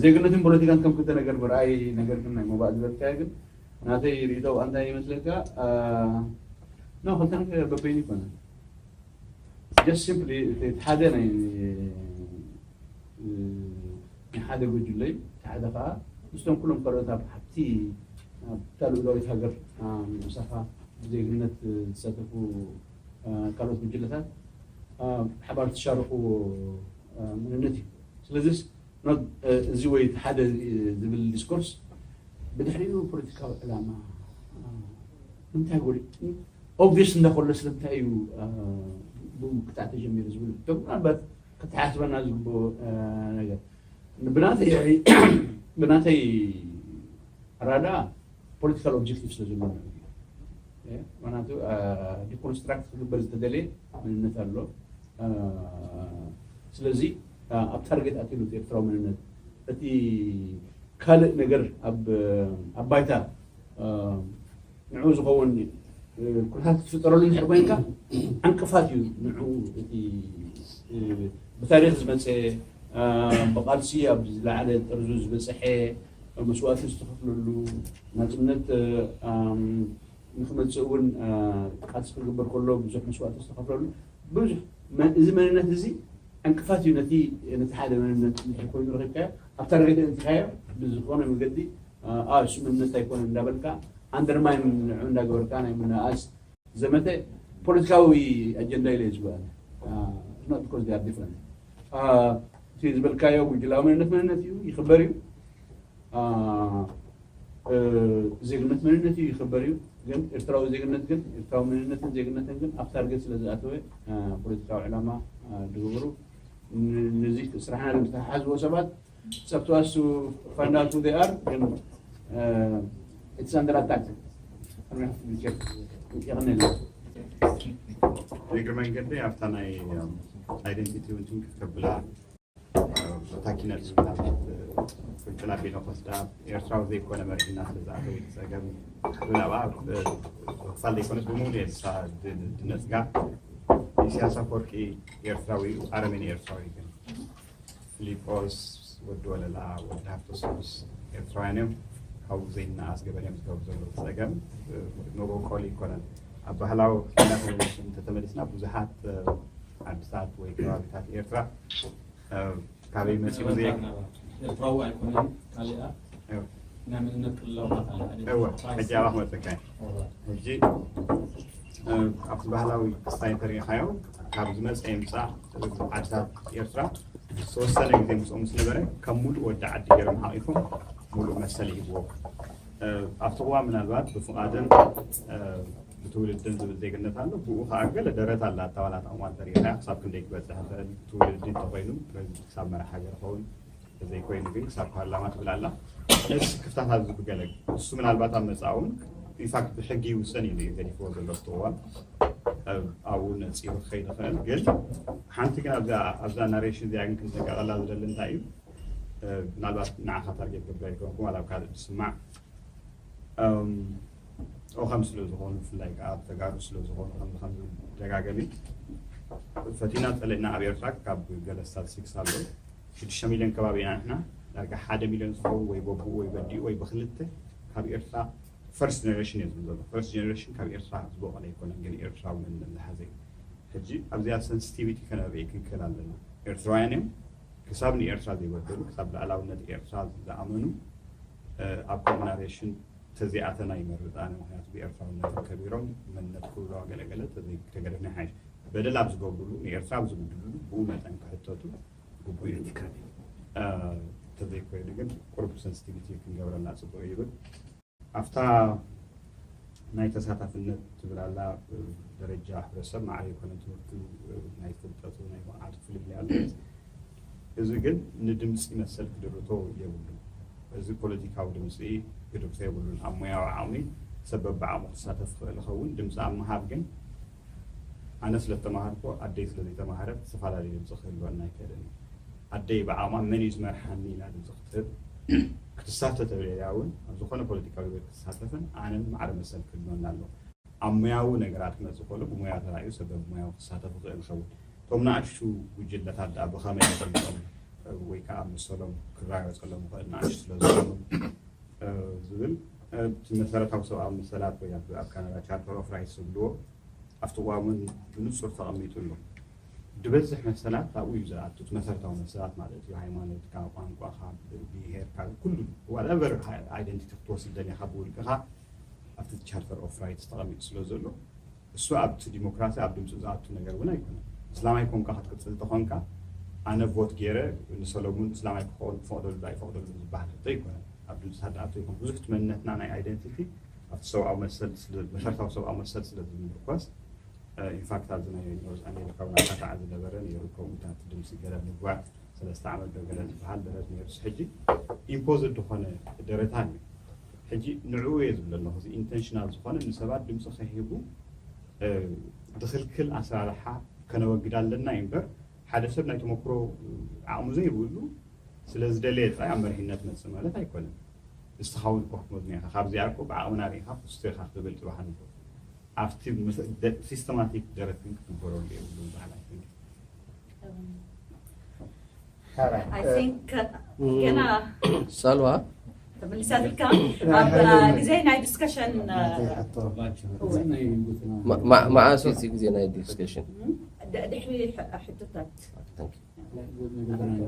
ዜግነትን ፖለቲካን ከም ክልተ ነገር ምርኣይ ነገር ግን ናይ መባእ ዝበልካዮ ግን ናተይ ርእቶ እንታይ ይመስለካ? ኖ ክልተ ነገር በበይኑ ይኮነ። Just simply እቲ ሓደ ናይ ናይ ሓደ ጉጅለይ እቲ ሓደ ከዓ ምስቶም ኩሎም ካልኦት ኣብ ሓቲ ኣብታ ልኡላዊት ሃገር ምሳኻ ብዜግነት ዝሳተፉ ካልኦት ጉጅለታት ብሓባር ዝሻረኽዎ መንነት እዩ። ስለዚስ እዚ ወይ እቲ ሓደ ዝብል ዲስኮርስ ብድሕሪኡ ፖለቲካዊ ዕላማ እንታይ ጎዲሉ ኦብቪየስ እንዳኮሎ ስለምንታይ እዩ ብኡ ክታዕ ተጀሚሩ ዝብል ሕቶ ምናልባት ክተሓስበና ዝግብኦ ነገር ብናተይ ኣራዳ ፖለቲካል ኦብጀክቲቭ ስለ ዘለዎ ምክንያቱ ዲኮንስትራክት ክግበር ዝተደለየ መንነት ኣሎ። ስለዚ ኣብ ታርጌት ኣትሉ ኤርትራዊ መንነት እቲ ካልእ ነገር ኣብ ባይታ ንዑ ዝኸውን ኩነታት ክትፍጠረሉ እንድሕር ኮይንካ ዕንቅፋት እዩ ንዑ እቲ ብታሪክ ዝመፀ ብቃልሲ ኣብ ዝለዓለ ጥርዙ ዝበፀሐ መስዋእቲ ዝተኸፍለሉ ናፅነት ንክመፅእ እውን ቃልሲ ክግበር ከሎ ብዙሕ መስዋእቲ ዝተኸፍለሉ ብዙሕ እዚ መንነት እዚ ዕንቅፋት እዩ ነቲ ነቲ ሓደ መንነት እንድሕር ኮይኑ ረኪብካዮ ኣብ ታርጌት እንትካዮ ብዝኾነ መገዲ እሱ መንነት ኣይኮነ እንዳበልካ ኣንደርማይን ንዑ እንዳገበርካ ናይ ምንኣስ ዘመተ ፖለቲካዊ ኣጀንዳ ኢለ ዝብለ not because they are different እቲ ዝበልካዮ ጉጅላዊ መንነት መንነት እዩ ይኽበር እዩ ዜግነት መንነት እዩ ይኽበር እዩ ግን ኤርትራዊ ዜግነት ግን ኤርትራዊ መንነትን ዜግነትን ግን ኣብ ታርጌት ስለ ዝኣተወ ፖለቲካዊ ዕላማ ዝገበሩ ነዚ ስራሕና ዝተሓሓዝዎ ሰባት It's up to us to find out who they are. Then uh, it's under attack. እግሪ መንገዲ ኣብታ ናይ ኣይደንቲቲ እውን ትምክት ከብላ ታኪነት ፍልጥና ቢኖ ኮስዳ ኤርትራዊ ዘይኮነ መሪሕና ስለ ዝኣተወ ጸገም ብላባ ክፋል ዘይኮነ ብምሉእ ድነጽጋ ኢሳያስ ኣፈወርቂ ኤርትራዊ እዩ ኣረሜን ኤርትራዊ ግን ፊሊጶስ ወዲ ወለላ ወዲ ሃፍተስሉስ ኤርትራውያን እዮም ካብኡ ዘይነኣስ ገበን እዮም ዝገብሩ ዘለዉ ፀገም መበቆል ይኮነን ኣብ ባህላዊ ክናት እንተተመሊስና ብዙሓት ዓድታት ወይ ከባቢታት ኤርትራ ካበይ መፂኡ ዘየ ኤርትራዊ ኣይኮነን ካሊኣ ናይ መንነት ቅልላው ሕጂ ኣባ ክመፀካ ሕጂ ኣብቲ ባህላዊ ክስታይ እንተሪኢኻዮ ካብ ዝመፀ ይምፃእ ዓድታት ኤርትራ ዝተወሰነ ግዜ ምስኦም ምስ ነበረ ከም ሙሉእ ወዲ ዓዲ ገይሮም ሓቂፎም ሙሉእ መሰል ይህብዎ ኣብቲ እዋ ምናልባት ብፍቓድን ብትውልድን ዝብል ዜግነት ኣሎ ብኡ ከዓ ገለ ደረት ኣላ ኣታዋላት ኣዋን ተሪኢኻያ ክሳብ ክንደይ ክበፅሕ ይኽእል ትውልዲ እንተኮይኑ ክሳብ መራሕ ሃገር ይኸውን ዘይኮይኑ ግን ክሳብ ፓርላማ ትብል ኣላ ነዚ ክፍታት ኣብዚ ብገለ እሱ ምናልባት ኣብ መፅኣ እውን ኢንፋክት ብሕጊ ይውሰን እዩ ገዲፍዎ ዘሎ እቲ እዋን ኣብኡ ነፂሩ ክኸይድ ይኽእል ግን ሓንቲ ግን ኣብዛ ናሬሽን እዚኣ ግን ክንጥንቀቐላ ዝደሊ እንታይ እዩ ምናልባት ንዓኻ ታርጌት ገብረ ይኮንኩም ዋላ ኣብ ካልእ ዝስማዕ ኦኸም ስለ ዝኾኑ ብፍላይ ከዓ ተጋሩ ስለ ዝኾኑ ከም ከም ደጋገሚ ፈቲና ፀለእና ኣብ ኤርትራ ካብ ገለ ስታትስቲክስ ኣሎ ሽዱሽተ ሚልዮን ከባቢ ኢና ንሕና ዳርጋ ሓደ ሚልዮን ዝኸውን ወይ በብኡ ወይ በዲኡ ወይ ብክልተ ካብ ኤርትራ ፈርስት ጀነሬሽን እየ ዝብል ዘሎ ፈርስት ጀነሬሽን ካብ ኤርትራ ዝበቆለ ኣይኮነን ግን ኤርትራዊ መንነት ዝሓዘ እዩ ሕጂ ኣብዚኣ ሰንስቲቪቲ ከነርኢ ክንክእል ኣለና ኤርትራውያን እዮም ክሳብ ንኤርትራ ዘይበደሉ ክሳብ ልኣላውነት ኤርትራ ዝኣመኑ ኣብ ኮምናሬሽን ተዘይኣተና ይመርጽ ኣነ። ምኽንያቱ ብኤርትራውነት ከቢሮም መንነት ክብልዋ ገለገለ ተዘይ-፣ ተገደፍና ይሓይሽ። በደል ኣብ ዝገብሩሉ፣ ንኤርትራ ኣብ ዝብድሉሉ ብኡ መጠን ክሕተቱ ግቡእ እዩ። እ፣ ተዘይኮይኑ ግን ቁሩብ ሰንሲቲቪቲ ክንገብረላ ጽቡቕ እዩ ይብል። ኣብታ ናይ ተሳታፍነት ትብል ኣላ፣ ደረጃ ሕብረተሰብ ማዕረ ይኮነ ትምህርቱ፣ ናይ ፍልጠቱ፣ ናይ ብቕዓቱ ፍልልይ ኣሎ። እዚ ግን ንድምፂ መሰል ክድርቶ የብሉን። እዚ ፖለቲካዊ ድምፂ ክድርቶ የብሉን። ኣብ ሞያዊ ዓቕሚ ሰብ በብዓቕሙ ክሳተፍ ክኽእል ይኸውን። ድምፂ ኣብ ምሃብ ግን ኣነ ስለ ዝተማሃርኩ ኣደይ ስለ ዘይተማሃረት ዝተፈላለዩ ድምፂ ክህልወና ኣይክእልን እዩ። ኣደይ ብዓቕማ መን እዩ ዝመርሓኒ ኢላ ድምፂ ክትህብ ክትሳተፍ ተብለያ እውን ኣብ ዝኾነ ፖለቲካዊ ውድድር ክትሳተፍን ኣነን ማዕረ መሰል ክህልወና ኣለዎ። ኣብ ሞያዊ ነገራት ክመፅእ ከሎ ብሞያ ተራእዩ ሰብ በብሞያዊ ክሳተፍ ይኽእል ይኸውን። እቶም ንኣሽቱ ጉጅለታት ደኣ ብኸመይ ተቐሚጦም ወይ ከዓ መሰሎም ክረጋገፀሎም ይኽእል ንኣሽቱ ስለ ዝኾኑ ዝብል እቲ መሰረታዊ ሰብኣዊ መሰላት ወይ ኣብ ኣብ ካናዳ ቻርተር ኦፍ ራይትስ ዝብልዎ ኣብቲ ቅዋም እውን ብንፁር ተቐሚጡ ኣሎ። ዝበዝሕ መሰላት ኣብኡ እዩ ዝኣቱ፣ እቲ መሰረታዊ መሰላት ማለት እዩ። ሃይማኖትካ፣ ቋንቋኻ፣ ብሄርካ፣ ኩሉ ዋትኤቨር ኣይደንቲቲ ክትወስድ ደሊኻ ብውልቅኻ ኣብቲ ቻርተር ኦፍ ራይትስ ተቐሚጡ ስለ ዘሎ እሱ ኣብቲ ዲሞክራሲ ኣብ ድምፂ ዝኣቱ ነገር እውን ኣይኮነን። እስላማይ ኮንካ ክትቅፅል ተኾንካ ኣነ ቮት ገይረ ንሰለሙን እስላማይ ክኸውን ክፈቕደሉ ዶ ኣይፈቕደሉ ዝበሃል ሕቶ ኣይኮነን። ኣብ ድምፅታት ዝኣቱ ይኹን ብዙሕ እቲ መንነትና ናይ ኣይደንቲቲ ኣብቲ ሰብኣዊ መሰል ስለ መሰረታዊ ሰብኣዊ መሰል ስለ ዝምርኮስ ኢንፋክት ኣብዚ ናይ ኖርዝ ኣሜሪካ እውን ኣካታዕ ዝነበረ ነይሩ። ከምኡታት ድምፂ ገለ ምግባር ሰለስተ ዓመት ዶ ገለ ዝበሃል ደረት ነይሩስ ሕጂ ኢምፖዝድ ዝኾነ ደረታን እዩ። ሕጂ ንዕኡ እየ ዝብል ኣለኹ። እዚ ኢንተንሽናል ዝኾነ ንሰባት ድምፂ ከይህቡ ድኽልክል ኣሰራርሓ ከነወግድ ኣለና እዩ እምበር ሓደ ሰብ ናይ ተመክሮ ዓቕሙ ዘይብሉ ስለ ዝደለየ ጥራይ ኣብ መሪሕነት መፅእ ማለት ኣይኮነን። ንስኻ እውን እኮ ክትመዝኖ ኢኻ። ካብዚኣ እኮ ብዓቕምና ርኢኻ ኩስቶ ኢኻ ክትብል ጥባሕ ንኽእል ኣብቲ ምስ- ደ- ሲስተማቲክ ደረት ግን ክትግበረሉ የብሉን በሃል ኣይኮን። I think ገና ሳልዋ ተመሊሳትልካ ኣብ ግዜ ናይ ዲስከሽን ማ- ማ- መዓስ እዩ እቲ ግዜ ናይ ዲስከሽን? ድሕሪ ሕቶታት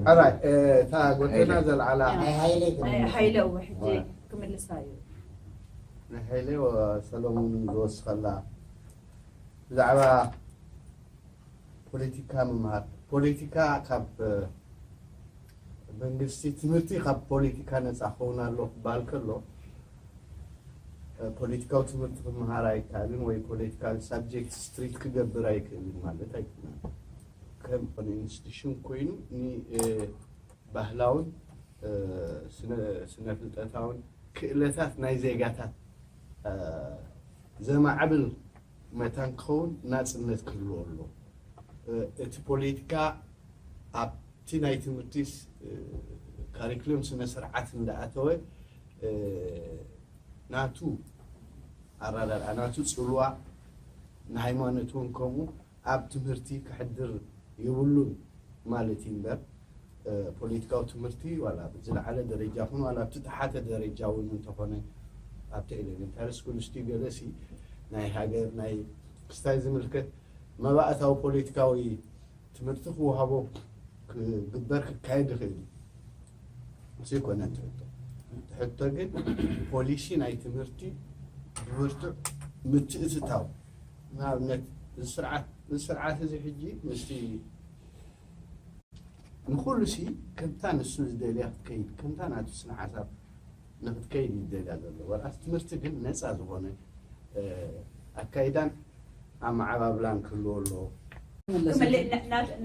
ሕራይ እታ ጎተና ዘልዓላ ናይ ሃይለ እው ሕጂ ክምልሳ እዩ። ናይ ሃይለ ሰለሙን ዝወስኸላ ብዛዕባ ፖለቲካ ምምሃር ፖለቲካ ካብ መንግስቲ ትምህርቲ ካብ ፖለቲካ ነፃ ክኸውን ኣሎ ክበሃል ከሎ ፖለቲካዊ ትምህርቲ ክመሃር ኣይከኣልን ወይ ፖለቲካል ሳብጀክት ስትሪት ክገብር ኣይክእልን ማለት ኣይኮነን። ከም ኮነ ኢንስቲቱሽን ኮይኑ ንባህላውን ስነ ፍልጠታውን ክእለታት ናይ ዜጋታት ዘማዕብል መታን ክኸውን ናፅነት ክህልዎ ኣሎ። እቲ ፖለቲካ ኣብቲ ናይ ትምህርቲ ካሪክለም ስነ ስርዓት እንዳኣተወ ናቱ ኣራዳድኣ ናቱ ፅልዋ ንሃይማኖት እውን ከምኡ ኣብ ትምህርቲ ክሕድር የብሉን ማለት እዩ እምበር ፖለቲካዊ ትምህርቲ ዋላ ዝለዓለ ደረጃ ኹን ዋላ ኣብቲ ተሓተ ደረጃ እውን እንተኾነ ኣብቲ ኤሌመንታሪ ስኩል እስቲ ገለሲ ናይ ሃገር ናይ ክስታይ ዝምልከት መባእታዊ ፖለቲካዊ ትምህርቲ ክወሃቦ ክግበር ክካየድ ይኽእል እዩ። እዚ ይኮነ ትሕቶ ትሕቶ ግን ፖሊሲ ናይ ትምህርቲ ብብርቱዕ ምትእትታው ንኣብነት ስርዓት እዚ ስርዓት እዚ ሕጂ ምስቲ ንኩሉ ሲ ከምታ ንሱ ዝደልያ ክትከይድ ከምታ ናቱ ስነ ሓሳብ ንክትከይድ ይደልያ ዘሎ ወላ ትምህርቲ ግን ነፃ ዝኾነ ኣካይዳን ኣመዓባብላን ክህልዎ ኣለዎ።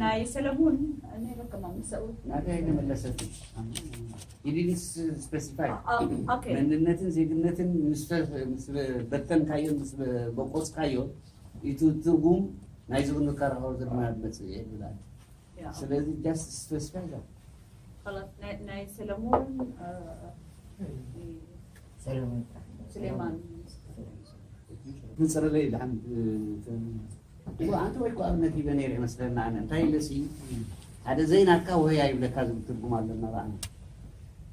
ናይ ሰለሙን ነይረከማ ምሰኡ ናተይ ኣይተመለሰትን ኢዲዲስ ስፔሲፋይ መንነትን ዜግነትን ምስ በተንካዮ ምስ በቆፅካዮ እቲ ትርጉም ናይዚ ክንከራኸሩ ዘለና መፅእ የብላል። ስለዚ ጃስት ስፔሲፋይ ናይ ሰለሙን ስሌማን ንፅርለይ ድሓን ኣንተ ወይ ኣብነት ይበ ነይረ ይመስለና ኣነ እንታይ ኢለሲ ሓደ ዘይናትካ ወይ ኣይብለካ ዝብል ትርጉም ኣለና ባዕና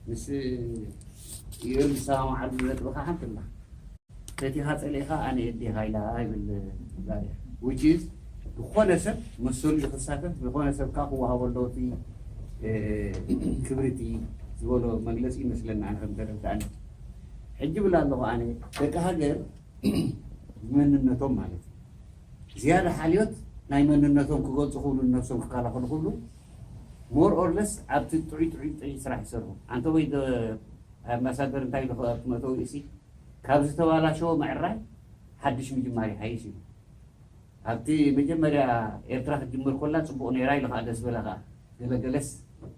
ምስ ኢዮል ዝሰማማዓሉ ነጥብካ ሓንቲ ኣላ ፈቲኻ ፀሊእኻ ኣነ የዲኻ ኢላ ይብል ዛሬ which is ዝኾነ ሰብ መሰሉ ክሳተፍ ዝኾነ ሰብ ከዓ ክወሃቦ ኣለዎ እቲ ክብሪ እቲ ዝበሎ መግለፂ ይመስለና ኣነ ከም ተረዳእኒ ሕጂ ብላ ኣለኹ ኣነ ደቂ ሃገር መንነቶም ማለት እዩ። ዝያዳ ሓልዮት ናይ መንነቶም ክገልፁ ክብሉ፣ ነብሶም ክከላኸሉ ክብሉ more or less ኣብቲ ጥዑይ ጥዑይ ጥዑይ ስራሕ ይሰርሑ። ኣንተ ወይ ኣምባሳደር እንታይ ኢሉ ኣብቲ መእተዊ ርእሲ ካብ ዝተባላሸወ ምዕራይ ሓድሽ ምጅማር ይሓይሽ እዩ። ኣብቲ መጀመርያ ኤርትራ ክትጅምር ኮላ ጽቡቕ ነይራ ኢሉ ከዓ ደስ በለ ከዓ ገለገለስ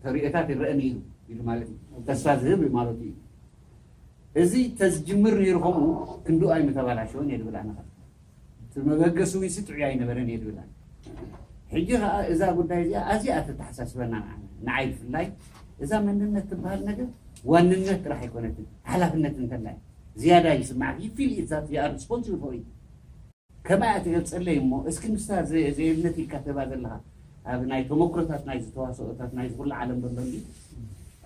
ተርእዮታት ይረአኒ ኢሉ ኢሉ ማለት እዩ። ተስፋ ዝህብ ማለት እዩ። እዚ ተዝጅምር ነይሩ ከምኡ ክንድኡ ኣይምተባላሸወን እየ ዝብል ኣነ። እቲ መበገሲ ውንሲ ጥዑይ ኣይነበረን እየ ዝብል ኣነ። ሕጂ ከዓ እዛ ጉዳይ እዚኣ ኣዝያ እያ ተተሓሳስበና ንዓና። ንዓይ ብፍላይ እዛ መንነት ትበሃል ነገር ዋንነት ጥራሕ ኣይኮነትን፣ ሓላፍነት እንተላይ ዝያዳ ይስማዕክ። You feel it that you are responsible for it። ከማይ እያ ትገልጸለይ እሞ፣ እስኪ ምስታ ዘ-፣ ዘየድነት ኢልካ ትህባ ዘለኻ፣ ኣብ ናይ ተመክሮታት ናይዚ ተዋስኦታት ናይዚ ኩሉ ዓለም ዘሎ እንዲ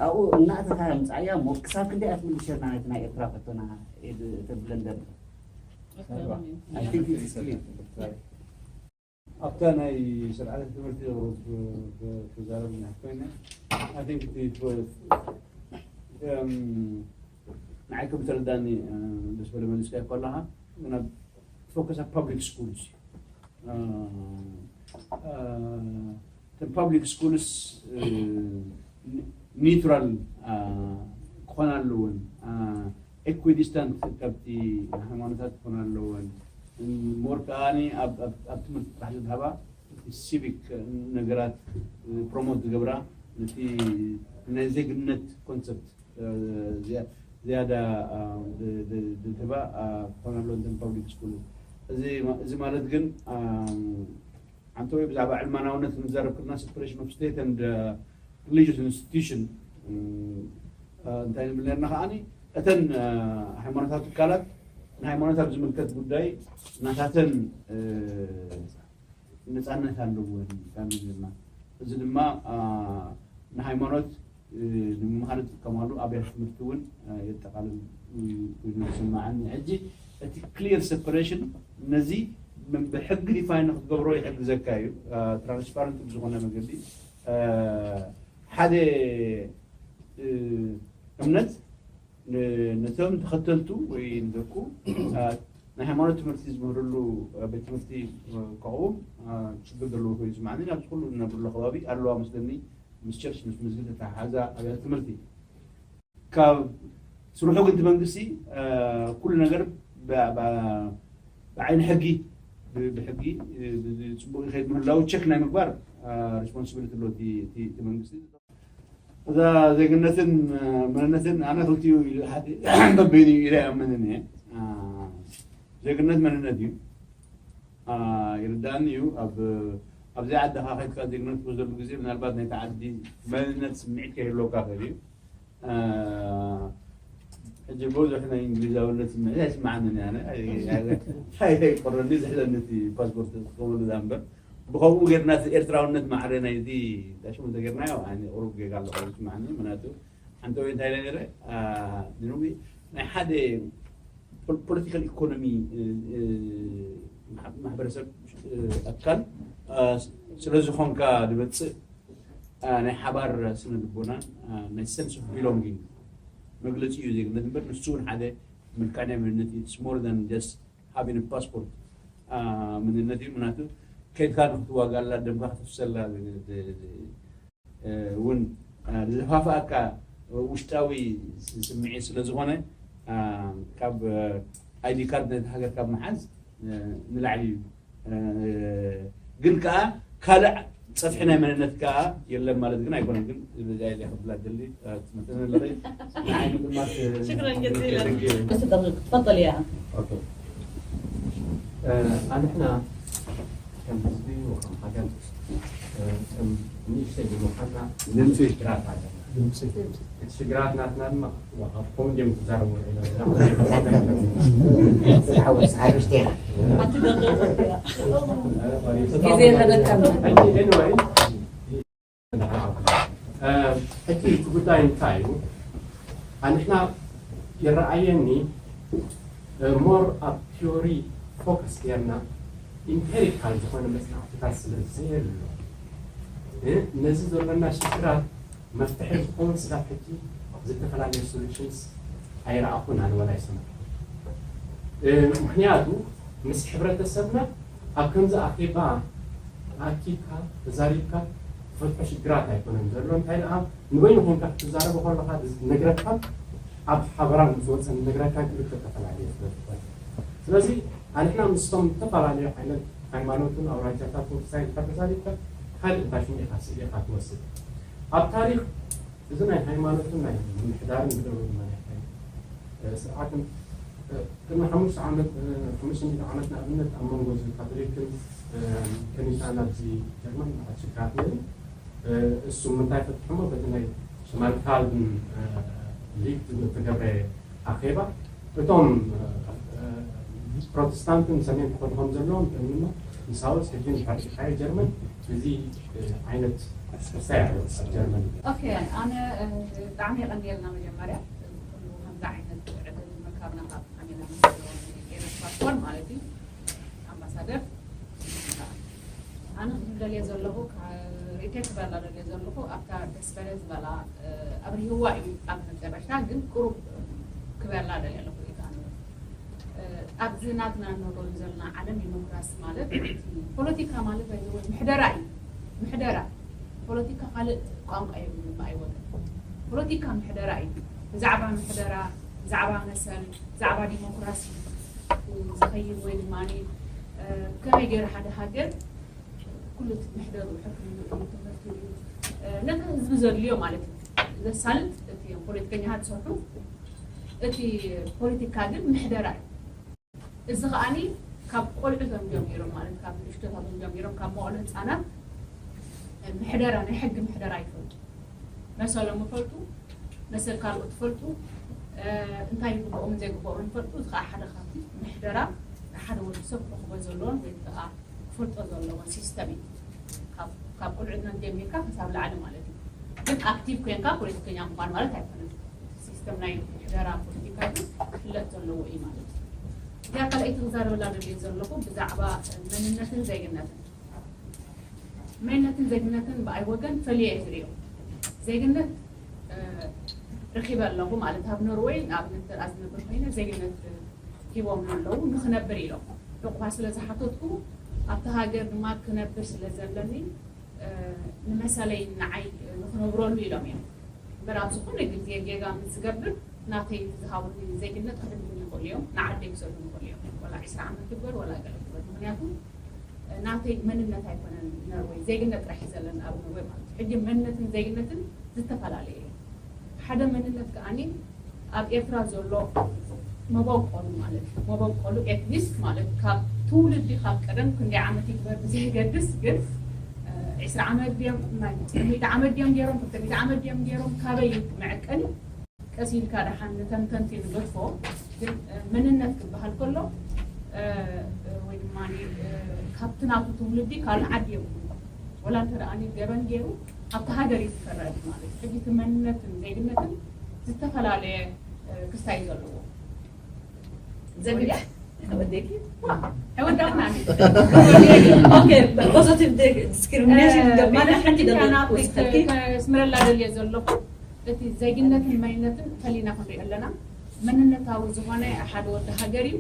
ኣብኡ እናእተኻ ምጻእያ እሞ፣ ክሳብ ክንደይ እያ ትምልሸልና ነቲ ናይ ኤርትራ ሕቶና? ኢድ-፣ ተብለን ደርጋ። I think it's clear. ኣብታ ናይ ስርዓተ ትምህርቲ ክዛረብ ዝሓት ኮይነ፣ I think እቲ ፕ-፣ እም፣ ንዓይ ከም ተረዳኒ፣ እ፣ ደስ በለ መሊስካዮ ከለኻ፣ ግን ኣብ ፎከስ ኣብ ፓብሊክ ስኩልስ እዩ። እ፣ እ፣ እተን ፓብሊክ ስኩልስ፣ እ፣ ኒ-፣ ኒውትራል፣ እ፣ ክኾና ኣለወን። እ፣ ኤኩዲስታንት ካብቲ ሃይማኖታት ክኾና ኣለወን። ሞር ከኣኒ ኣብ፣ ኣብ፣ ኣብ ትምህርቲ ጥራሕ ዝድሃባ፣ እቲ ሲቪክ ነገራት ፕሮሞት ዝገብራ፣ ነቲ ናይ ዜግነት ኮንሰፕት፣ እ፣ ዝያ-፣ ዝያዳ፣ እ፣ ድ-፣ ድ-፣ ድህባ፣ እ፣ ክኾና ኣለወን እተን ፓብሊክ ስኩል። እዚ ማ-፣ እዚ ማለት ግን፣ እ፣ ኣንተ ወይ ብዛዕባ ዕልማናውነት ክንዛረብ ከለና፣ separation of state and፣ እ፣ religious institution፣ እ፣ እንታይ ንብል ነርና ከኣኒ፣ እተን፣ እ፣ ሃይማኖታዊ ትካላት ንሃይማኖት ኣብ ዝምልከት ጉዳይ ናታተን፣ እ፣ ነጻነት ኣለወን ኢልና ንብል ነርና። እዚ ድማ፣ እ፣ ንሃይማኖት፣ እ፣ ንምምሃር ዝጥቀማሉ ኣብያተ ትምህርቲ እውን፣ እ፣ የጠቓልል እዩ ኮይኑ ዝስማዓኒ። ሕጂ እቲ ክሊር ሰፐሬሽን ነዚ ም-፣ ብሕጊ ዲፋይን ንክትገብሮ ይሕግዘካ እዩ። እ፣ ትራንስፓረንት ብዝኾነ መገዲ፣ እ፣ ሓደ፣ እ፣ እምነት ን-፣ ነቶም ተኸተልቱ ወይ ንደቁ፣ እ፣ ናይ ሃይማኖት ትምህርቲ ዝምህርሉ፣ እ፣ ቤት ትምህርቲ፣ እ፣ ከቕውም፣ እ፣ ሽግር ዘለዎ ኮይኑ ይስማዓኒ። ኣብዚ ኩሉ እነብርሉ ከባቢ ኣለዋ መስለኒ፣ ምስ ቸርች ምስ መስጊድ ዝተተሓሓዛ ኣብያተ ትምህርቲ። ካብ ስርሑ ግን እቲ መንግስቲ፣ እ፣ ኩሉ ነገር ብ-፣ ብ-፣ ብዓይኒ ሕጊ፣ ብ-፣ ብሕጊ፣ እ፣ ብ-፣ ብ-፣ ጽቡቕ ይኸይድ ምህላዉ ቸክ ናይ ምግባር፣ እ፣ ሪስፖንሲቢሊቲ ኣሎ እቲ፣ እቲ፣ እቲ መንግስቲ። እዛ ዜግነትን፣ እ፣ መንነትን ኣነ ክልቲኡ ኢሉ ሓደ በበይኑ ኢለ ኣይኣምንን እየ። እ፣ ዜግነት መንነት እዩ። እ፣ ይርዳእኒ እዩ። ኣብ፣ ኣብዚኣ ዓድኻ ከይድካ ዜግነት ትወስደሉ ግዜ ምናልባት ናይቲ ዓዲ መንነት ስምዒት ከይህልወካ ይኽእል እዩ። እ፣ ሕጂ ብዙሕ ናይ እንግሊዛውነት ስምዒት ኣይስምዓንን እየ ኣነ። ኣይ-፣ ኣይ-፣ ኣይ-፣ ኣይቆረኒ፣ ዝሕለኒ እቲ ፓስፖርት ክኸውን እዛ እምበር። ብኸምኡ ጌርና እቲ ኤርትራውነት ማዕረ ናይዚ ዳሽሙ እንተጌርናዮ፣ ኣነ ቁሩብ ጌጋ ኣሎ ኮይኑ ይስምዓኒ። ምክንያቱ ሓንቲ ወይ እንታይ ኢለ ነይረ፣ እ፣ ንነዊ ናይ ሓደ ፖል-፣ ፖለቲካል ኢኮኖሚ፣ እ፣ እ፣ ማሕ-፣ ማሕበረሰብ፣ እ፣ ኣካል፣ እ፣ ስለ ዝኾንካ ዝመጽእ፣ እ፣ ናይ ሓባር ስነ ልቦናን፣ እ፣ ናይ ሰንስ ኦፍ ቢሎንጊንግ መግለጺ እዩ ዜግነት እምበር፣ ንሱ እውን ሓደ መልክዕ ናይ መንነት እዩ። It's more than just having a passport፣ እ፣ መንነት እዩ። ምክንያቱ ከይድካ ንክትዋጋላ፣ ደምካ ከተፍሰላ ዝ-፣ ዝ-፣ ዝ-፣ እ፣ እውን፣ እ፣ ዝደፋፍኣካ ውሽጣዊ ስ-፣ ስምዒት ስለ ዝኾነ፣ እ፣ ካብ፣ እ፣ ኣይዲ ካርድ ናይቲ ሃገር ካብ ምሓዝ፣ እ፣ ንላዕሊ እዩ። እ፣ ግን ከኣ ካልእ ጸፍሒ ናይ መንነት ከኣ የለን ማለት ግን ኣይኮነን። ግን በዚኣ ኢለ ክብላ ደሊ፣ እ፣ ትምህርትን ኣለኸይ ንዓይ ምጥማት፣ እ፣ ሽክረን ጀዚለን። ክብር። ክስጥር ትፈጠል እያ። ኦኬ። እ፣ ኣንሕና ከም ህዝቢ ወከም ሃገር፣ እ፣ ከም ንእሽተይ ብምዃንና ድምፂ። ሽግራት ኣለና። ድምፂ። እቲ ሽግራት ናትና ድማ ኣብ ከምኡ እንዲዮም ክዛረቡ ውዒሎም። ሓንቲ ደቂቕ እያ። ግዜ የለበካን። ሕጂ anyway፣ እ፣ ሕጂ እቲ ጉዳይ እንታይ እዩ? ኣንሕና ይረኣየኒ፣ እ፣ ሞር ኣብ ቲዮሪ ፎከስ ጌርና ኢምፔሪካል ዝኾነ መጽናዕትታት ስለ ዘየሎ፣ እ፣ ነዚ ዘለና ሽግራት መፍትሒ ዝኸውን ስጋብ ሕጂ ዝተፈላለዩ ሶሉሽንስ ኣይረኣኹን ኣነ ወላ ኣይሰማዕኩን። ምክንያቱ ምስ ሕብረተሰብና ኣብ ከምዚ ኣኼባ ኣኪብካ ተዛሪብካ ትፈትሖ ሽግራት ኣይኮነን ዘሎ። እንታይ ደኣ ንበይኑ ኮንካ ክትዛረቦ ከለኻ ዝነግረካን ኣብ ሓበራ ዝወፀ ዝነግረካን ክልተ ዝተፈላለየ ስለ ዝኾነ፣ ስለዚ ኣንሕና ምስቶም ዝተፈላለዩ ዓይነት ሃይማኖትን ኣውራጃታት ወብሳይድ ተዛሪብካ ካልእ እንታይ ሽሙ ኢኻ ስእሊ ኢኻ ትወስድ። ኣብ ታሪኽ እዚ ናይ ሃይማኖትን ናይ ምምሕዳርን ብደሎ ድማ ናይ ሃይማኖት ስርዓትን ቅድሚ ሓሙሽተ ዓመት ሓሙሽተ ሚእቲ ዓመት ንኣብነት ኣብ መንጎ እዚ ካቶሊክን ከኒሳን ኣብዚ ጀርመን ብዙሓት ሽግራት ነይሩ። እሱ ምንታይ ፈትሖሞ በቲ ናይ ትማል ካልቪን ሊግ ዝተገብረ ኣኼባ እቶም ፕሮቴስታንትን ሰሜን ክኸድኹም ዘለዎም ንሳውስ ሕጂ ንፈርዲካይ ጀርመን እዚ ዓይነት ክስታይ ኣሎ ኣብ ጀርመን። ኦኬ፣ ኣነ ብጣዕሚ የቐንየልና መጀመርያ ኩሉ ከምዚ ዓይነት ዕድል ምርካብና ካብ ካሜራ ኤረስ ፓስፖርት ማለት እዩ ኣምባሳደር ኣነ ክብል ደልየ ዘለኹ ሪቴክ ክበላ ደልየ ዘለኹ ኣብታ ደስ በለ ዝበላ ኣብርህዋ እዩ ኣብ መጨረሻ ግን ቁሩብ ክበላ ደልየ ኣለኹ ሪታ ኣብዚ ናትና እንነብረሉ ዘለና ዓለም ዲሞክራሲ ማለት ፖለቲካ ማለት ኣይዘወ ምሕደራ እዩ ምሕደራ ፖለቲካ ካልእ ቋንቋ የብሉን ብኣይ ወገን ፖለቲካ ምሕደራ እዩ ብዛዕባ ምሕደራ ብዛዕባ መሰል ብዛዕባ ዲሞክራሲ ዝኸይድ ወይ ድማ ከመይ ገይሩ ሓደ ሃገር ኩሉ እቲ ምሕደሩ ሕክምና ትምህርቲ እዩ ነቲ ህዝቢ ዘድልዮ ማለት እዩ ዘሳልጥ እቲ ፖለቲከኛታት ዝሰርሑ እቲ ፖለቲካ ግን ምሕደራ እዩ እዚ ከዓኒ ካብ ቆልዑቶም ጀሚሮም ማለት ካብ ንእሽቶታቶም ጀሚሮም ካብ መዋእለ ህፃናት ምሕደራ ናይ ሕጊ ምሕደራ ይፈልጡ መሰሎም ይፈልጡ መሰል ካልኦት ይፈልጡ እንታይ ይግብኦምን ዘይግብኦምን ይፈልጡ እዚ ከዓ ሓደ ካብቲ ምሕደራ ሓደ ወዲ ሰብ ክረኽቦ ዘለዎን ወይ ከዓ ክፈልጦ ዘለዎ ሲስተም እዩ ካብ ቁልዕነት ጀሚርካ ክሳብ ላዕሊ ማለት እዩ ግን ኣክቲቭ ኮይንካ ፖለቲከኛ ምኳን ማለት ኣይኮነን ሲስተም ናይ ምሕደራ ፖለቲካ ግን ክፍለጥ ዘለዎ እዩ ማለት እዩ እዚኣ ካልኣይቲ ክዛረበላ ደልየ ዘለኹ ብዛዕባ መንነትን ዜግነትን መንነትን ዜግነትን ብኣይ ወገን ፈልየ ዝሪኦ ዜግነት ረኪበ ኣለኹ ማለት ኣብ ኖርወይ ንኣብነት ተኣ ዝነብር ኮይነ ዜግነት ሂቦም ኣለዉ ንክነብር ኢሎም ዕቑባ ስለ ዝሓተትኩ ኣብቲ ሃገር ድማ ክነብር ስለ ዘለኒ ንመሰለይ ንዓይ ንክነብረሉ ኢሎም እዮም እምበር ኣብ ዝኾነ ግዜ ጌጋ ምስ ዝገብር ናተይ ዝሃቡኒ ዜግነት ክሕድጉኒ ይኽእሉ እዮም ንዓደይ ክሰዱ ይኽእሉ እዮም ወላ ዒስራ ዓመት ግበር ወላ ገለ ግበር ምክንያቱ ናተይ መንነት ኣይኮነን ነርወይ ዜግነት ጥራሕ እዩ ዘለኒ ኣብ ነርወይ ማለት እዩ ሕጂ መንነትን ዜግነትን ዝተፈላለየ እዩ ሓደ መንነት ከዓኒ ኣብ ኤርትራ ዘሎ መበቆሉ ማለት እዩ መበቆሉ ኤትኒስት ማለት ካብ ትውልዲ ካብ ቀደም ክንደይ ዓመት ይግበር ብዘይገድስ ግን ዒስራ ዓመት ድዮም ሚእቲ ዓመት ድዮም ገይሮም ክልተ ሚእቲ ዓመት ድዮም ገይሮም ካበይ መዐቀኒ ቀስ ኢልካ ደሓን ንተንተንቲ ንገድፎ ግን መንነት ክበሃል ከሎ ወይ ድማ ካብቲ ናቱ ትውልዲ ካልእ ዓዲ የብሉ ወላ እንተ ደኣ ገበን ገይሩ ኣብቲ ሃገር እዩ ዝፈረድ ማለት ሕጂ እቲ መንነትን ዜግነትን ዝተፈላለየ ክስታይ ዘለዎ ዘቢዳ ወደኪ ኣይወዳእኩና ፖዚቲቭ ዲስክሪሚኔሽን ገቢና ሓንቲ ስምረላ ደልየ ዘለኹ እቲ ዜግነትን መንነትን ፈሊና ክንሪኦ ኣለና መንነታዊ ዝኾነ ሓደ ወዲ ሃገር እዩ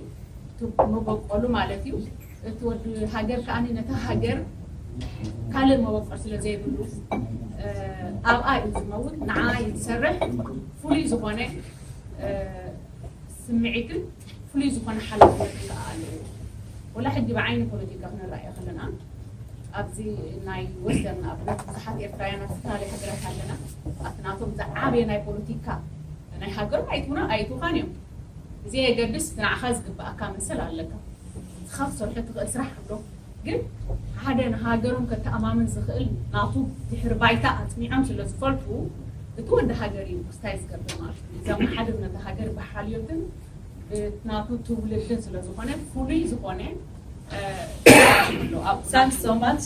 መበቆሉ ማለት እዩ እቲ ወዲ ሃገር ከዓ ነታ ሃገር ካልእ መበቆል ስለ ዘይብሉ ኣብኣ እዩ ዝመውት ንዓ እዩ ዝሰርሕ ፍሉይ ዝኾነ ስምዒትን ፍሉይ ዝኾነ ሓላፍነትን ከዓ ኣለዎ ወላ ሕጂ ብዓይኒ ፖለቲካ ክንረኣዮ ከለና ኣብዚ ናይ ወስተርን ኣብነት ብዙሓት ኤርትራውያን ኣብ ዝተፈላለዩ ሃገራት ኣለና ኣብቲ ናቶም ዝዓበየ ናይ ፖለቲካ ናይ ሃገር ኣይትውና ኣይትውኻን እዮም እዚ የገድስ ንዓኻ ዝግብኣካ መሰል ኣለካ ንስኻ ክትሰርሖ ትኽእል ስራሕ ኣሎ ግን ሓደ ንሃገሮም ከተኣማምን ዝኽእል ናቱ ድሕሪ ባይታ ኣፅኒዖም ስለ ዝፈልጡ እቲ ወዲ ሃገር እዩ ክስታይ ዝገብር ማለት እዩ እዛ መሓድር ነቲ ሃገር ብሓልዮትን ብናቱ ትውልድን ስለ ዝኾነ ፍሉይ ዝኾነ Thanks so much.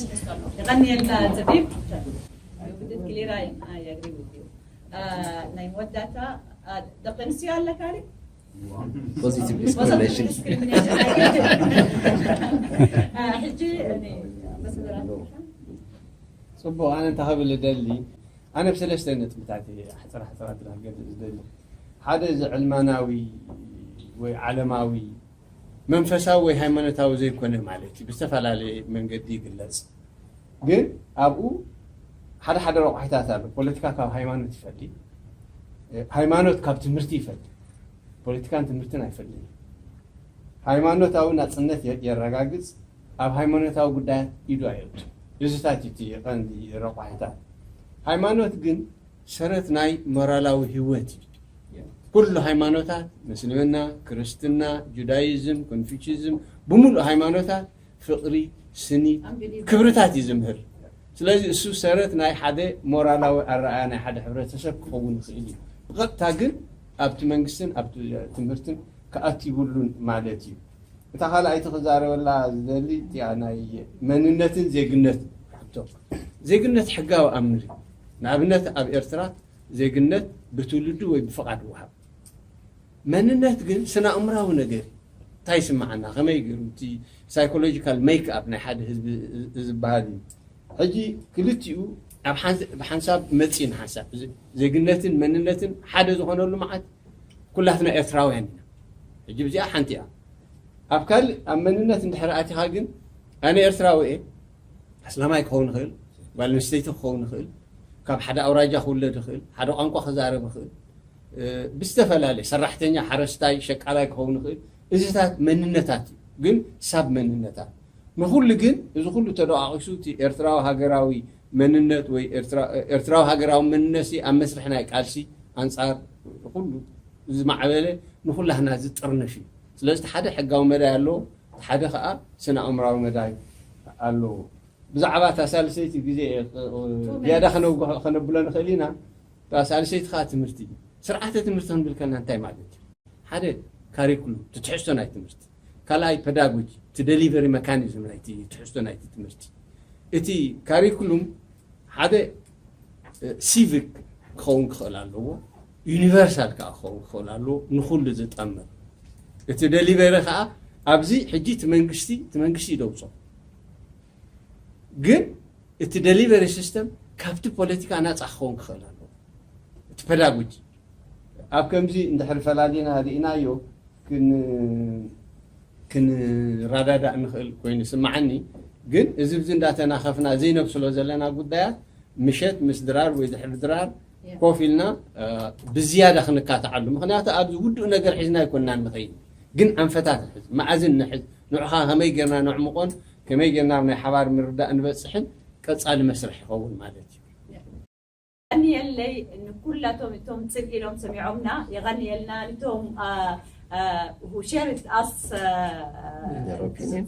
የቐንየልና ዘቢብ ክሊራ I agree with you ናይ መወዳእታ ደቂ ኣንስትዮ ኣለካ ሪ positive discrimination ሕጂ ጽቡቕ ኣነ እንታይ ክብል እደሊ ኣነ ብሰለስተ ነጥብታት እየ ሓፀራ ሓፀራ ክገልፅ ዝደሊ ሓደ እዚ ዕልማናዊ ወይ ዓለማዊ መንፈሳዊ ወይ ሃይማኖታዊ ዘይኮነ ማለት እዩ። ብዝተፈላለየ መንገዲ ይግለጽ። ግን ኣብኡ ሓደ ሓደ ረቋሒታት ኣሎ። ፖለቲካ ካብ ሃይማኖት ይፈሊ፣ ሃይማኖት ካብ ትምህርቲ ይፈሊ። ፖለቲካን ትምህርትን ኣይፈልን። ሃይማኖታዊ ናጽነት የ- የረጋግጽ፣ ኣብ ሃይማኖታዊ ጉዳያት ኢዱ ኣየእቱ። እዚታት እዩ እቲ ቀንዲ ረቋሒታት። ሃይማኖት ግን ሰረት ናይ ሞራላዊ ህይወት እዩ። ኩሉ ሃይማኖታት፣ ምስልምና፣ ክርስትና፣ ጁዳይዝም፣ ኮንፊችዝም፣ ብምሉእ ሃይማኖታት ፍቕሪ፣ ስኒ፣ ክብርታት እዩ ዝምህር። ስለዚ እሱ ሰረት ናይ ሓደ ሞራላዊ ኣረኣያ ናይ ሓደ ሕብረተሰብ ክኸውን ይኽእል እዩ። ብቐጥታ ግን ኣብቲ መንግስትን ኣብቲ ትምህርትን ክኣትይብሉን ማለት እዩ። እታ ካልኣይቲ ክዛረበላ ዝደሊ እቲኣ ናይ መንነትን ዜግነት ሕቶ። ዜግነት ሕጋዊ ኣምር እዩ። ንኣብነት ኣብ ኤርትራ ዜግነት ብትውልዱ ወይ ብፍቓድ ይወሃብ። መንነት ግን ስነ ኣእምራዊ ነገር እዩ። እንታይ ይስምዓና፣ ከመይ ገይሩ እቲ ሳይኮሎጂካል ሜክ ኣፕ ናይ ሓደ ህዝቢ ዝበሃል እዩ። ሕጂ ክልቲኡ ኣብ ሓንስ- ብሓንሳብ መፂእ ንሓንሳብ ዜ- ዜግነትን መንነትን ሓደ ዝኾነሉ መዓት ኩላትና ኤርትራውያን ኢና። ሕጂ ብዚኣ ሓንቲ እያ። ኣብ ካልእ ኣብ መንነት እንድሕር ኣቲኻ ግን ኣነ ኤርትራዊ እየ፣ ኣስላማይ ክኸውን ይኽእል፣ ጓል ኣንስተይቲ ክኸውን ይኽእል፣ ካብ ሓደ ኣውራጃ ክውለድ ይኽእል፣ ሓደ ቋንቋ ክዛረብ ይኽእል፣ ብዝተፈላለየ ሰራሕተኛ፣ ሓረስታይ፣ ሸቃላይ ክኸውን ይኽእል። እዚታት መንነታት እዩ፣ ግን ሳብ መንነታት ንኹሉ ግን እዚ ኩሉ ተደቃቂሱ እቲ ኤርትራዊ ሃገራዊ መንነት ወይ ኤርትራ- ኤርትራዊ ሃገራዊ መንነት ሲ ኣብ መስርሕ ናይ ቃልሲ ኣንጻር ኩሉ ዝማዕበለ ንኹላህና ዝጥርንፍ እዩ። ስለዚ እቲ ሓደ ሕጋዊ መዳይ ኣለዎ፣ እቲ ሓደ ከዓ ስነ ኣእምራዊ መዳይ ኣለዎ። ብዛዕባ እታ ሳልሰይቲ ግዜ ዝያዳ ከነውግሖ ከነብሎ ንኽእል ኢና። እታ ሳልሰይቲ ከዓ ትምህርቲ እዩ። ስርዓተ ትምህርቲ ክንብል ከለና እንታይ ማለት እዩ? ሓደ ካሪኩሉም፣ እቲ ትሕዝቶ ናይ ትምህርቲ፣ ካልኣይ ፔዳጎጂ፣ እቲ ደሊቨሪ መካኒዝም ናይቲ ትሕዝቶ ናይቲ ትምህርቲ። እቲ ካሪኩሉም ሓደ ሲቪክ ክኸውን ክኽእል ኣለዎ፣ ዩኒቨርሳል ከዓ ክኸውን ክኽእል ኣለዎ፣ ንኹሉ ዝጠምር። እቲ ደሊቨሪ ከዓ ኣብዚ ሕጂ እቲ መንግስቲ እቲ መንግስቲ ይደውፆ፣ ግን እቲ ደሊቨሪ ሲስተም ካብቲ ፖለቲካ ናፃ ክኸውን ክኽእል ኣለዎ። እቲ ፔዳጎጂ ኣብ ከምዚ እንድሕር ፈላሊና ርኢናዮ ክን ክንረዳዳእ ንኽእል ኮይኑ ይስምዓኒ። ግን እዚ ብዚ እንዳተናኸፍና ዘይነብስሎ ዘለና ጉዳያት ምሸት ምስ ድራር ወይ ድሕሪ ድራር ኮፍ ኢልና ብዝያዳ ክንካትዓሉ። ምኽንያቱ ኣብዚ ውዱእ ነገር ሒዝና ኣይኮንና ንኸይድ፣ ግን ኣንፈታት ንሕዝ፣ መኣዝን ንሕዝ፣ ንዑኻ ከመይ ጌርና ነዕምቆን ከመይ ጌርና ኣብ ናይ ሓባር ምርዳእ ንበፅሕን ቀፃሊ መስርሕ ይኸውን ማለት እዩ። የቐንየለይ ንኩላቶም እቶም ጽን ኢሎም ሰሚዖምና። የቐንየልና ንቶም who shared us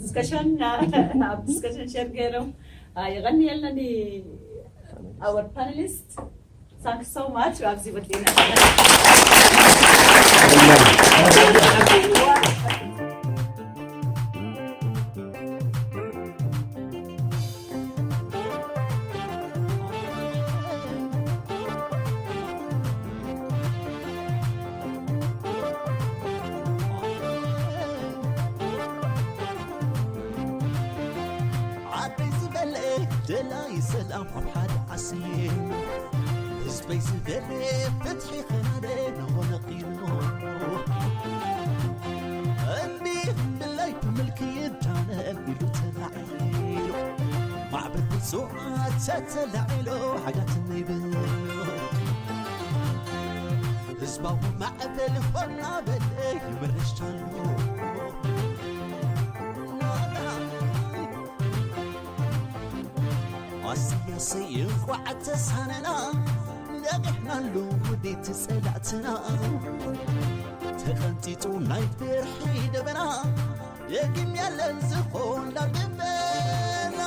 discussion ኣብ discussion share ገይሮም። የቐንየልና ን our panelist. Thanks so much. ኣብዚ ወዲና ዓደይ ዝበለ ደላይ ሰላም ኣብ ሓደ ዓስየ፣ ህዝበይ ዝበለ ፍትሒ ከናደ ንኾነ ቂኑ። እምቢ ብላይ ብምልኪ ይዳነን ኢሉ ተላዒሉ፣ ማዕበል ብፁዓት ተተላዒሉ ሓጋትኒ ይብል። ህዝባዊ ማዕበል ኾና በለ ይምርሽ ቻሉ። ኣሰይ ኣሰይ እንኳዕ ተሳነና፣ ነቂሕናሉ ውዲት ጸላእትና። ተቐንጢጡ ናይ ፍርሒ ደበና፣ ደጊም የለን ዝኾን ዳርግበና።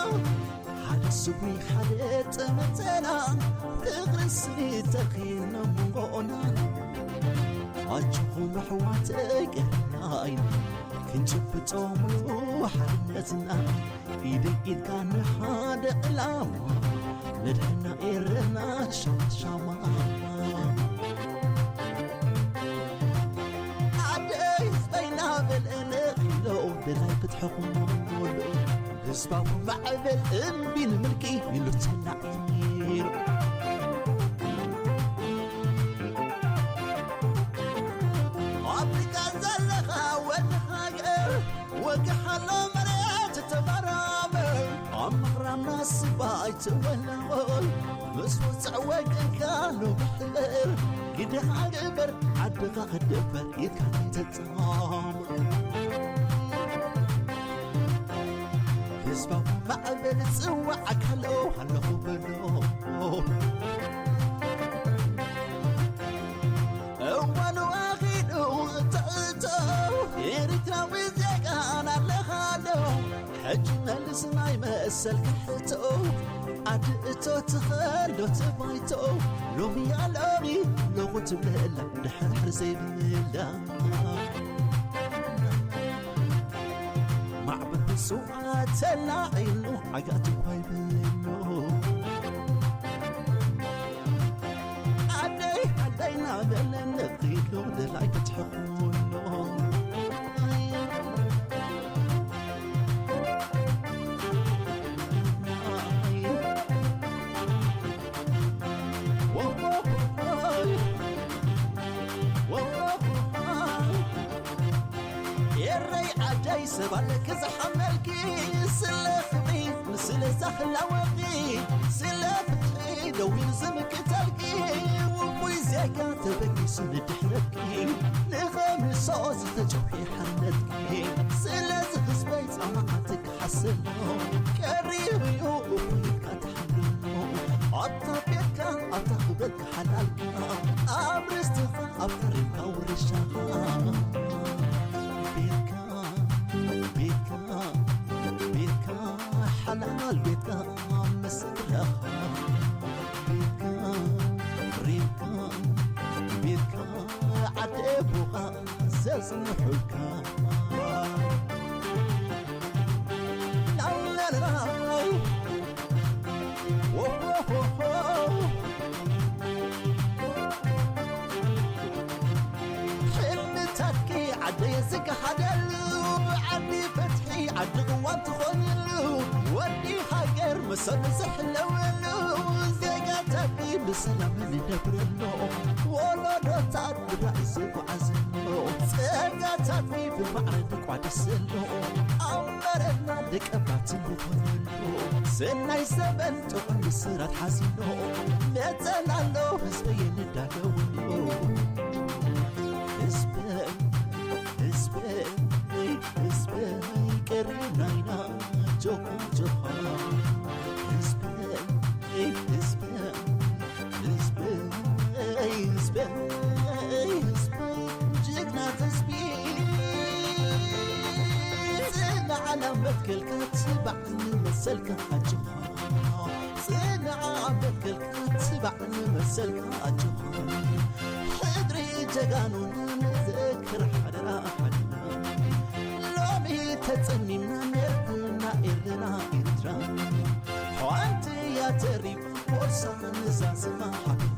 ሓደ ስዊ ሓደ ጠመተና፣ ፍቕርን ስኒት ተኺልና መንጎና። ኣጆኹም ኣሕዋተይ ቀናይ፣ ክንጭብጦ ሙሉ ሓድነትና። ኢደይ ኢድካ ንሓደ ዕላማ፣ ነድሕና ኤረና ሻማ ሻማ። ዓደይ ህዝበይና በልዕነ ኢሎ፣ ደላይ ፍትሕኹም ወሎ። ህዝባዊ ማዕበል እምቢ ንምልኪ ኢሉ ተላዒሉ። ወግሕ ኣሎ መሬት ተመራመር፣ ኣብ ምኽራምና ስባ ኣይትወላወል። ምስ ውፅዕ ወገንካ ንብሕር፣ ግደኻ ግበር፣ ዓድኻ ክደበር፣ ኢድካ ኣይትጠማም። ህዝባዊ ማዕበል ጽዋዕ ኣካሎ ኣለኹ በሎ። እዋኑ ኣኺሉ ተእቶ ኤርትራዊ ዜጋን ኣለኻዶ? ሕጂ መልስ ናይ መሰልካ ሕቶ። ኣድእቶ ትኸሎ ትባይቶ። ሎሚ ኣሎሚ ሎኹ ትብለላ ድሕርሕር ዘይብላ። ማዕበል ብስውዓ ተላዒሉ ዓጋቲ እኳ ይብሎ። ዓደይ ዓደይ ናበለ ነቒሉ ደላይ ክትሕኹሎ። ኤረይ ዓደይ ሰብ ኣለኪ ዝሓመልኪ፣ ስለ ፍቕሪ ንስለ ዛኽላ ወርቂ፣ ስለ ፍትሒ ደው ኢሉ ዝምክተልኪ፣ ውፉይ ዜጋ ተበጊሱ ንድሕነትኪ፣ ንኸምሶ ዝተጨውሒ ሓርነትኪ፣ ስለዚ ህዝበይ ጻማኻ ትከሓሰሉ፣ ቀሪቡ እዩ እፎይትካ ትሓልሉ፣ ኣብታ ቤትካ ኣብታ ክብረትካ ሓላልካ፣ ኣብ ርስትኻ ኣብ ተሪምካ ውርሻኻ። ቤትካ፣ ቤትካ፣ ቤትካ፣ ሓላል ቤትካ፣ መሰረኻ። ቤትካ፣ ሪምካ፣ ቤትካ፣ ዓዲ ኣቦኻ ዘጽንሑልካ። ላላላይ። ዎሆሆሆ። ሕልምታትኪ ዓደየ ዝገሃደሉ፣ ዓዲ ፍትሒ፣ ዓዲ ቅዋም ትኾንሉ፣ ወዲ ሃገር መሰሉ ዝሕለወሉ፣ ዜጋታትኪ ብሰላም ንነብረሉ፣ ወለዶታት ብራእይ ዝጓዓዘሉ፣ ጸጋታትኪ ብማዕረ ንቋደሰሉ፣ ኣብ መረትና ደቀባት ንኾነሉ፣ ሰናይ ዘበን ጥዑም ብስራት ሓዚኑ፣ መጸና ኣሎ ህዝበይ ንዳለወሉ። ህዝበይ፣ ህዝበይ፣ ህዝበይ፣ ቀሪብና ኢና ጆኻ ጆኻ። ህዝበይ፣ ህዝበይ፣ ህዝበይ፣ ህዝበይ፣ ህዝበይ፣ ህዝበይ፣ ጅግና ህዝቢ። ጽናዕ ናብ መትከልካ ትባዕ ንመሰልካ ኣጆኻ። ጽናዕ ኣብ መትከልካ ትባዕ ንመሰልካ ኣጆኻ። ሕድሪ ጀጋኑና ንዘክር ሓደራ ሓደራ። ሎሚ ተጸሚምና ነርና ኤርትራ ኤርትራ። ሓንቲ እያ ተሪፋ ቦርሳ ንዛዝማ ሓደራ።